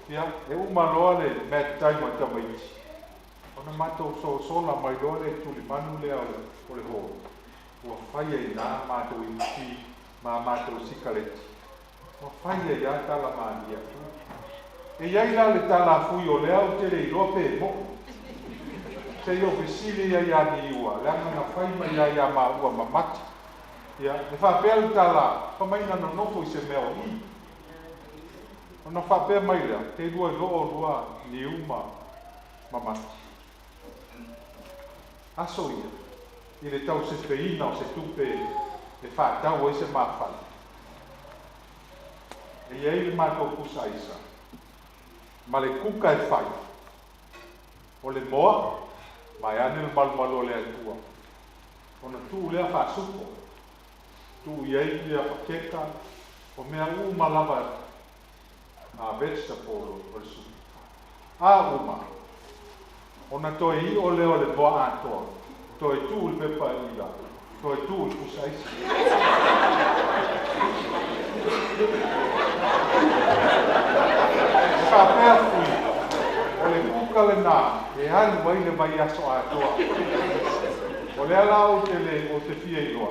Speaker 1: Ia, e uma loa le mat time a tamaiti, ona matou sosola mai loa lea i tulimanu lea o le hall. Ua fai ai ina matou iputi ma a matou sikaleti. Ua fai ai lava tala malie atu. E i ai la le tala a Fui o lea ou te le iloa pe moʻi. Se i ou fesili ai ia Niua, leaga na fai mai lava ia maua ma Mati. Ia, e faapea le tala, fa mai na nonofo i se mea o i. Ona faapea mai lea, te lua iloa olua Niu ma Mati. Aso ia, i le tausefeina o se tupe e faatau ai se mafale. E i ai le matou pusa aisa ma le kuka e fai, o le moa, vaeane le malumalu o le Atua, ona tuu lea faasupo, tuu i ai ia pakeka, o mea uma lava a vegetable o le supo. A uma, ona toe iʻo lea o le moa atoa, toe tuu i le pepa ila, toe tuu i le pusa aisa. E faapea Fui, o le kuka lenā e alu ai le vaiaso atoa. O lea la ou te le, ou te fia iloa,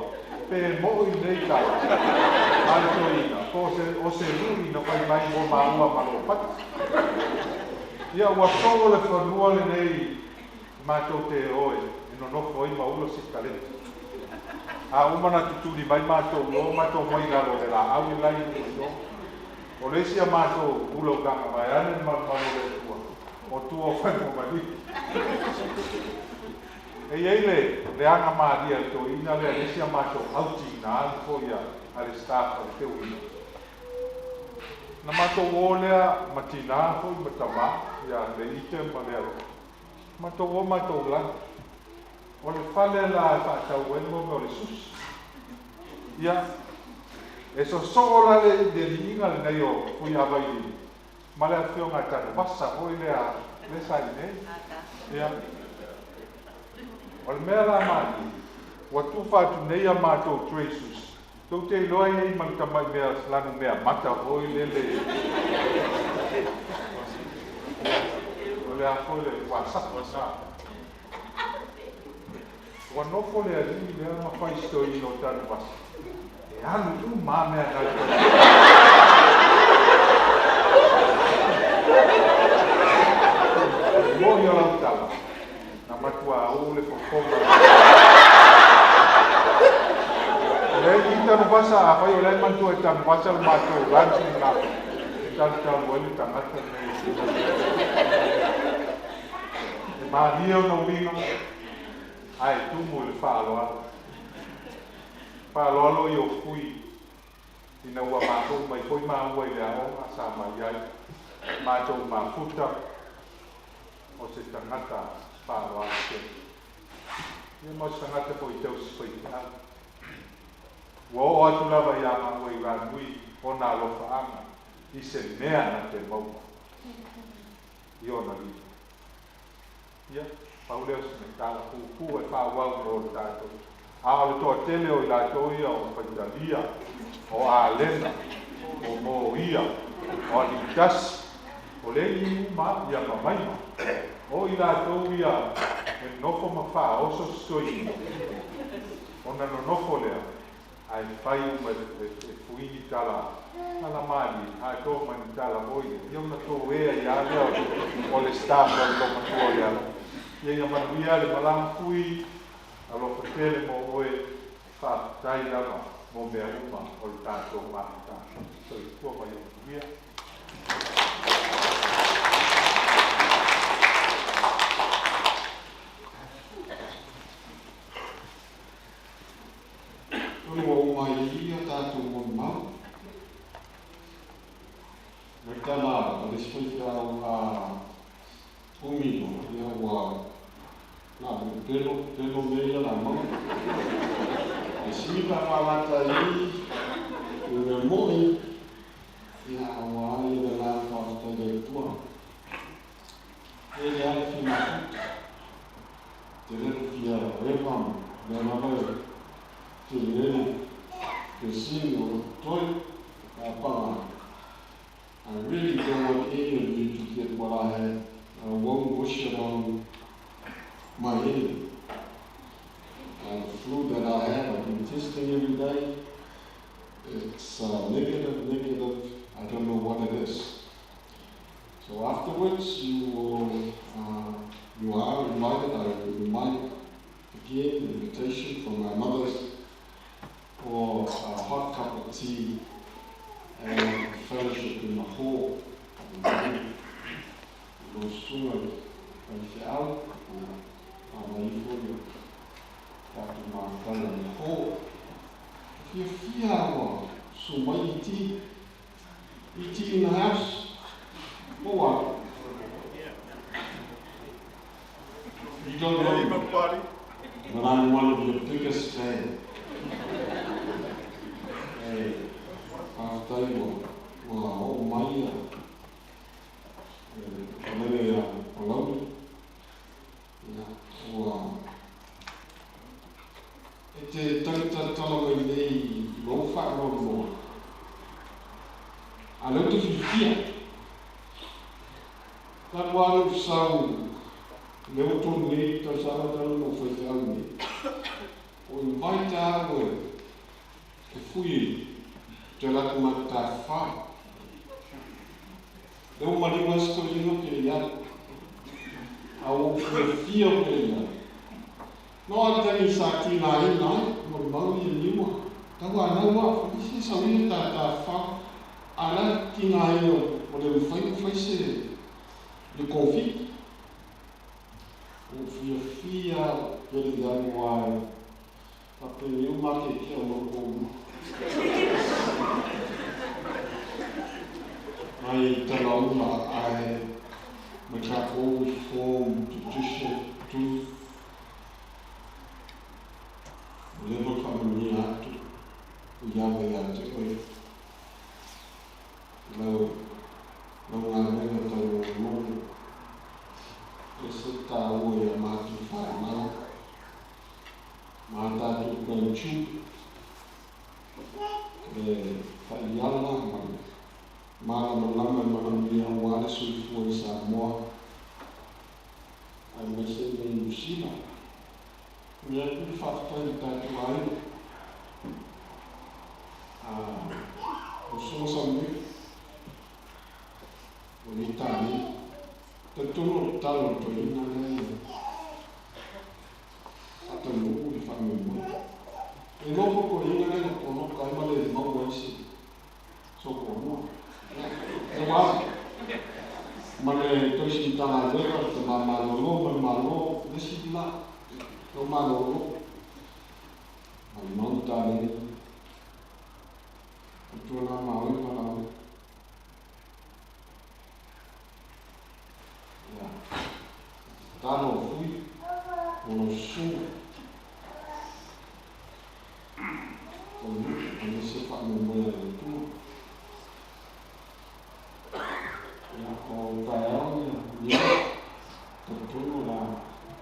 Speaker 1: pe moʻi lenei tala a le toeaina, po o se, o se lui na fai mai mo māua ma Lopati. Ia, ua soo le fanua lenei matou te o e nonofo ai ma ula sikaleti. A uma na tutuli mai matou i o, matou omai i lalo o le laau le la i luga i o. O le isi a matou ula ugaga vaeane le malumalu o le Atua, o tua o Faimomaliu. E i ai le leaga malie a le toeaina lea i le isi a matou outing na alu foi a le staff a le teuina. Na matou o lea ma tinā foi ma tamā ia le ite ma le alofa. Matou o matou lagi. O le fale la e faatau ai mo mea o le sushi. Ia, e sosoo la le liiga lenei o Fuiavailili. Ma le afioga i Tanuvasa foi lea le sa i nei. Ia. O le mea la malie, ua tufa atu nei a matou traces. Tou te iloa e i ai ma le tamai mea lanu mea mata foi lele. O le a foi le WhatsApp. Ua nofo le alii lea ma fai si toeaina o Tanuvasa e alu uma lava mea na i O le moni o lau tala, na matuā ou le fofoga. O le alii Tanuvasa, afai o la e manatua e Tanuvasa le matou lunch lena e talutalu ai le tagata lenei. E malie ona uiga, ae tumu i le faaaloalo. Faaaloalo ia o fui ina ua matou mai foi maua i le aoga sa mai ai matou mafuta o se tagata faaaloalo tele. Ia ma o se tagata foi tausi faifeau. Ua oo atu lava iā maua i Ranui ona alofaaga i se mea na te maua i ona lima. Ia, pau lea o sina tala puupuu e faaauau mo le tatou. A o le toatele o i latou ia o Faitalia, o Alena, o Moia, o Alitasi, o le i uma ia ma Maima, o i latou ia e nofo ma faaoso si toeaina, ona nonofo lea, ae fai uma e Fuini tala tala malie, atoa ma ni tala foi lea, ia ona toea ai lava lea o le staff o le loomatua o le ala. Ia ia manuia le malaga Fui, alofa tele mo oe, faafetai lava mo mea uma o le tatou mafutaga. Soifua ma ia manuia.
Speaker 2: Tonu ua uma ai i i a tatou molimau. Mai tala a le isi faifeau a umi loa, ia ua na o le pelo, pelo mea ia la maua. Ae sili pe a faalata i le mea moi, ia aua ia le agaga faafetai i le Atua. E le ale fia mafuta. Tele le fia eva ma mea lava e tele le fesili o lo totoe pe a paga. I really don't want any of you to get what I had. I won't wish it on my enemy. The flu that I have, I've been testing every day. It's negative, negative. I don't know what it is. So afterwards, you will, you are invited. I remind again, invitation from my mothers for a hot cup of tea and fellowship in the hall. Lo susuga i faifeau, a mai ifo le tatou mafutaga i le hall. Fiafia ua susu mai E.T. E.T. in the house. Po ua? You don't know me, but I'm one of your biggest fans. E faafetai ua ua oo mai ia le lele a Palauli. Ia, ua e te tagitalatala mai nei i lou faanoanoa, a o lea ou te fiafia. Talu lava ona ou sau i le 63 nei tausaga talu ona ou faifeau nei, o invite au e e fui ou te alu atu ma te tafafao. Lea ua maliu ai si toeaina ou te le i alu, a ua ou fiafia ou te le i alu. No a le taimi sa tigaina ai, molimau ia niua, tauanau a foi se sau ia ta tafafao, a la tigaina ua le mafai ona fai se le Covid. Ua ou fiafia pe le i alu ae faapeni uma keakea o matou uma. Mai tala uma ae mai tatou Reformed Judicial Tooth. Ua leva ona faamanuia atu o Iaua ia te oe i lau lau galuega. E se tāua ia mātou whaemau. Mā tātou grandchildren. Le whaiala ma le malamalama e manaomia aua le soifua i Samoa aemaise i Niu Sila. Momoli atu le faafetai i le tatou aiga a lau Susuga Samueli o nei tālei. Talitonu o le tatalo a le toeaina lea ia faataunuu le faamoemoe. E iloa foi le toeaina lea na poloka ai ma le maua ai se sotoamua. Ia ua alu ma le tausi Matagaluega le tama malolo ma le Malo le isi la tau malolo. Maumau le taleni. Atua la maoi valaau. Ia. Tatalo o fui o lau susuga. O le aemaise faamoemoe a le Atua. Ia, o taeao ia, ia, talitonu o le a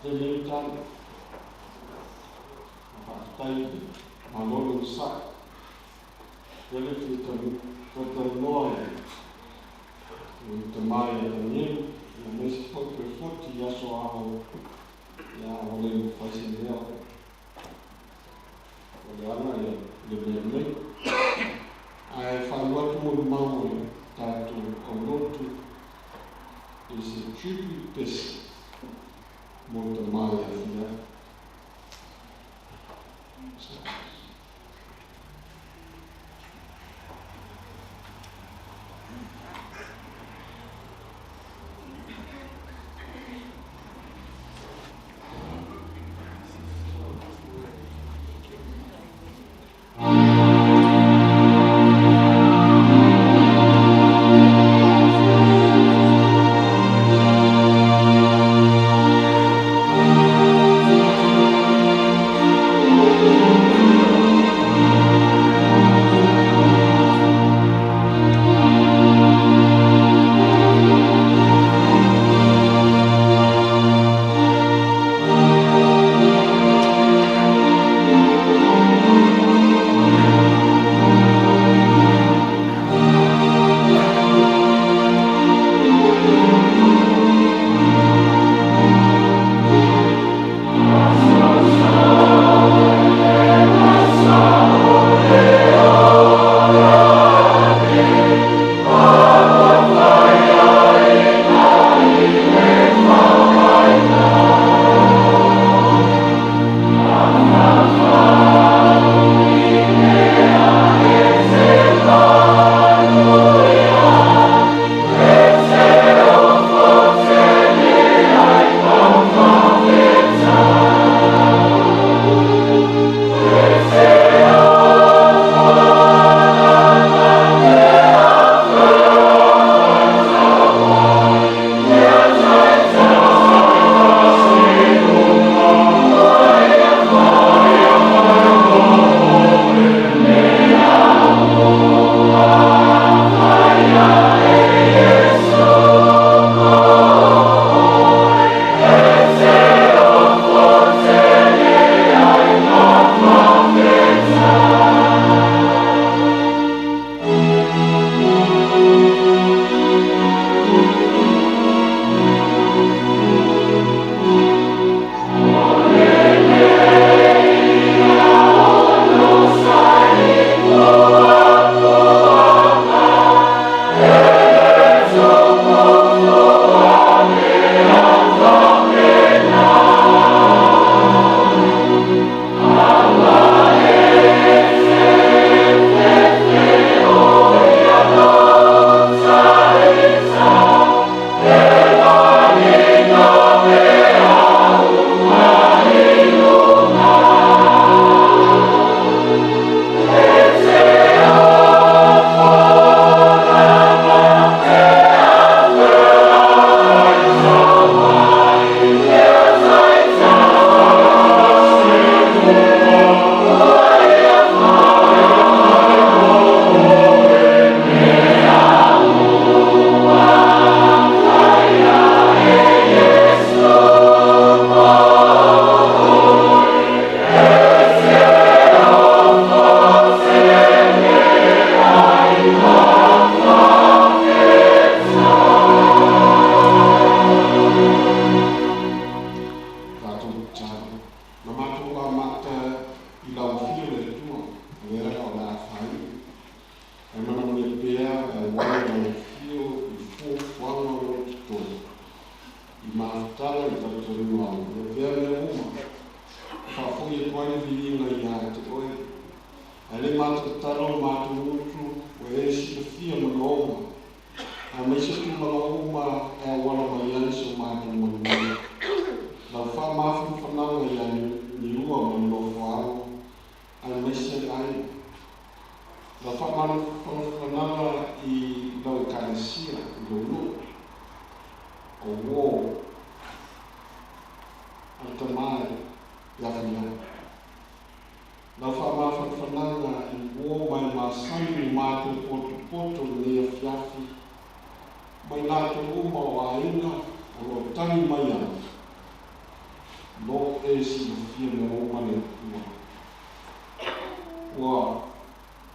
Speaker 2: tele ai le tala. Faafetai i le Malo le onosai. Lele fia talatalanoa i le tama ia Tanielu, aemaise foi toe foti i aso ao, ia, ua le mafai se mea. O le ala ia le mea nei. Ae faaiu atu molimau o le tatou aulotu i se tribute pese mo le tama ia Fiai. galuega ao, i avea mea uma, e faafoi atu ai le viiga ia te oe. Ae le matou tatalo le matou gutu, ua e silafia manaoga, aemaise tulaga uma e auala mai ai so matou manuia. Lau faamafanafanaga ia Niua ma le nofoaalo, aemaise le aiga. Lau faamafanafanaga i lau Ekalesia i lou nuu, o uō a le tama ia Faiana. Lau faamafanafanaga i uō ma e masani le matou potopoto i lenei afiafi, ma i latou uma o aiga o lo o tagi mai ai, lo e silafia mea uma le Atua. Ua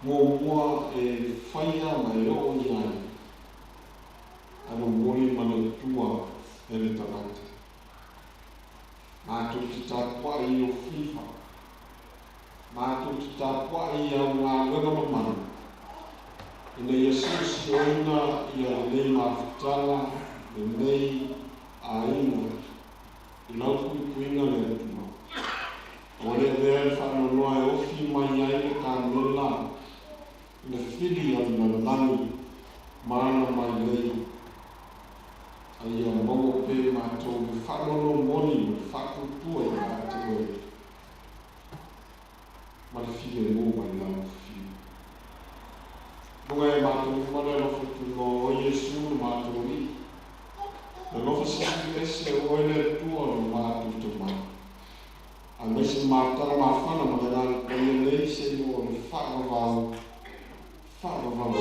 Speaker 2: muamua e faia ma e oo i ai a lou moni ma le Atua e le tagata. Matou te tapuai i o fiva, matou te tapuai i au galuega mamalu, ina ia si'osi'oina ia lenei mafutaga, lenei aiga i lau puipuiga le Atua. Ua le avea le faanoanoa e ofi mai ai le kamela i le fili a le lalolagi ma ana mailei, a ia maua pea matou le faanoanoa moni ma le faatuatua ia te oe ma le filemu mai lau fiu. Luga e matou uma le alofa tunoa o Iesu le matou Alii, le alofa sili ese o oe le Atua lo matou Tama, aemaise matala mafana ma le Agaga Paia nei seia oo i le faavavau, faavavau.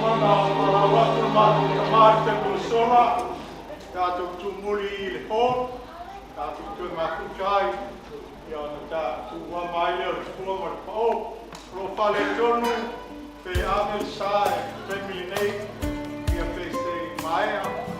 Speaker 16: Ona palau atu le matou tamā i le taimi ua sola, tatou tumuli i le hall, tatou toe mafuta ai, ia ona tuuama ai lea o le fua ma le pao. O lo o faaletonu pe ave le sa i le taimi lenei, ia pe se i maea.